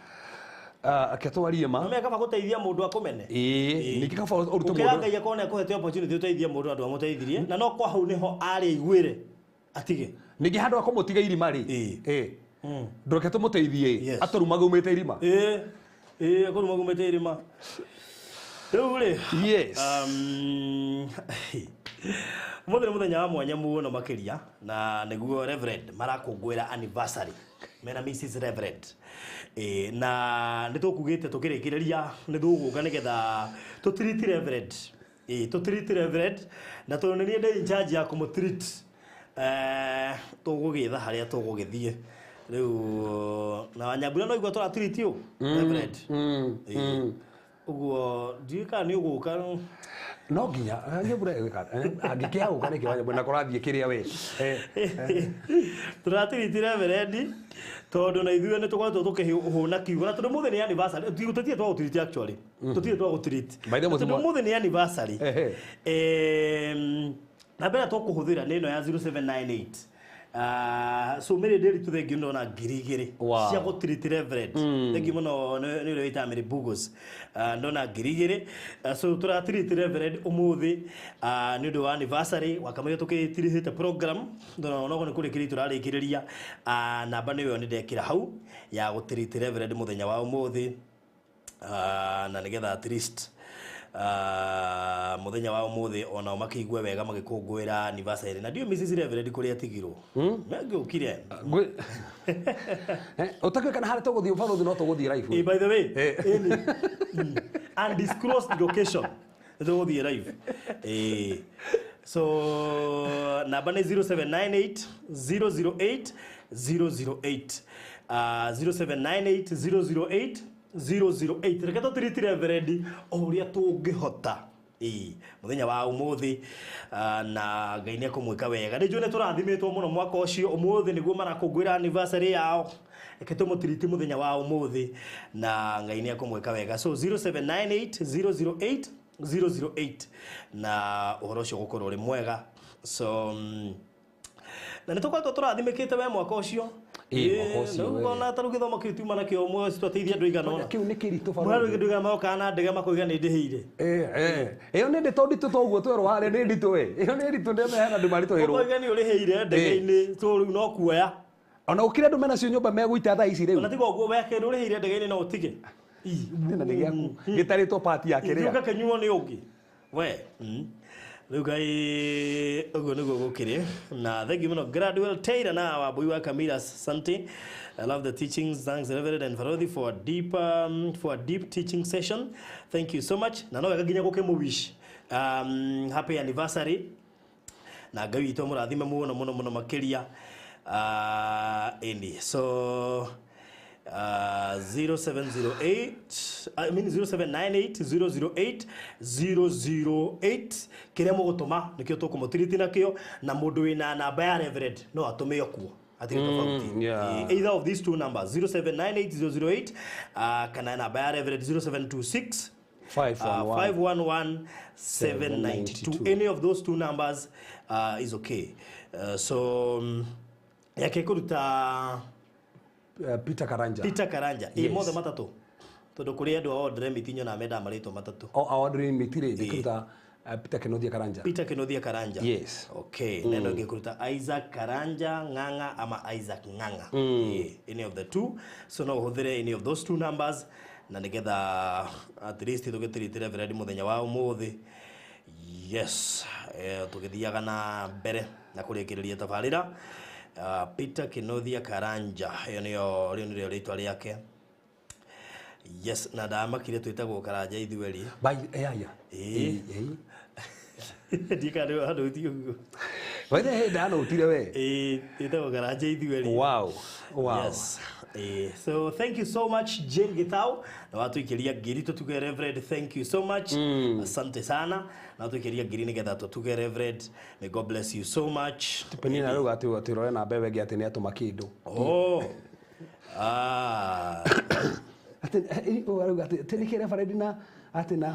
Ake twarie ma. Nĩ kaba gũteithia mũndũ akũmene. Ningĩ kaba ũrute mũndũ. Ũkĩra Ngai akorwo nĩ akũhete opportunity ũteithie mũndũ andũ amũteithirie na no kwa hau nĩho arĩ aiguĩre atige. Ningĩ handũ akũmũtiga irima rĩ. Ndũreke tũmũteithie atũrumaga umĩte irima. Akũrumaga umĩte irima. Rĩu rĩ. Yes. Mũthĩ nĩ mũthenya wa mwanya mũno makĩria na nĩguo Reverend marakũngũĩra anniversary mena Mrs Reverend. Na nĩ tũkugĩte tũkĩrĩkĩrĩria nĩ tũgũka nĩgetha tũtiriti Reverend. Tũtiriti Reverend na tondũ nĩ niĩ ndĩ in charge ya kũmũtreat. Tũgũgĩtha harĩa tũgũgĩthiĩ. Rĩu na Wanyambura no igua tũratiriti ũ Reverend. Ũguo ndiũĩ kana nĩ ũgũka. No nginya Nyambura egwĩka angĩkĩaũka nĩkĩ wa Nyambura na kũrathiĩ kĩrĩa we. Tũratiriti reverendi tondũ na ithuĩ nĩ tũkoretwo tũkĩhũna kiugo na tondũ mũthĩ nĩ anniversary tũtirĩ twagũtiriti actually tũtirĩ twagũtiriti tondũ mũthĩ nĩ anniversary namba ĩrĩa tũkũhũthĩra nĩ ĩno ya 0798. So Mary Nderi tũthengiũ ndona 2000 cia gũtiriti reverend. Thengiũ mũno nĩ ũrĩa wĩtaga Mary Bugos. Ndona 2000. So tũratiriti reverend ũmũthĩ nĩ ũndũ wa anniversary wakamũira tũkĩtirihĩte program ndona onogo nĩ kũrĩkĩrĩria tũrarĩkĩrĩria. Namba nĩyo nĩ ndekĩra hau ya gũtiriti reverend mũthenya wa ũmũthĩ na nĩgetha at least muthenya wa umuthi ona makĩigue wega magĩkũngũĩra anniversary na ndio Mrs Reverend kũrĩa atigirwo mangĩũkire ũtakĩũĩ kana harĩa tũgũthiĩ ũbarũthi no tũgũthiĩ live. By the way undisclosed location tũgũthiĩ live. So namba nĩ 0798 008 008 0798 008 008. Reke tũtiriti reverendi o ũrĩa tũngĩhota mũthenya wa ũmũthĩ na Ngai nĩ ekũmwĩka wega. Nĩ njũĩ nĩ tũrathimĩtwo mũno mwaka ũcio ũmũthĩ nĩguo marakũngũĩra anniversary yao. Reke tũmũtiriti mũthenya wa ũmũthĩ na Ngai nĩ ekũmwĩka wega. So 0798 008 008 na ũhoro ũcio ũgũkorwo ũrĩ mwega. So na nĩ tũkoretwo tũrathimĩkĩte we mwaka ũcio. Ona ta rĩu gĩthomo kĩu tiuma nakĩo mwezi twateithia andũ aigana ũna. Kĩu nĩ kĩritũ barũthi. Andũ aigana mokaga na ndege makoiga nĩ ndĩhĩire. Ĩyo nĩ ndĩtũ nditũ toguo twerwo harĩa nĩ nditũ we. Ĩyo nĩ nditũ ndĩmeheana andũ maritũhĩrwo. Makoiga nĩ ũrĩhĩire ndege-inĩ so rĩu no kuoya. Ona gũkĩrĩ andũ menacio nyũmba megũita thaa ici rĩu. Ona tiga ũguo we kĩndũ ũrĩhĩire ndege-inĩ no ũtige. Na nĩ gĩaku gĩtarĩtwo pati ya kĩrĩa. Gĩũka kĩnyuo nĩ ũngĩ. We. Rĩu Ngai ũguo nĩguo gũkĩrĩ na thank you mũno Gradwell Taylor na Wambui wa Kamira Sante. I love the teachings. Thanks Reverend and Farodhi for a deep teaching session. Thank you so much. Na no wega nginya gũkĩmũwish happy anniversary na Ngai witũ amũrathime mũno mũno mũno makĩria. Ĩni so 0708 I mean 0798 008 008 kiria mugutuma nikio tukumutiriti nakio na mundu wina namba ya Reverend no atume okuo atiri tofauti. Either of these two numbers 0798 008 kana namba ya Reverend 0726 511 792. Any of those two numbers is okay. So yake kuruta Peter Karanja. Peter Karanja. Yes. Mothe matatu. Tondu kuri andu aordere mitinyo na menda marĩtwa matatu. O aordere mitire ndikuruta Peter Kenothia Karanja. Peter Kenothia Karanja. Yes. Okay. Neno ngikuruta Isaac Karanja Ng'ang'a ama Isaac Ng'ang'a. Yeah. Any of the two. So no hũthĩre any of those two numbers na nigetha at least tũgĩtirite Reverend mũthenya wa ũmũthĩ. Yes. Tũgĩthiaga na mbere na kũrĩkĩrĩria tabarĩra. Peter Kenothia Karanja ĩyo nĩyo rĩu nĩrĩo rĩtwa rĩake. Yes, na ndamakire twĩtagwo Karanja ithuerĩ. Bai ya. Ndika rĩu andũ ti ũguo. By the way, ndanũtire we. Twĩtagwo Karanja ithuerĩ. Wow. Wow. Yes. So thank you so much Jane Gitau na watuikiria ngiri tutuge Reverend, thank you so much. Asante sana na watuikiria ngiri nigetha tutuge Reverend. May God bless you so much. Penina rĩu atĩ atĩrore na mbebe ĩngĩ atĩ nĩ atũma kĩndũ. Oh. Ah. Atĩ rĩu atĩ nĩkĩ Reverend na atĩ na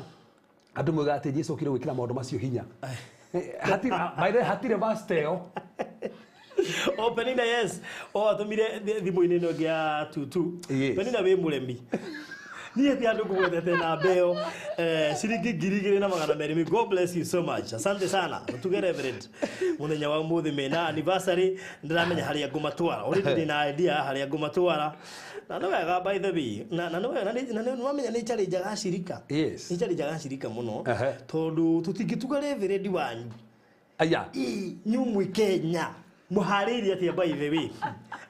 andũ moigaga atĩ Jesũ okire gwĩkĩra maũndũ macio hinya. Hatirĩ by the way hatirĩ verse ĩyo. Oh Penina, yes. Oh atumire thimũ-inĩ ĩno ĩngĩ ya tutu. Yes. Penina wĩ mũremi. Niĩ ti andũ ngũgwetete namba ĩyo ciringi 2200. May God bless you so much. Asante sana. Tuge Reverend mũthenya wa ũmũthĩ mena anniversary ndĩramenya harĩa ngũmatwara. Already ndĩna idea harĩa ngũmatwara. Na nĩ wega by the way. Na nĩ wega na nĩ wamenya nĩ challenge acirika. Yes. Nĩ challenge acirika mũno tondũ tũtingĩtuga Reverend wanyu. Aya. Nyumwe Kenya. Muharĩirie atĩa by the way.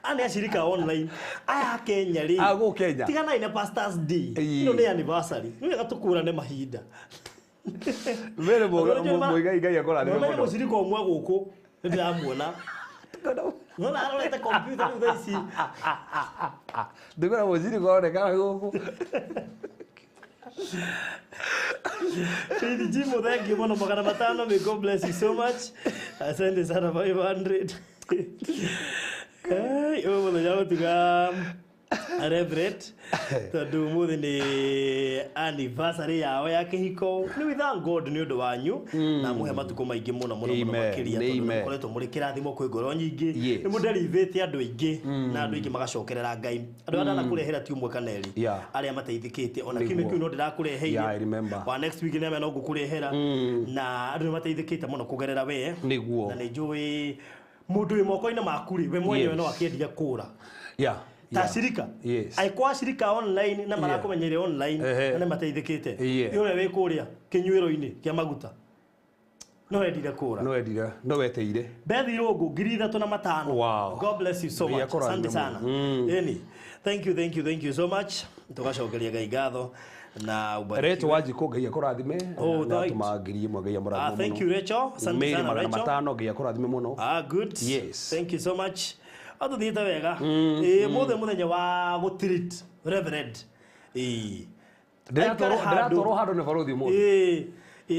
Ane acirika online. Aya Kenya rĩ. Agũ Kenya. Tiganai na Pastors Day. Ĩno nĩ anniversary. Nĩ wega tũkũrane mahinda. Mbere mũigai Ngai akũrathime mũno. Mũcirika ũmwe gũkũ nĩ ndĩramuona. Nona arorete computer rĩu thaa ici. Ndĩkwĩra mũcirika onekaga gũkũ. Faith Jimo, thank you muno 500. May God bless you so much. Asante sana 500. Hey, ũyũ mũthenya gũtuga Reverend tondũ ũmũthĩ nĩ anniversary yao ya kĩhiko. Nĩ we thank God nĩ ũndũ wanyu na mũhe matukũ maingĩ mũno mũno mũno makĩria tondũ nĩ mũkoretwo mũrĩ kĩrathimo kwĩ ngoro nyingĩ. Nĩ mũnderivĩte andũ aingĩ na andũ aingĩ magacokerera Ngai. Andũ arĩa ndanakũrehera ti ũmwe kana erĩ arĩa mateithĩkĩte ona kiumia kĩu no ndĩrakũreheire wa next week nĩ no ngũkũrehera na andũ nĩ mateithĩkĩte mũno kũgerera we. Na nĩ njũĩ mũndũ wĩ moko-inĩ maku rĩ we mwenyewe no akĩendia kũra. Ta shirika. Aikwa shirika online na marakumenyere online na nĩ mateithĩkĩte. Ũrĩa wĩ kũrĩa kĩnyuĩro-inĩ kĩa maguta no endire kũra. No endire, no weteire. Bethi Irũngũ 3500. Wow. God bless you so much. Asante sana. Eni. Thank you, thank you, thank you so much. Tugacokeria Ngai ngatho na ubariki. Rachel Wanjikũ Ngai akũrathime. Na tũma 1000 Ngai amũrathime. Thank you Rachel. Asante sana Rachel. 500 Ngai akũrathime mũno. Good. Yes. Thank you so much. Atuthiĩte wega. Mũthĩ mũthenya wa gũtreat Reverend. Ndĩratwarwo handũ nĩ barothi ũmũthĩ.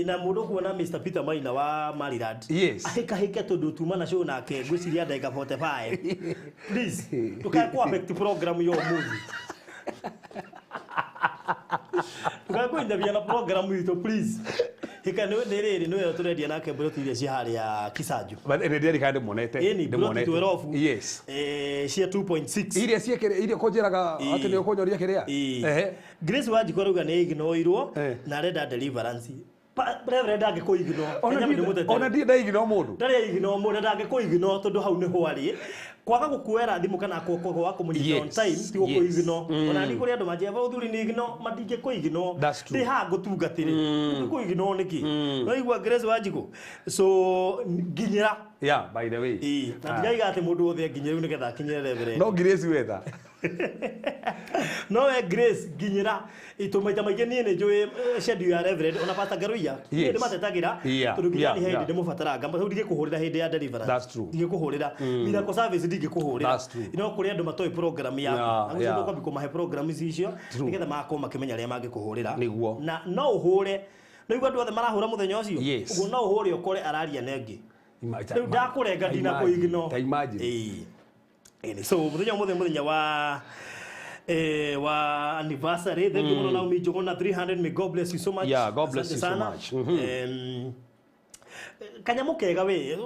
Na mũndũ kuona Mr. Peter Maina wa Maryland. Yes. Ahĩkahĩke tondũ tuma na show nake ngwĩciria ndagĩka 45. Please, ndũkae kũ affect program ya ũmũthĩ. Ndũkae kũinterfere na program itũ please. Hika nĩ rĩrĩ nĩwe tũrendia nake mburoti iria cia harĩa Kisanju. Nĩ ndĩrerika ndĩmuonete. Ĩni mburoti 12. Yes. Cia 2.6. Iria ciekĩrĩ iria kũnjĩraga atĩ nĩ ũkũnyoria kĩrĩa. Ehe. Grace Wanjikũ arauga nĩ ignoirwo na arenda deliverance. Reverend angĩkũignore. Ona ndirĩ ndaignore mũndũ. Ndarĩ aignore mũndũ ndangĩkũignore tondũ hau nĩho arĩ. Kwaga gũkuoera thimũ kana kwaga kũmũnyita on time ti gũkũignore. Ona nĩ kũrĩ andũ manjia thuri nĩ ignore matingĩkũignore. Ndĩ haha ngũtungatĩre. Ngũkũignore nĩkĩ? No igua Grace Wanjikũ. So nginyĩra. Yeah, by the way. Na ndiraiga atĩ mũndũ wothe nginyĩre rĩu nĩgetha akinyĩre Reverend. No Grace wetha. No we Grace nginyĩra itũ maita maingĩ niĩ nĩ njũĩ schedule ya Reverend ona Pastor Ngaruiya nĩ ndĩmatetagĩra tondũ nginya nĩ hĩndĩ ndĩmũbataraga rĩu ndingĩkũhũrĩra hĩndĩ ya deliverance. That's true. Ndingĩkũhũrĩra miracle service ndingĩkũhũrĩra. No kũrĩ andũ matoĩ program yaku na gũcoka ũkwambia kũmahe program icio nĩgetha magakorwo makĩmenya arĩa mangĩkũhũrĩra na no ũhũre no igua andũ othe marahũra mũthenya ũcio ũguo no ũhũre ũkore araria na ĩngĩ rĩu ndakũrenga ndinakũignore. Ta imagine. So mũthenya ũmũthĩ mũthenya wa wa anniversary. Thank you muno Naomi Njuguna 300. May God bless you so much. Yeah, God bless you so much. Kanyamũ kega we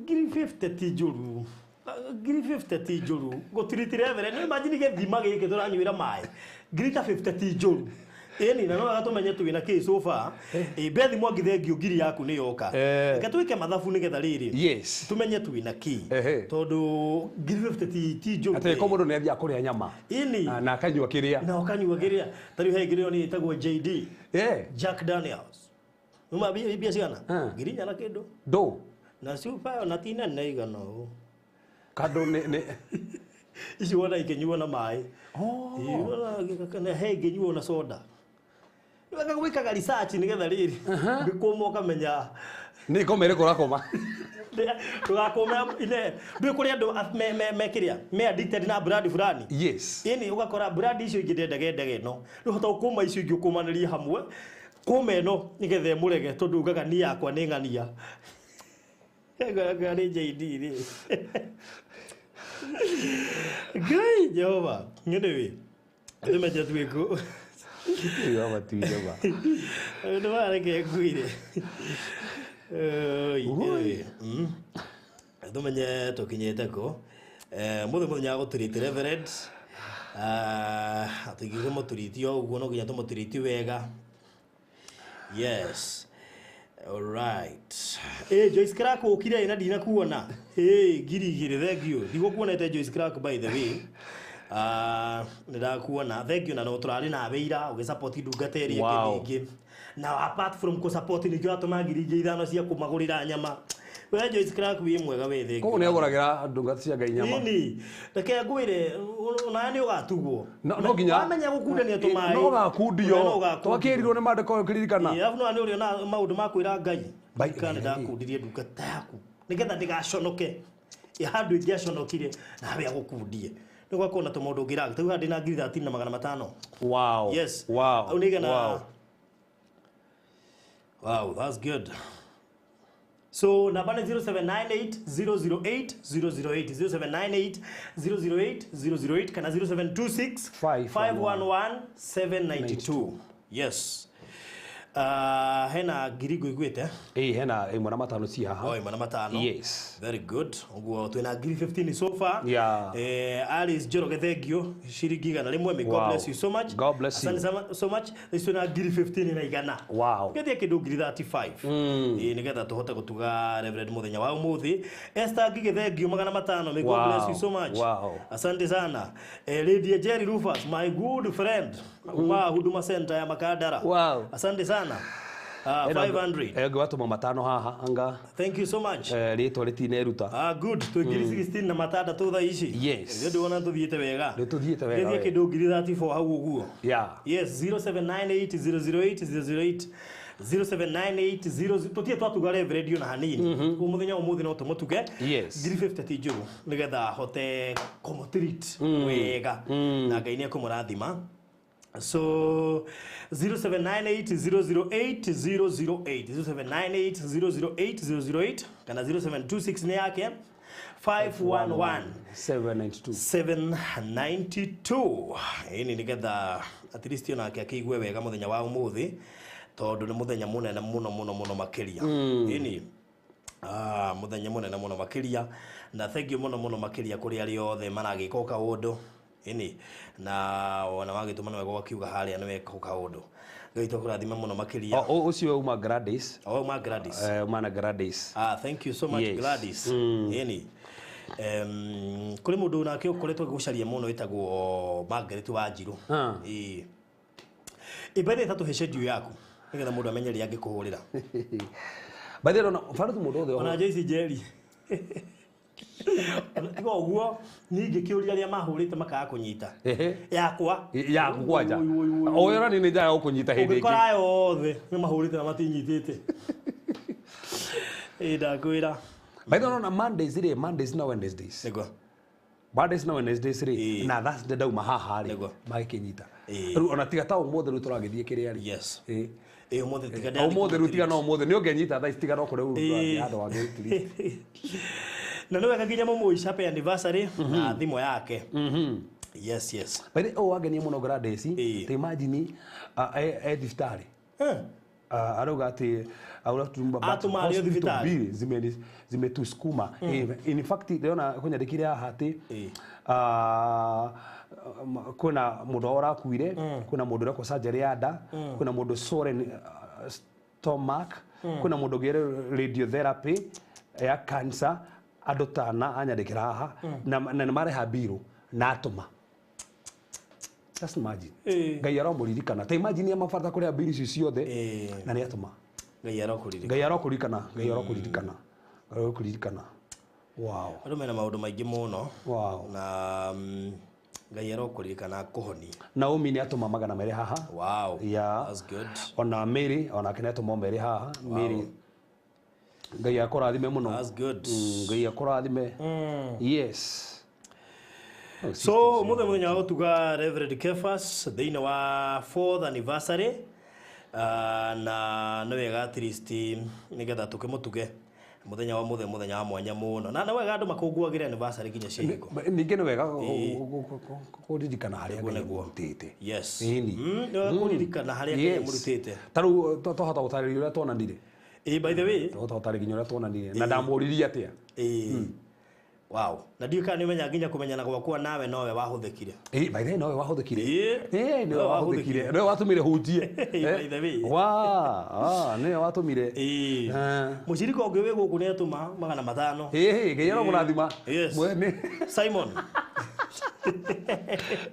50 ti njũru. 50 ti njũru gũtiriti Reverend. Nĩ imagine gĩthima gĩkĩ tũranyuĩra maĩ 50 ti njũru. Ĩni na no gatũmenye twĩna kĩ so far. Bethi Mwangi thengio ngiri yaku nĩ yoka. Reke twĩke mathabu nĩgetha rĩrĩ. Yes. Tumenye twĩna kĩ. Tondũ 50 ti njũru. Atĩ ko mũndũ nĩ athiaga kũrĩa nyama. Ĩni. Na akanyua kĩrĩa. Na ũkanyua kĩrĩa. Ta rĩu he ngiri nĩ ĩtagwo JD. Jack Daniels. Numa mbia cigana? 4,000 na kĩndũ. Ndũ. Na cuba na ti nene igana ũũ. Kandũ nĩ ici wona ikĩnyuo na maĩ. He ingĩnyuo na soda. Wega gwĩkaga research nĩgetha rĩrĩ ngĩkũma ũkamenya nĩ ikoma ĩrĩkũ ũrakoma. Ndũgakũme ine ndũĩ kũrĩ andũ me kĩrĩa me addicted na brand fulani. Yes. Ĩni ũgakora brand icio ingĩ ndendaga endaga ĩno. Rĩu hota gũkũma icio ingĩ ũkũmanĩrie hamwe kũma ĩno nĩgetha ĩmũrege tondũ ugaga niĩ yakwa nĩ ng'ania. Ngara nĩ JD rĩ. Ngai Jehova. Anyway, tumenye twĩkũ. Jehova tu Jehova. Nĩ mareke nguire. Oi. Tumenye tũkinyĩte kũ. Mũthĩ mũthenya wa gũtreat Reverend. Tũingĩkĩmũtreat o ũguo no nginya tũmũtreat wega. Yes. All right. Joyce Clark ũkire na ndinakuona. 2,000 thank you. Ndigũkuonete Joyce Clark by the way. Nĩndakuona. Thank you na no tũrarĩ nawe ira ũgĩsupport ndungata ĩrĩa ĩngĩ ningĩ. Na apart from kũ-support ningĩ watũma 5,000 cia kũmagũrĩra nyama. We Joyce Clark wĩ mwega we thank you. Koguo nĩ agũragĩra ndungata cia Ngai nyama. Ĩni. Reke ngwĩre onawe nĩ ũgatugwo. No nginya wamenya gũkundania tũmaĩ. No ũgakundio. Twakĩrirwo nĩ maandĩko ũkĩririkana. Arabu no nĩ ũrĩona maũndũ ma kwĩra Ngai. Kana ndakundirie ndungata yaku nĩgetha ndĩgaconoke. Handũ ingĩaconokire nawe agũkundie. Nĩ gwakorwo na tũmaũndũ ũngĩraga. Tarĩu haha ndĩna ngiri 13 na magana matano. Wow. Yes. Wow. Au nĩ igana. Wow. Wow, that's good. So namba nĩ 0798 008 008, 0798 008 008 kana 0726 511 792. Yes. Hena ngiri ngũiguĩte. Ĩĩ, hena ĩmwe na matano ci haha. O ĩmwe na matano. Yes. Very good. Ũguo twĩna ngiri 15 so far. Yeah. Alice Njoroge, thank you, ciringi 100. May God Wow. bless you so much. God bless you. Asante so much. Thaa twĩna ngiri 15 na igana. Wow. Getia kĩndũ ngiri 35. Ĩĩ, nĩgetha tũhote gũtuga Reverend mũthenya wa ũmũthĩ. Esther Ngige, thank you, 500. May God Wow. bless you so much. Wow. Asante sana. Lady Jerry Rufus, my good friend, kuma Huduma Center ya Makadara. Wow. Asante sana. 500. Ĩngĩ watũma matano haha anga. Thank you so much. Rĩtwa rĩtineruta. Ah, good. Twĩ ngiri 16 na matandatũ thaa ici. Yes. Nĩ ndĩwona tũthiĩte wega. Nĩ tũthiĩte wega, Gĩthiĩ we. kĩndũ ngiri 34 hau ũguo. Yeah. Yes, 0798 008 008, 0798 tũtirĩ twatuga Reverend na hanini. Koguo mũthenya wa ũmũthĩ no tũmũtuge. Yes. Ngiri 50 ti njũru nĩgetha ahote kũmũtreat wega. Na Ngai nĩ ekũmũrathima. So 0798 008 008, 0798 008 008 kana 0726 nĩ yake 511 792. 792. Ĩni nĩgetha at least onake akĩigue wega mũthenya wa ũmũthĩ, tondũ nĩ mũthenya mũnene mũno mũno mũno makĩria. Ĩni mũthenya mũnene mũno makĩria, na thank you mũno mũno makĩria kũrĩ arĩa othe maragĩka o kaũndũ. Ĩni na ona wagĩtũma nĩ wega ũgakiuga harĩa nĩ weka o kaũndũ. Ngai tũkũrathime mũno makĩria. Ũcio uma Gladys. O ma Gladys. Uma na Gladys. Ah, thank you so much. Yes. Gladys. Ĩni kũrĩ mũndũ nake ũkoretwo agĩgũcaria mũno wĩtagwo Margaret Wanjirũ. Ah. Ĩĩ, ĩmba ĩtatũ he schedule yaku nĩgetha mũndũ amenye rĩrĩa angĩkũhũrĩra. By the way, ona baruthi mũndũ othe. Ona Joyce Njeri. Ona tiga ũguo, niĩ ngĩkĩũria arĩa mahũrĩte makaga kũnyita. Ehe. Yakwa. Yaku kwanja. Oi, oi, oi, oi. Oyo na nĩ njaga gũkũnyita hĩndĩ ĩngĩ. Ũngĩkora aya othe nĩ mahũrĩte na matinyitĩte. Ĩĩ, ndakwĩra. By the way, ona Mondays rĩ, Mondays na Wednesdays. Nĩguo. Mondays na Wednesdays rĩ, Ĩĩ. na Thursday ndauma haha rĩ, Nĩguo. magĩkĩnyita. Ĩĩ. Rĩu ona tiga ta ũmũthĩ rĩu tũragĩthiĩ kĩrĩa rĩ. Yes. Ĩĩ. Ĩĩ, ũmũthĩ tiga ndĩrathiĩ Ũmũthĩ rĩu tiga no ũmũthĩ nĩ ũngĩnyita thaa ici, tiga no kũrĩa rĩu Ĩĩ. tũrathiĩ handũ hangĩ. Na nĩ wega nginya mũmũici happy anniversary na thimũ yake. Yes. By the way, ũũ wangenia mũno Gladys, Ĩĩ. ta imagine e thibitarĩ. Eh. Arauga atĩ auratumba Atũma arĩ o thibitarĩ. Zimetusukuma. In fact, ndĩrona kũnyandĩkire haha atĩ Ĩĩ. kwĩna mũndũ wao ũrakuire, kwĩna mũndũ ũrekwo surgery ya nda, kwĩna mũndũ swollen stomach, kwĩna mũndũ ũngĩ radiotherapy ya cancer, andũ tana anyandĩkĩra haha na nĩ mareha mbirũ na atũma. Just imagine. Ĩĩ. Ngai aromũririkana. Ta imagine amabata kũrĩa mbirũ icio ciothe Ĩĩ. na nĩ atũma. Ngai arokũririkana. Ngai arokũririkana, Ngai arokũririkana, Ngai arokũririkana. Wow. Andũ mena maũndũ maingĩ mũno. Wow. Na Ngai arokũririkana kũhonia. Naomi nĩ atũma 200 haha. Wow. Yeah. That's good. Ona Mary onake nĩ atũma 200 haha. Mary, Ngai akũrathime mũno. That's good. Ngai akũrathime. Yes. Oh, So mũthenya mũthenya wa gũtuga Reverend Kefas thĩinĩ wa fourth anniversary, na nĩ wega at least nĩgetha tũkĩmũtuge mũthenya wa mũthenya, mũthenya wa mwanya mũno, na nĩ wega andũ makũngũagĩre anniversary nginya cia ihiko. Ningĩ nĩ wega kũririkana harĩa Ngai Nĩguo. amũrutĩte. Yes. Ĩni. Nĩ wega kũririkana harĩa Ngai amũrutĩte. Ta rĩu twahota gũtarĩria ũrĩa tuonanire. Ĩĩ, by the way. Twahota gũtarĩria nginya ũrĩa tuonanire na ndamũririe atĩa. Ĩĩ, wow, na ndiũĩ kana nĩ ũmenya nginya kũmenyana gwakwa nawe nowe wahũthĩkire. Ĩĩ, by the way, nowe wahũthĩkire. Ĩĩ. Ĩĩ, nĩwe Nowe wahũthĩkire, nĩwe watũmire hunjie. By the way. Wa nĩwe watũmire. Ĩĩ. Ah. Mũcirika ũngĩ wĩ gũkũ nĩ atũma 500. Ĩĩ, Ngai aromũrathima. Yes. Mwene. Simon.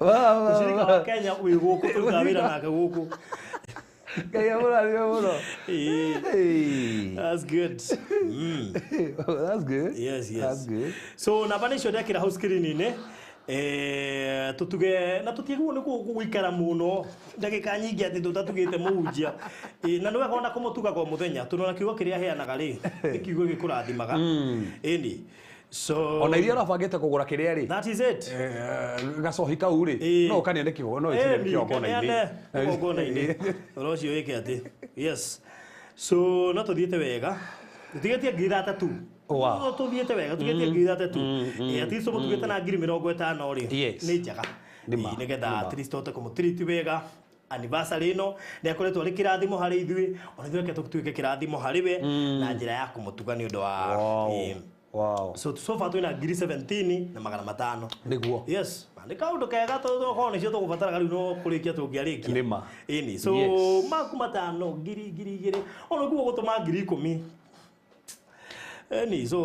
Wa, wa, Mũcirika wa. wa Kenya wĩ gũkũ, tũrutaga wĩra nake gũkũ. Ngai amũrathime mũno. Ĩĩ. Hey. That's good. That's good. Yes. That's good. So namba nĩ icio ndekĩra hau screen-inĩ. Tutuge na tutiagwo nĩ gũikara mũno ndagĩka nyingĩ atĩ tũtatugĩte mũhunjia. Na nĩ wega ona kũmũtuga kwa mũthenya tondũ ona kiugo kĩrĩa aheanaga rĩ, nĩ kiugo gĩkũrathimaga. Ĩni. So ona iria ũrabangĩte kũgũra kĩrĩa rĩ that is it. Gacohi kau rĩ no ũkaneane kĩgo no ĩcinĩre kĩgongona-inĩ. Kĩgongona-inĩ ũhoro ũcio wĩke atĩ yes. So no tũthiĩte wega, tũtigĩtie 3,000. Wow. No tũthiĩte wega, tũtigĩtie 3,000. At least mũtugĩte na 50,000 rĩ nĩ njega. Nĩgetha at least tũhote kũmũtreat wega anniversary ĩno. Nĩ akoretwo arĩ kĩrathimo harĩ ithuĩ, ona ithuĩ reke tũtuĩke kĩrathimo harĩ we na njĩra ya kũmũtuga nĩ ũndũ wa Wow. So so far twĩna 17,500. Nĩguo. Yes, nĩ kaũndũ kega tondũ okorwo nĩcio tũgũbataraga rĩu no kũrĩkia tũngĩarĩkia. Nĩma. Ĩni. So Yes. maku 5,000 2,000 ona ũguo gũtũma 10,000. Ĩni so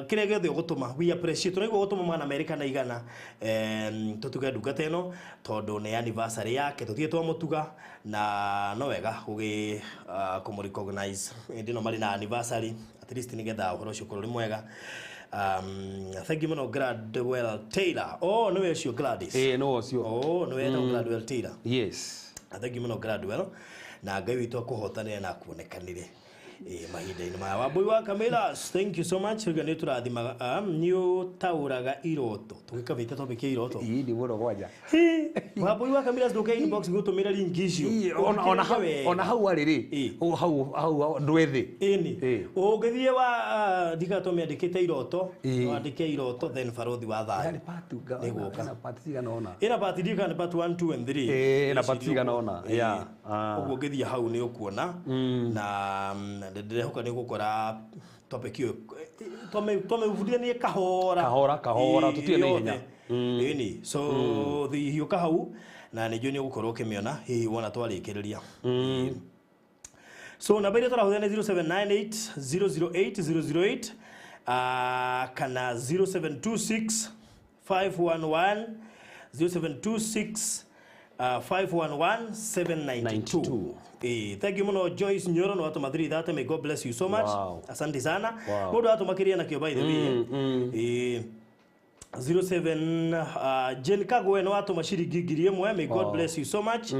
kĩrĩa gĩothe ũgũtũma we appreciate. Tũraigua gũtũma 200 kana 100 tũtuge ndungata ĩno tondũ nĩ anniversary yake tũthiĩ twamũtuga na no wega gũgĩ kũmũ recognize hĩndĩ ĩno marĩ na anniversary at least nĩgetha ũhoro ũcio ũkorwo ũrĩ mwega. Thank you mũno Gladwell Taylor. Oh, nĩwe ũcio Gladys. Ĩĩ no ũcio. Oh, nĩwe etagwo Gladwell Taylor. Yes. Thank you mũno Gladwell na Ngai witũ akũhotanĩre na akuonekanĩre mahinda-inĩ maya. Wambui wa Camillus, thank you so much. Rĩu nĩ tũrathimaga nĩ ũtaũraga iroto tũgĩkabĩte topic ya iroto. Ĩĩ nĩ mũno kwanja. Wambui wa Camillus ndũke inbox gũtũmĩra link icio. Ona hau ona hau arĩ rĩ hau hau ndwĩthĩ. Ĩni ũngĩthiĩ wa ndigatũmĩandĩkĩte iroto wandĩke iroto then barothi wa thayũ. Nĩ part ĩna part cigana ũna. Ĩna part ndikana part 1 2 and 3. Ĩna part cigana ũna. Yeah. Ũguo ũngĩthiĩ hau nĩ ũkuona na ndĩrehoka nĩ ũgũkora topic ĩyo twamĩbundithanie kahora kahora kahora tũtirĩ na ihenya. Ĩni so hiũka hau na nĩ njũĩ nĩ ũgũkorwo ũkĩmĩona hihi wona twarĩkĩrĩria. So namba iria tũrahũthĩra nĩ 0798 008 008 kana 0726 511 0726 511 792. Thank you muno Joyce Nyoro no watũma 330. May God bless you so much. Wow. Asante sana. Wow. Mũndũ atũmakĩria nakĩo by the way. 07 Jane Kagwe no watũma ciringi 1,000. May God bless you so much.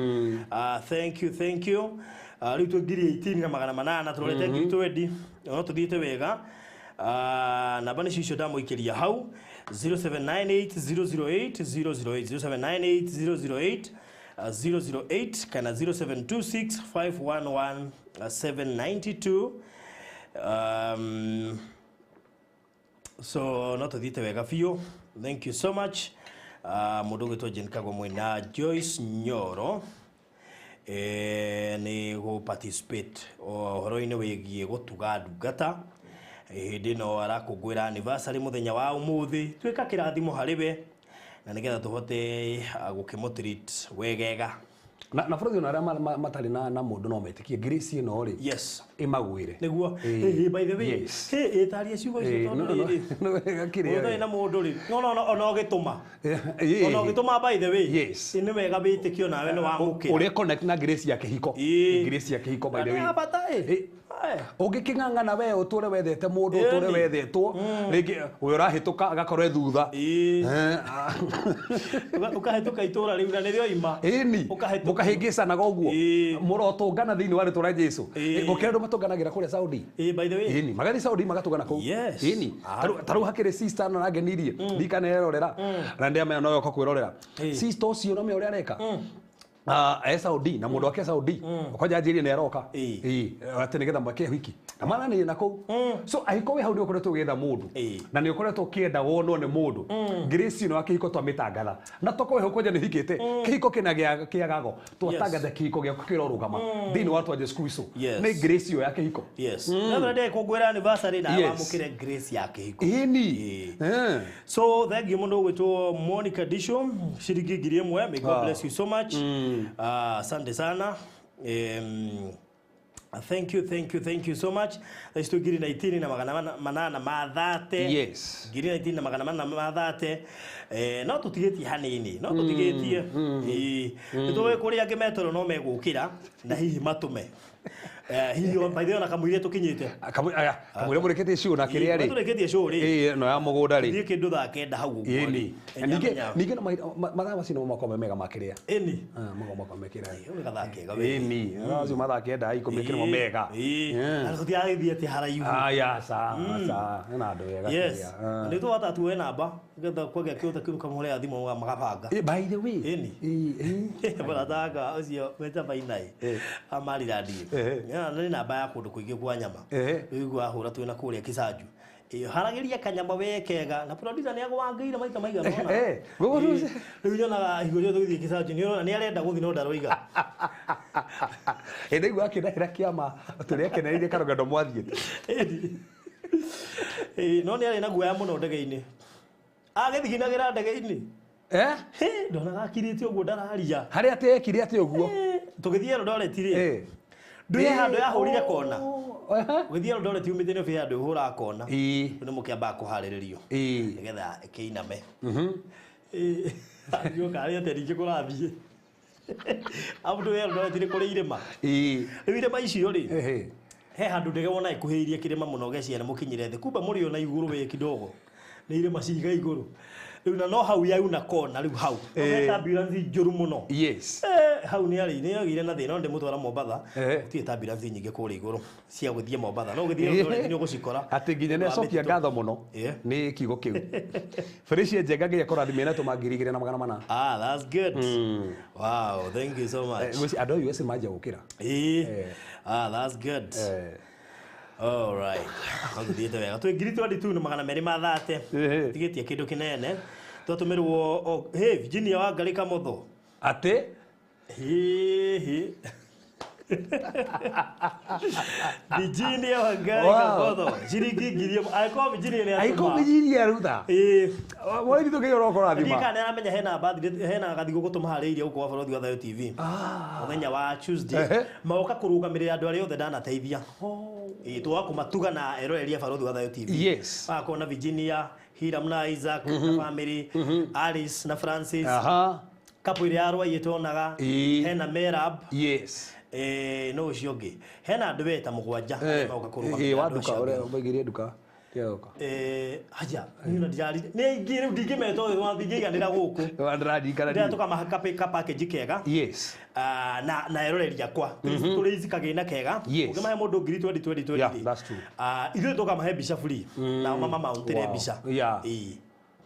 Thank you, thank you. Rĩu twĩ 18,800 tũrorete 20,000 no tũthiĩte wega. Namba nĩcio icio ndamũikĩria hau 0798 008 008 0798 008 008 kana 0726 511 792. So no tũthiĩte wega biũ. Thank you so much. Mũndũ ũgwĩtwo Jane Kagwe mwĩna Joyce Nyoro nĩ gũ participate ũhoro-inĩ wĩgiĩ gũtuga ndungata hĩndĩ ĩno arakũngũĩra anniversary mũthenya wa ũmũthĩ. Tuĩka kĩrathimo harĩ we na nĩgetha tũhote gũkĩmũtreat wegega. Na bũrũri ona arĩa matarĩ na mũndũ no metĩkie grace ĩno rĩ. Yes. Ĩmagwĩre. Nĩguo. By the way. Ĩtarie ciugo icio tondũ rĩrĩ. Ũtarĩ na mũndũ rĩ. No no ona ũgĩtũma. Ona ũgĩtũma by the way. Yes. Nĩ wega wĩtĩkio nawe nĩ wamũkĩra. Ũrĩa connect na grace ya kĩhiko. Grace ya kĩhiko by the way. Nĩ bata ĩ. Ũngĩkĩng'ang'ana we ũtũre wethete mũndũ ũtũre wethetwo rĩngĩ we ũrahĩtũka agakorwo e thutha. Ũkahĩtũka itũra rĩu na nĩrĩo ima. Ĩni mũkahĩngĩcanaga ũguo mũrotũngana thĩinĩ wa rĩtwa rĩa Jesũ. Gũkĩra andũ matũnganagĩra kũrĩa Saudi. By the way. Ĩni magathiĩ Saudi magatũngana kũu. Ĩni ta rĩu hakĩrĩ sister no arangenirie ndikanerorera na ndĩamenya no yoka kwĩrorera. Sister ũcio no menya ũrĩa areka. E Saudi na mũndũ wake Saudi kwanja anjĩrire nĩ aroka atĩ nĩgetha mweke wiki na maranĩrie na kũu. So angĩkorwo wĩ hau nĩ ũkoretwo ũgĩetha mũndũ na nĩ ũkoretwo ũkĩenda wonwo nĩ mũndũ grace ĩno ya kĩhiko twamĩtangatha na tokorwo wĩ hau kwanja nĩ ũhikĩte kĩhiko kĩna kĩagago twatangatha kĩhiko gĩaku kĩrorũgama thĩinĩ wa twa Jesũ Kristo nĩ grace ĩyo ya kĩhiko. Yes. Na ndĩrenda kũngũĩra anniversary na wamũkĩre grace ya kĩhiko. Ĩni. So thank you mũndũ ũgwĩtwo Monica Disho ciringi 1,000. May God bless you so much. Asante sana. Thank you, thank you, thank you so much. Thaa 19,800 mathate. Yes. 19,800 mathate. No tũtigĩtie hanini, no tũtigĩtie. Nĩ tũĩ kũrĩa angĩ metoro no megũkĩra na hihi matũme. Hihi by the way ona kamũira tũkinyĩte. Kamũira mũrĩkĩtie show na kĩrĩa rĩ. Tũrĩkĩtie show rĩ. Ĩĩ no ya mũgũnda rĩ. Thiĩ kĩndũ thaa 9 hau ũguo. Ĩni. Ningĩ mathaa macio nĩmo makoragwo me mega ma kĩrĩa. Ĩni. Makoragwo me kĩrĩa. Ĩĩ gathaa kega we. Ĩni. Macio mathaa 9 10 kĩrĩmo mega. Ĩĩ. Na tũtiragĩthiĩ atĩ haraihu. Aya ca ca na andũ wega. Yes. Nĩ twahota tuoe namba nĩgetha kwagĩa kĩũta kĩu kamũhũrĩra thimũ magabanga. By the way. Ĩni. Mũrata ũcio weta Bainai. Amarirandi. Nĩ namba ya kũndũ kũingĩ kwa nyama. Rĩu ahũra twĩna kũrĩa Kĩsanju. Haragĩria kanyama we kega na producer nĩ agwangĩire maita maigana ũna. Rĩu nyonaga hingo ciothe tũgĩthiĩ Kĩsanju nĩ ũrona nĩ arenda gũthiĩ no ndaroiga. Ndaigua akĩndahĩra kĩama tũrĩa akenereire karũgendo mwathiĩte. No nĩ arĩ na guoya mũno ndege-inĩ. Agĩthiginagĩra ndege-inĩ. Ndonaga akirĩte ũguo ndararia. Harĩa atĩ ekire atĩ ũguo. Tũgĩthiĩ Eldoret rĩ. Ndũĩ handũ yahũrire kona. Ũgĩthiĩ Eldoret umĩte nĩ handũ ĩhũraga kona. Nĩ mũkĩambaga kũharĩrĩrio. Nĩgetha ĩkĩiname. Gĩũka harĩa atĩ ningĩ kũrathiĩ. Abu ndũĩ Eldoret nĩ kũrĩ irĩma. Rĩu irĩma icio rĩ. He handũ ndege wona ĩkuhĩrĩirie kĩrĩma mũno ũgeciria nĩ mũkinyire thĩ. Kumbe mũrĩ ona igũrũ wĩ kidogo. Nĩ irĩma ciga igũrũ. Rĩu na no hau yauna kona rĩu hau. He ambulance njũru mũno. Yes. Hau nĩ arĩ nĩ agĩire na thĩna no ndĩmũtwara Mombatha. Gũtirĩ ambulance nyingĩ kũrĩa igũrũ cia gũthiĩ Mombatha. No ũgĩthiĩ Eldoret nĩ ũgũcikora. Atĩ nginya nĩ acokia ngatho mũno nĩ kiugo kĩu. Felicia Njenga nginya kũrathimĩra na tũma 2400. Ah, that's good. Wow, thank you so much. Andũ a US manjia gũkĩra. Ah, that's good. All right. Gũthiĩte wega. Twĩ 22,230. Tigĩtie kĩndũ kĩnene. Twatũmĩrwo hey Virginia wa Ngarĩ Kamotho. Atĩ? Hihi. Virginia wa Ngarĩ Kamotho. Ciringi 1000. Angĩkorwo Virginia nĩ atũma. Angĩkorwo Virginia aruta. Ĩĩ. Mweri tũkĩgĩa ũrokorathima. Ndiĩ kana nĩaramenya hena birthday hena gathigũ tũmaharĩirie gũkũ wa Bũrũri wa Thayo TV. Mũthenya wa Tuesday. Magoka kũrũgamĩrĩra andũ arĩa othe ndanateithia. Twoka kũmatuga na eroreri a Bũrũri wa Thayo TV. Yes. Magakorwo na Virginia, Hiram na Isaac na family, Alice na Francis. Kapu ĩrĩa ya Rwaiĩ tuonaga. Hena Merab. Yes. No ũcio ũngĩ. Hena andũ weta mũgwanja arĩa magoka kũrũgamĩrĩra Wa andũ nduka acio ũrĩa angĩ. ũmaigĩrie nduka. Haja niĩ na ndirari nĩ aingĩ rĩu ndingĩmeta othe ndingĩiganĩra gũkũ. Ndĩraririkana Ndĩrenda tũkamahe ka package kega. Yes. Na eroreri akwa. Tũrĩ ici kagĩna kega. Ũngĩmahe mũndũ 20,000 20,000 20,000. Yeah, that's true. Ithuĩ tũkamahe mbica free. Nao mama mauntĩre mbica. Yeah.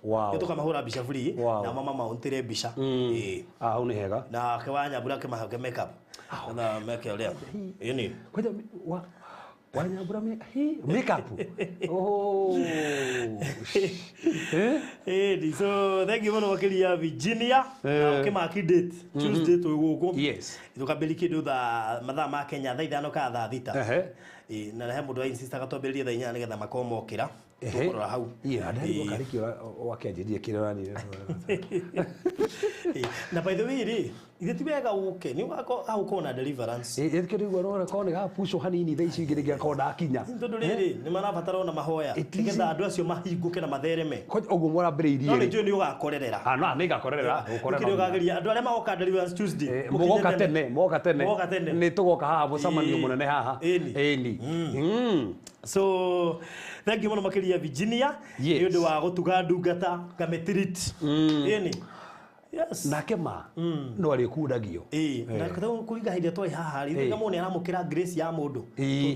Wow. Ithuĩ tũkamahũra mbica free. Nao mama mauntĩre mbica. Hau nĩ hega. Na ke wa Nyambura kĩmahe makeup. Na make ũrĩa. Ĩni. Kwanja wa Wanyambura makeup. Oh. So thank you mũno makĩria Virginia. Na ũkĩmaki date Tuesday twĩ gũkũ. Yes. Tũkambĩrĩria kĩndũ thaa mathaa ma Kenya thaa 5 kana thaa 6. Na he mũndũ wa insistaga twambĩrĩrie thaa 8 nĩgetha makorwo mokĩra. Tũkũrora hau. Yeah, ndarigwo karĩ kĩo wakĩanjĩria kĩrĩa ũranire. Na by the way rĩ, ithe ti wega ũke nĩ ũgakorwo hau kona deliverance. Kĩrĩa ũrona korwo nĩ gapuco hanini thaa ici ingĩ rĩngĩ ndakinya. Tondũ rĩrĩ nĩ marabatara ona mahoya nĩgetha andũ acio mahingũke na mathereme. Ũguo mũrambĩrĩirie. No nĩ njũĩ nĩ ũgakorerera. No nĩ ngakorerera. Kĩrĩa ũkageria andũ arĩa magoka deliverance Tuesday. Mũgoka tene, mũgoka tene. Mũgoka tene. Nĩ tũgoka haha mũcemanio mũnene haha. Ĩni. So thank you mũno makĩria Virginia nĩ ũndũ wa gũtuga ndungata ngamĩtreat. Ĩni. Yes. Nake ma no arĩkundagio. Na kũringa hĩndĩ ĩrĩa twarĩ haha rĩ, ithe mũndũ nĩ aramũkĩra grace ya mũndũ.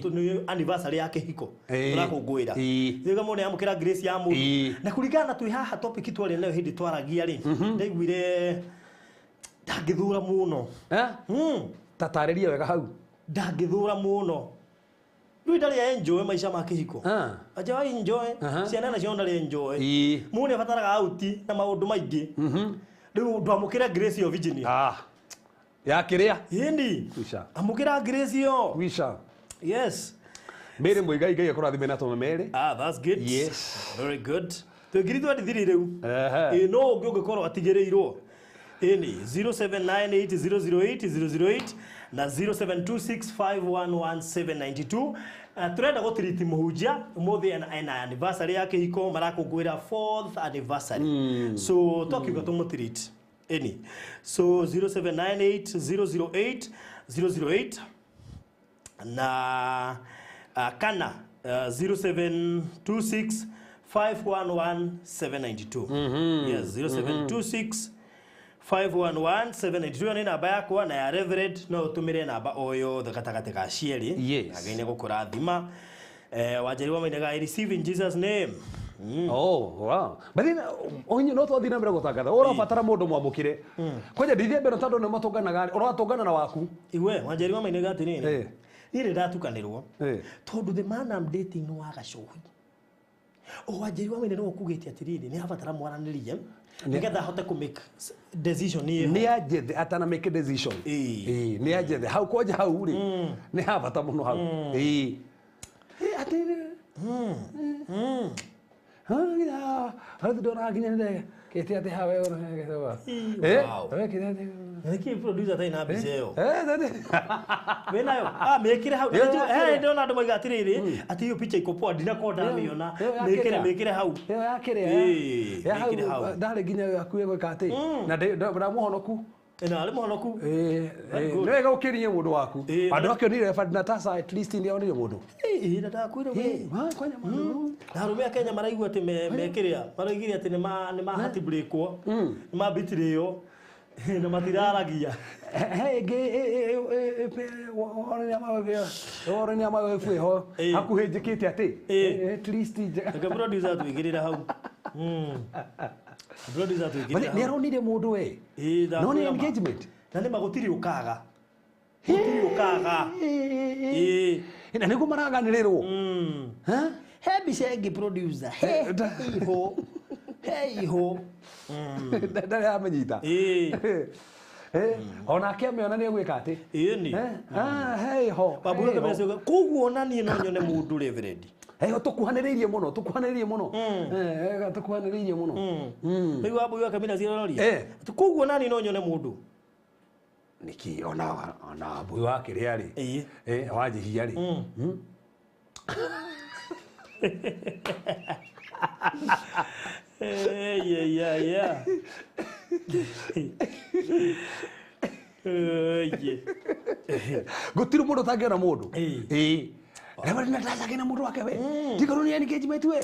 Tondũ nĩ anniversary ya kĩhiko tũrakũngũĩra. Ithe mũndũ nĩ aramũkĩra grace ya mũndũ. Na kũringana na twĩ haha topic twarĩ nayo hĩndĩ twaragia rĩ, ndaiguire ndangĩthũra mũno. Tatarĩria wega hau. Ndangĩthũra mũno. Rĩu ndarĩ enjoy maica ma kĩhiko. Aja enjoy ciana nacio ndarĩ enjoy. Mũndũ nĩ abataraga out na maũndũ maingĩ. Rĩu ndwamũkĩra grace yo Virginia. Ya kĩrĩa? Ĩni. Amũkĩra grace yo. Wisha. Yes. Mary Muigai Ngai akũrathime na tũme Mary. Ah, that's good. Yes. Very good. Twĩ 2023 rĩu. No ũngĩ ũngĩkorwo atigĩrĩirwo. Ĩni 0798008008 na 0726511792. Turenda gũtiriti mũhunjia ũmũthĩ ena anniversary ya kĩhiko marakũngũĩra 4th anniversary. So twakiuga tũmũtiriti. Ĩni. So 0798008008 Na kana 0726 511 792. Yes, 0726 511 792 nĩ namba yakwa na ya Reverend, no ũtũmĩre namba o yothe gatagatĩ ka cierĩ. Yes. Ngai nĩ gũkũrathima. Wanjeri wa Mainega, I receive in Jesus name. Oh, wow. But then, onye no twathi na mbere gũtangatha. Ũrabatara mũndũ mwamũkĩre. Kwanja ndithie mbere tondũ nĩ matũnganaga, ũratũngana na waku. Iwe Wanjeri wa Mainega, atĩrĩrĩ, niĩ nĩ ndatukanĩrwo tondũ the man I'm dating nĩ wa gacohi. O Wanjeri wa Mainega, nĩwe ũkugĩte atĩrĩrĩ, nĩ abatara mwaranĩrie nĩgetha ahote kũ make decision ĩyo. Nĩ anjethe atana make a decision. Nĩ anjethe hau kwanja hau rĩ. Nĩ ha bata mũno hau. Atĩrĩ. Ha, hau ndona nginya nĩ kĩte atĩ hawe ũrĩa. Wow. We kĩte atĩ. Nĩkĩ producer atarĩ na mbica ĩyo? Wĩnayo. Wĩnayo? Ah, mĩkĩre hau. Ĩyo ya kĩrĩa. Ndĩrona andũ maiga atĩrĩrĩ, atĩ hiyo picha iko poa, ndinakorwo ndamĩona. Ĩyo ya Mĩkĩre, kĩrĩa. mĩkĩre hau. Ĩyo ya kĩrĩa. Ĩĩ, Ya hau mĩkĩre hau. ndarĩ nginya hakuhĩ gwĩka atĩ. Na ndamũhonoku. Na arĩ mũhonoku. Very good. Nĩ wega ũkĩrie mũndũ waku. Andũ akĩonire Ferdinand Natasa at least nĩ onire mũndũ. Ĩĩ, na ndakwĩra we. Kwanja mũndũ. Na arũme a Kenya maraigua atĩ mekĩrĩa, maraigire atĩ nĩ ma heartbreakwo, nĩ ma betraywo na matiraragia. He ĩngĩ onania mawebu ĩho hakuhĩ njĩkĩte atĩ. At least Reke producer atwĩkĩrĩre hau. Producer atwĩkĩrĩre nĩ hau. aronire mũndũ we. Ĩĩ, No nĩ ndakwĩra ma. engagement. Na nĩ ma gũtirĩ ũkaga. Gũtirĩ ũkaga. Ĩĩ. Na nĩguo maraganĩrĩrwo. Ha? He mbica ĩngĩ, producer. He iho. He iho. Ndarĩ amenyita. Onake amĩona nĩ egwĩka atĩ. Ĩni. He iho. Wambura kĩmera koguo ona niĩ no nyone mũndũ, Reverend. Heho tũkuhanĩrĩirie mũno, tũkuhanĩrĩirie mũno. Tũkuhanĩrĩirie mũno. Rĩu Wambui wa Kamina ciroria. Atĩ koguo ona niĩ no nyone mũndũ. Nĩkĩ ona Wambui wa kĩrĩa rĩ. Wanjihia rĩ. Yeah, yeah, yeah. Yeah. Gũtirĩ mũndũ ũtangĩona mũndũ. Ĩĩ. Reverend Natasha kena mũndũ wake we. Tiga nĩ engagement we.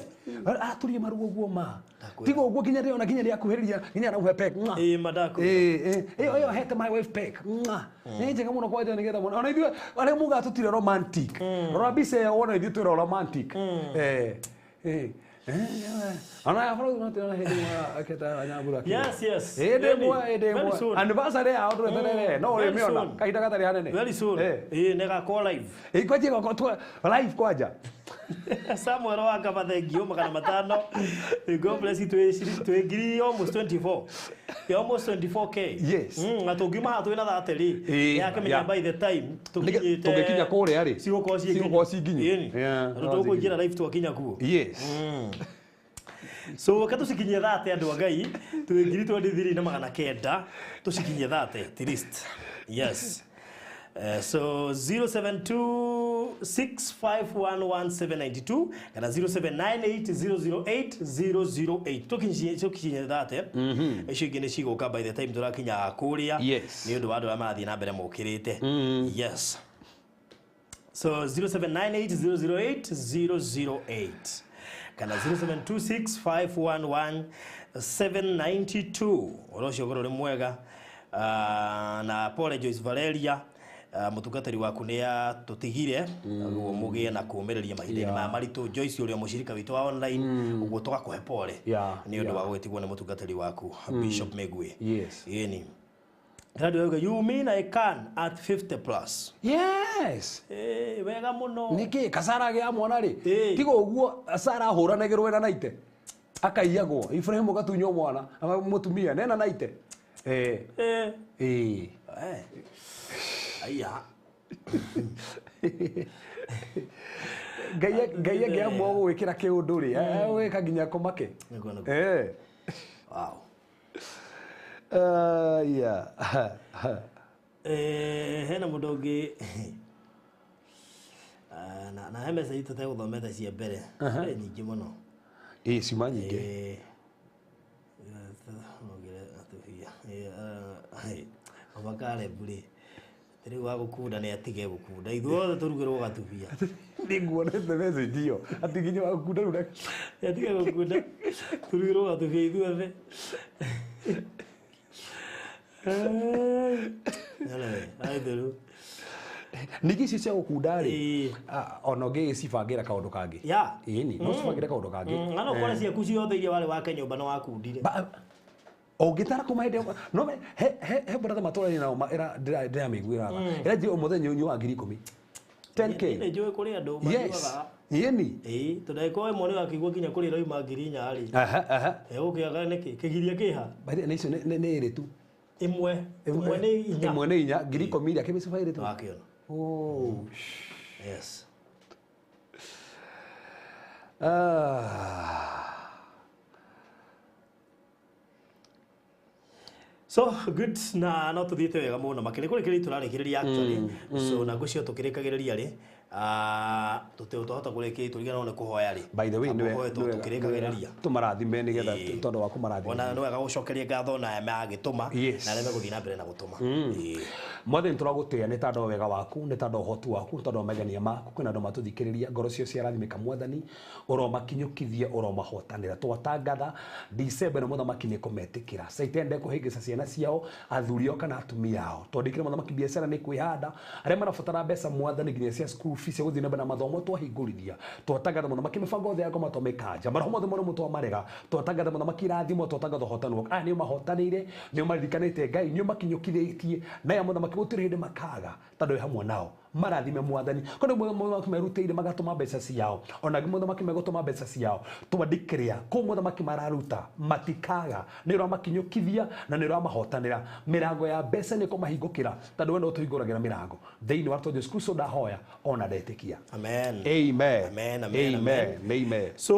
Araturie maruo ũguo ma. Tiga ũguo nginya ndĩrona nginya nĩakuhĩrĩria nginya aramũhe peck. Mwah. Ĩĩ, mandakũ. Ĩyo hete my wife peck. Mwah. Nĩ njega mũno kwanja nĩgetha mũno. Ona ithuĩ arĩa mugaga tũtirĩ romantic. Rora mbica ĩyo wone ithuĩ twĩ romantic. Ona ya bũrũri no hĩndĩ ĩmwe akĩta Nyambura akĩra. Yes, yes. Hĩndĩ ĩmwe, hĩndĩ Very ĩmwe. soon. Anniversary yao ndũreterere no Very ũrĩmĩona soon. kahinda gatarĩ hanene. Very soon. Ĩĩ, nĩgakorwo live. Ĩĩ, kwanja ĩgakorwo live kwanja. Samuel wa Kaba, thank you 500. God bless you. Twĩ ngiri almost 24. Yeah, almost 24K. Yes. Na tũngiuma haha twĩna 30 rĩ. Yakĩmenya by the time tũkinyĩte Tũngĩkinya kũrĩa rĩ, cigũkorwo ciĩ cigũkorwo ciĩ nginyu. Ĩni. Yeah, Na tũkũingĩra live twakinya kuo. Yes. So reke tũcikinyie 30, andũ a Ngai, twĩ ngiri 23 na 900, tũcikinyie 30 at least. Yes. So 0726511792 kana 0798008008, tũkinyie 30, icio ingĩ nĩ cigũka by the time tũrakinya kũrĩa. Yes. Nĩ ũndũ wa andũ arĩa marathiĩ na mbere mokĩrĩte. Yes, so 0798008008 kana 0726511792. Ũhoro ũcio ũkorwo ũrĩ mwega. Na pole Joyce Valeria, mũtungatĩri waku nĩ atũtigire, ũguo mũgĩe na kũũmĩrĩria mahinda-inĩ maya maritũ. Joyce ũrĩa mũcirika witũ wa online, ũguo tũgakũhe pole nĩ ũndũ wa gũgĩtigwo nĩ mũtungatĩri waku Bishop Megwe. Yes. Ĩni Radio yauga, "You mean I can at 50 plus?" Yes. Wega mũno. Nĩkĩ Kasara agĩa mwana rĩ, tiga ũguo Sara ahũranagĩrwo ena naite akaiyagwo, Ibrahim agatunywo mwana mũtumia nena naite. Aya. Ngai angĩamua gũgwĩkĩra kĩũndũ rĩ, egwĩka nginya kũmake. Nĩguo, nĩguo. Wow. Yeah. Hena mũndũ ũngĩ. Ah, na he message tũtegũthomete cia mbere. Nyingĩ mũno. Ĩĩ, ciuma nyingĩ. Nongere atũhia. Mama Caleb rĩ. Rĩu wa gũkunda nĩ atige gũkunda ithuothe tũrugĩrwo gatubia. Nĩnguonete message ĩyo atĩ nginya wa gũkunda rĩu Nĩ atige gũkunda tũrugĩrwo gatubia ithuothe. Aitherũ. Ningĩ icio cia gũkunda rĩ, Ĩĩ. ona ũngĩcibangĩra kaũndũ kangĩ. Ya. Ĩni no ũcibangĩre kaũndũ kangĩ. Na no ũkore ciaku ciothe iria warĩ wake nyũmba nĩ wakundire. Ũngĩtara kuma hĩndĩ ĩyo- no he brother matũra-inĩ nao ndĩramĩiguĩra tha. Ĩranjĩra o mũthenya ũnyuaga 10,000. 10K. Nĩ njũĩ kũrĩ andũ Yes. manyuaga. Ĩni. Ĩĩ, tondũ angĩkorwo ĩmwe nĩ wakĩigua nginya kũrĩ ĩroima 4,000 rĩ. Aha, aha. Egũkĩaga nĩkĩ? Kĩgiria kĩha? By the way, na icio nĩ ĩrĩ tu. Ĩmwe. Ĩmwe nĩ inya. Ĩmwe nĩ inya, 10,000 iria kĩmĩcuba ĩrĩ tu. Wakĩona. Oh. Yes. Ah. So good na no tuthiĩte wega mũno makĩria kũrĩ kĩrĩa tũrarĩkĩrĩria actually. So na ngwĩciria tũkĩrĩkagĩrĩria rĩ, tũtahota kũrĩkĩria tũriganĩrwo nĩ kũhoya rĩ. By the way, Amba nĩwe ũhoe tondũ tũkĩrĩkagĩrĩria. tũmarathime nĩgetha Ĩĩ. tondũ wa kũmarathima. Ona nĩ wega gũcokeria ngatho na aya magĩtũma Yes. na arĩa megũthiĩ na mbere na gũtũma. Ĩĩ. Mwathani tũragũtĩĩa nĩ tondũ wa wega waku, nĩ tondũ wa ũhoti waku, nĩ tondũ wa magenia maku. Kwĩna andũ matũthikĩrĩria, ngoro cio ciarathimĩka Mwathani, ũromakinyũkithia, ũromahotanĩra. Twatangatha December ĩno mũthamaki nĩ kũmetĩkĩra. Caitani ndekũhĩngĩca ciana ciao, athuri ao kana atumia ao. Twandĩkĩre mũthamaki biacara nĩ kwĩhanda, arĩa marabatara mbeca Mwathani nginya cia school fees cia gũthiĩ na mbere na mathomo twahingũrithia. Twatangatha mũthamaki mĩbango yothe ya ngoma twamĩkanja, maroho mothe moru twamarega. Twatangatha mũthamaki irathimo, twatangatha ũhotani waku. Aya nĩo mahotanĩire, nĩo maririkanĩte Ngai, nĩo makinyũkithĩtie, na aya mũthamaki gũtirĩ hĩndĩ makaga tondũ wĩ hamwe nao. Marathime Mwathani. Kwĩna mũthamaki merutĩire magatũma mbeca ciao, ona angĩ mũthamaki megũtũma mbeca ciao. Twandĩkĩrĩa kũu mũthamaki mararuta matikaga, nĩ ũramakinyũkithia na nĩ ũramahotanĩra. Mĩrango ya mbeca nĩ ĩkũmahingũkĩra tondũ we nĩwe ũtũhingũragĩra mĩrango. Thĩinĩ wa rĩĩtwa Jesũ Kristo ndahoya ona ndetĩkia. Amen. Amen. Amen, amen, Amen. amen. Amen. So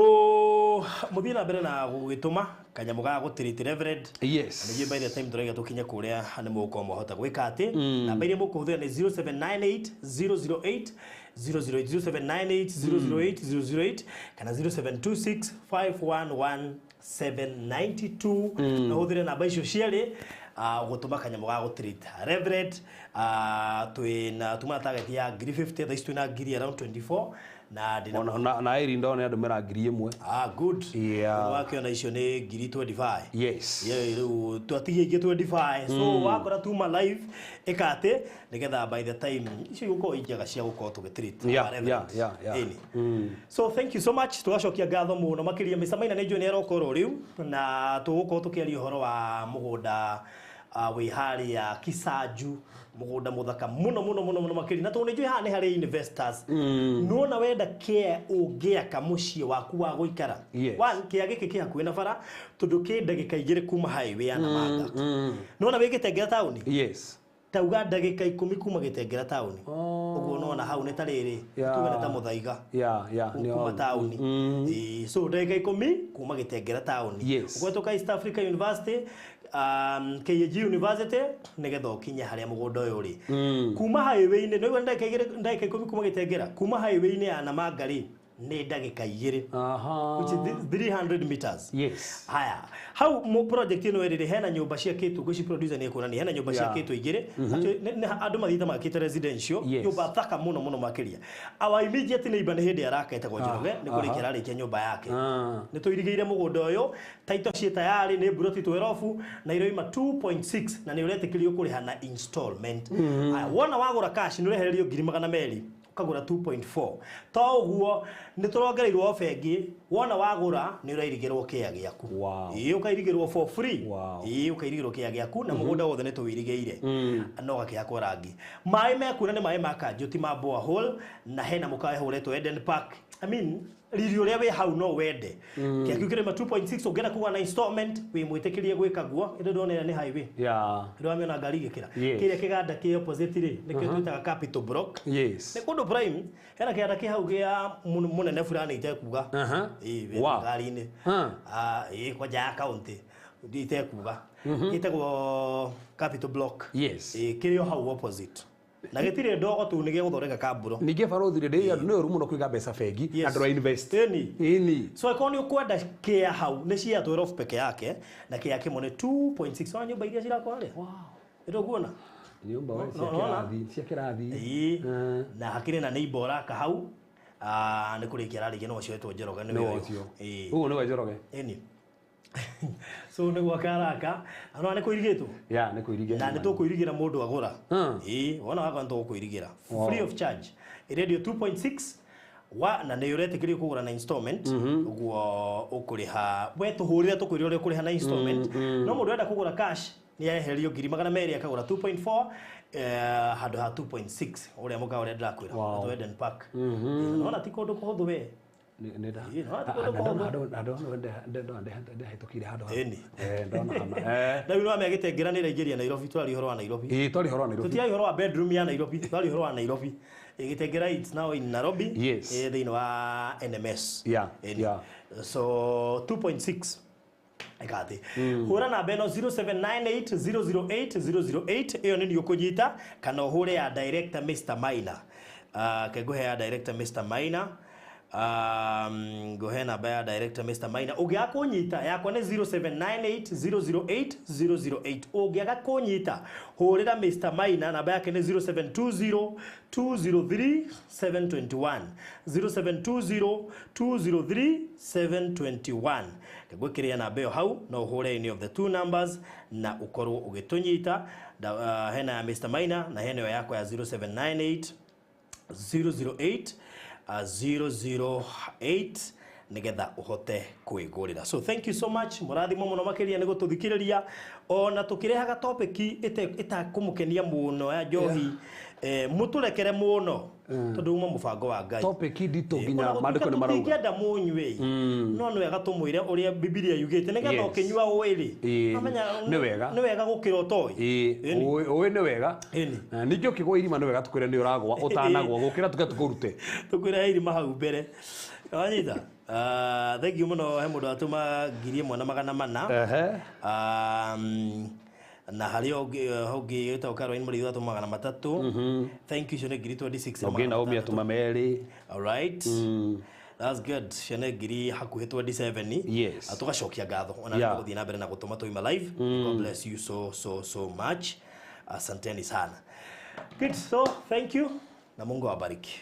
mũthiĩ na mbere na gũgĩtũma kanyamũ ga gũtiriti Reverend. Yes. Nĩguo by the time tũraiga tũkinye kũrĩa nĩ mũgũkorwo mwahota gwĩka atĩ. Namba iria mũkũhũthĩra nĩ 0798 008 008, 0798 008 008 kana 0726 511 792. Na ũhũthĩre namba icio cierĩ gũtũma kanyamũ ga gũtirita Reverend. Twĩna tuma target ya 50,000, thaa ici twĩna ngiri around 24 na ndĩna Ona na Irene ndona andũmĩra 1,000. Ah, good. Yeah. Wakiona icio nĩ 25,000. Yes. Yeah, rĩu twatigia ingĩ 25. So wakora tuma live ĩka atĩ nĩgetha by the time icio igũkorwo injega cia gũkorwo tũgĩtreat our reverend. Ĩni. So thank you so much. Tũgacokia ngatho mũno makĩria Mr. Maina nĩ njũĩ nĩ arokorwo rĩu na tũgũkorwo tũkĩaria ũhoro wa mũgũnda wĩ harĩa Kisanju, mũgũnda mũthaka mũno mũno mũno mũno makĩria na tondũ nĩ njũĩ haha nĩ harĩ investors. Nĩwona wenda kĩa ũngĩaka mũciĩ waku wa gũikara. Yes. One, kĩa gĩkĩ kĩ hakuhĩ na bara tondũ kĩ ndagĩka 2 kuma highway ya Namanga. Nĩwona wĩ Gĩtengera taũni? Yes. Tauga ndagĩka 10 kuma Gĩtengera taũni. Ũguo nĩwona hau nĩ ta rĩrĩ, tuge nĩ ta Mũthaiga. Yeah, yeah, nĩ Kuma hau. taũni. Ĩĩ, so ndagĩka 10 kuma Gĩtengera taũni. Yes. Ũgwetũka East Africa University, KAG University nĩgetha ũkinye harĩa mũgũnda ũyũ ũrĩ. Kuma highway-inĩ, nĩũigua nĩ ndagĩka igĩrĩ, ndagĩka 10 kuma Gĩtengera, kuma highway-inĩ ya Namanga rĩ, nĩ ndagĩka 2. Aha. Which is 300 meters. Yes. Haya, hau project ĩno ĩrĩ hena nyũmba ciakĩtwo, ngwĩci producer nĩ ekuonania hena nyũmba ciakĩtwo igĩrĩ. Actually, andũ mathiĩte makĩte residential, Yes. nyũmba thaka mũno mũno makĩria. Our immediate neighbor nĩ hĩndĩ araka etagwo Njoroge, nĩ kũrĩkia ararĩkia nyũmba yake. Nĩ tũirigĩire mũgũnda ũyũ, title ciĩ tayarĩ nĩ mburoti 12 na iroima 2.6 na nĩ ũretĩkĩrio kũrĩha na installment. Haya, wona wagũra cash nĩ ũrehererio 200,000. Ũkagũra 2.4. To ũguo nĩ tũrongereirwo ofa ĩngĩ, wona wagũra nĩ ũrairigĩrwo kĩa gĩaku. Wow. Ĩĩ, ũkairigĩrwo for free. Wow. Ĩĩ, ũkairigĩrwo kĩa gĩaku na mũgũnda wothe nĩ tũwĩirigĩire. No gakĩhakwo rangi. Maĩ mekuo na nĩ maĩ ma kanjũ ti ma borehole na hena mũkawa ĩhũrĩtwo Eden Park. I mean, riri ũrĩa wĩ hau no wende. Kĩa kĩu kĩrĩma 2.6 ũngĩenda kũgũra na installment wĩ mwĩtĩkĩrie gwĩka guo, ĩndĩ ndona ĩrĩa nĩ highway. Yeah. Ndĩramĩona ngari igĩkĩra. Yes. Kĩrĩa kĩganda kĩ opposite rĩ, nĩkĩo twĩtaga Capital Block. Yes. Nĩ kũndũ prime, hena kĩganda kĩ hau gĩa mũnene fulani itekuga. Aha. Ĩĩ, wĩ Wow. ngari-inĩ. Huh. Ĩĩ, kwanja ya county. Itekuga. Gĩtagwo Capital Block. Yes. Ĩĩ, kĩrĩ o hau opposite. Na gĩtirĩ ndogo tu nĩ gĩa gũthondeka kamburo. Ningĩ barothi rĩ, nĩ ũru mũno kũiga mbeca bengi na Yes. ndũra invest. Ĩni. Ĩni. So angĩkorwo nĩ ũkwenda kĩa hau nĩ cia 12 peke yake na kĩa kĩmwe nĩ 2.6. Ona nyũmba iria cirakwo harĩa. Wow. Nĩ ndũkuona? Nyũmba we No, cia no, no. kĩrathi, cia kĩrathi. Ĩĩ. Eh. Na hakĩrĩ na neighbor ũraka hau. Nĩ kũrĩkia ararĩkia no ũcio wetwo Njoroge nĩwe Nĩwe ũyũ. ũcio. Ĩĩ. Ũguo nĩwe Njoroge. Ĩni. So nĩ gwaka araka. Na nĩ kũirigĩtwo. Ya, nĩ kũirige. Na nĩ tũkũirigĩra mũndũ agũra. Hmm. Ĩĩ, wona wakwa nĩ tũgũkũirigĩra. Wow. Free of charge. Ĩrendio 2.6 wa na nĩ ũretĩkĩrio kũgũra na installment ũguo ũkũrĩha we tũhũrĩre tũkwĩre ũrĩa ũkũrĩha na installment no mũndũ enda kũgũra cash nĩ arehererio 200,000 akagũra 2.4 handũ ha 2.6 ũrĩa mũkawa ũrĩa ndĩrakwĩra. Wow. Wow. Eden Park. Nona ti kũndũ kũhũthũ we. Nĩ nda. Ĩĩ, no, ti kũndũ kũhũthũ. Ndona ndahĩtũkire handũ hau. Ĩni. Eh, ndona hana. Eh. Na rĩu nĩwamĩa gĩtengera nĩ ĩraingĩria Nairobi, tũraria ũhoro wa Nairobi. Ĩĩ, twarĩ ũhoro wa Nairobi. Tũtiaria ũhoro wa bedroom ya Nairobi, tũraria ũhoro wa Nairobi. Gĩtengera it's now in Nairobi. Yes. Thĩinĩ wa NMS. Yeah, Ĩni. yeah. So 2.6 ĩkathĩ hũra namba ĩno 0798 008 008 ĩyo nĩ niĩ ũkũnyita kana ũhũre ya director Mr Maina. Ke ngũhe ya director Mr Maina. Ngũhe namba ya director Mr Maina. Ũngĩaga kũnyita yakwa nĩ 0798 008 008. Ũngĩaga kũnyita hũrĩra Mr Maina, namba yake nĩ 0720 203 721, 0720 203 721. Ngwĩkĩrĩra namba ĩyo hau no ũhũre any of the two numbers na ũkorwo ũgĩtũnyita. Hena ya Mr Maina na hena ĩyo yakwa ya 0798 008 008 nigetha uhote kwigurira. So thank you so much, mũrathimo mũno makĩria nĩ gũtũthikĩrĩria ona tũkĩrehaga topic ĩtakũmũkenia mũno ya njohi. Mũtũrekere mũno tondũ uma mũbango wa Ngai. Topic nditũ nginya Ona maandĩko gũtuĩka nĩ marauga. tũtingĩenda mũnyue, no nĩ wega tũmwĩre ũrĩa Bibilia yugĩte nĩgetha Yes. ũkĩnyua ũĩ-rĩ, Ĩĩ, wamenya nĩ wega. nĩ wega gũkĩra ũtoĩ. Ĩĩ, Ĩni. ũĩ nĩ wega. Ĩni. Na ningĩ ũkĩgwa irima nĩ wega tũkwĩre nĩ ũragwa ũtanagwa gũkĩra tuge tũkũrute. Tũkwĩra irima hau mbere wanyita. Thank you mũno. He mũndũ atũma 1400. Ehe. Na harĩ ũngĩ wĩtagwo Caroline Mũrĩithi atũma 300. Thank you, icio nĩ ngiri 26 na Ũngĩ magana Naomi matandatũ. atũma merĩ. All right. That's good. Ciana ngiri hakuhĩ 27. Yes. Tũgacokia ngatho ona Yeah. yeah. Gũthiĩ na mbere na gũtũma tũima live. God bless you so so so much. Asanteni sana. Good. So thank you na Mungu awabariki.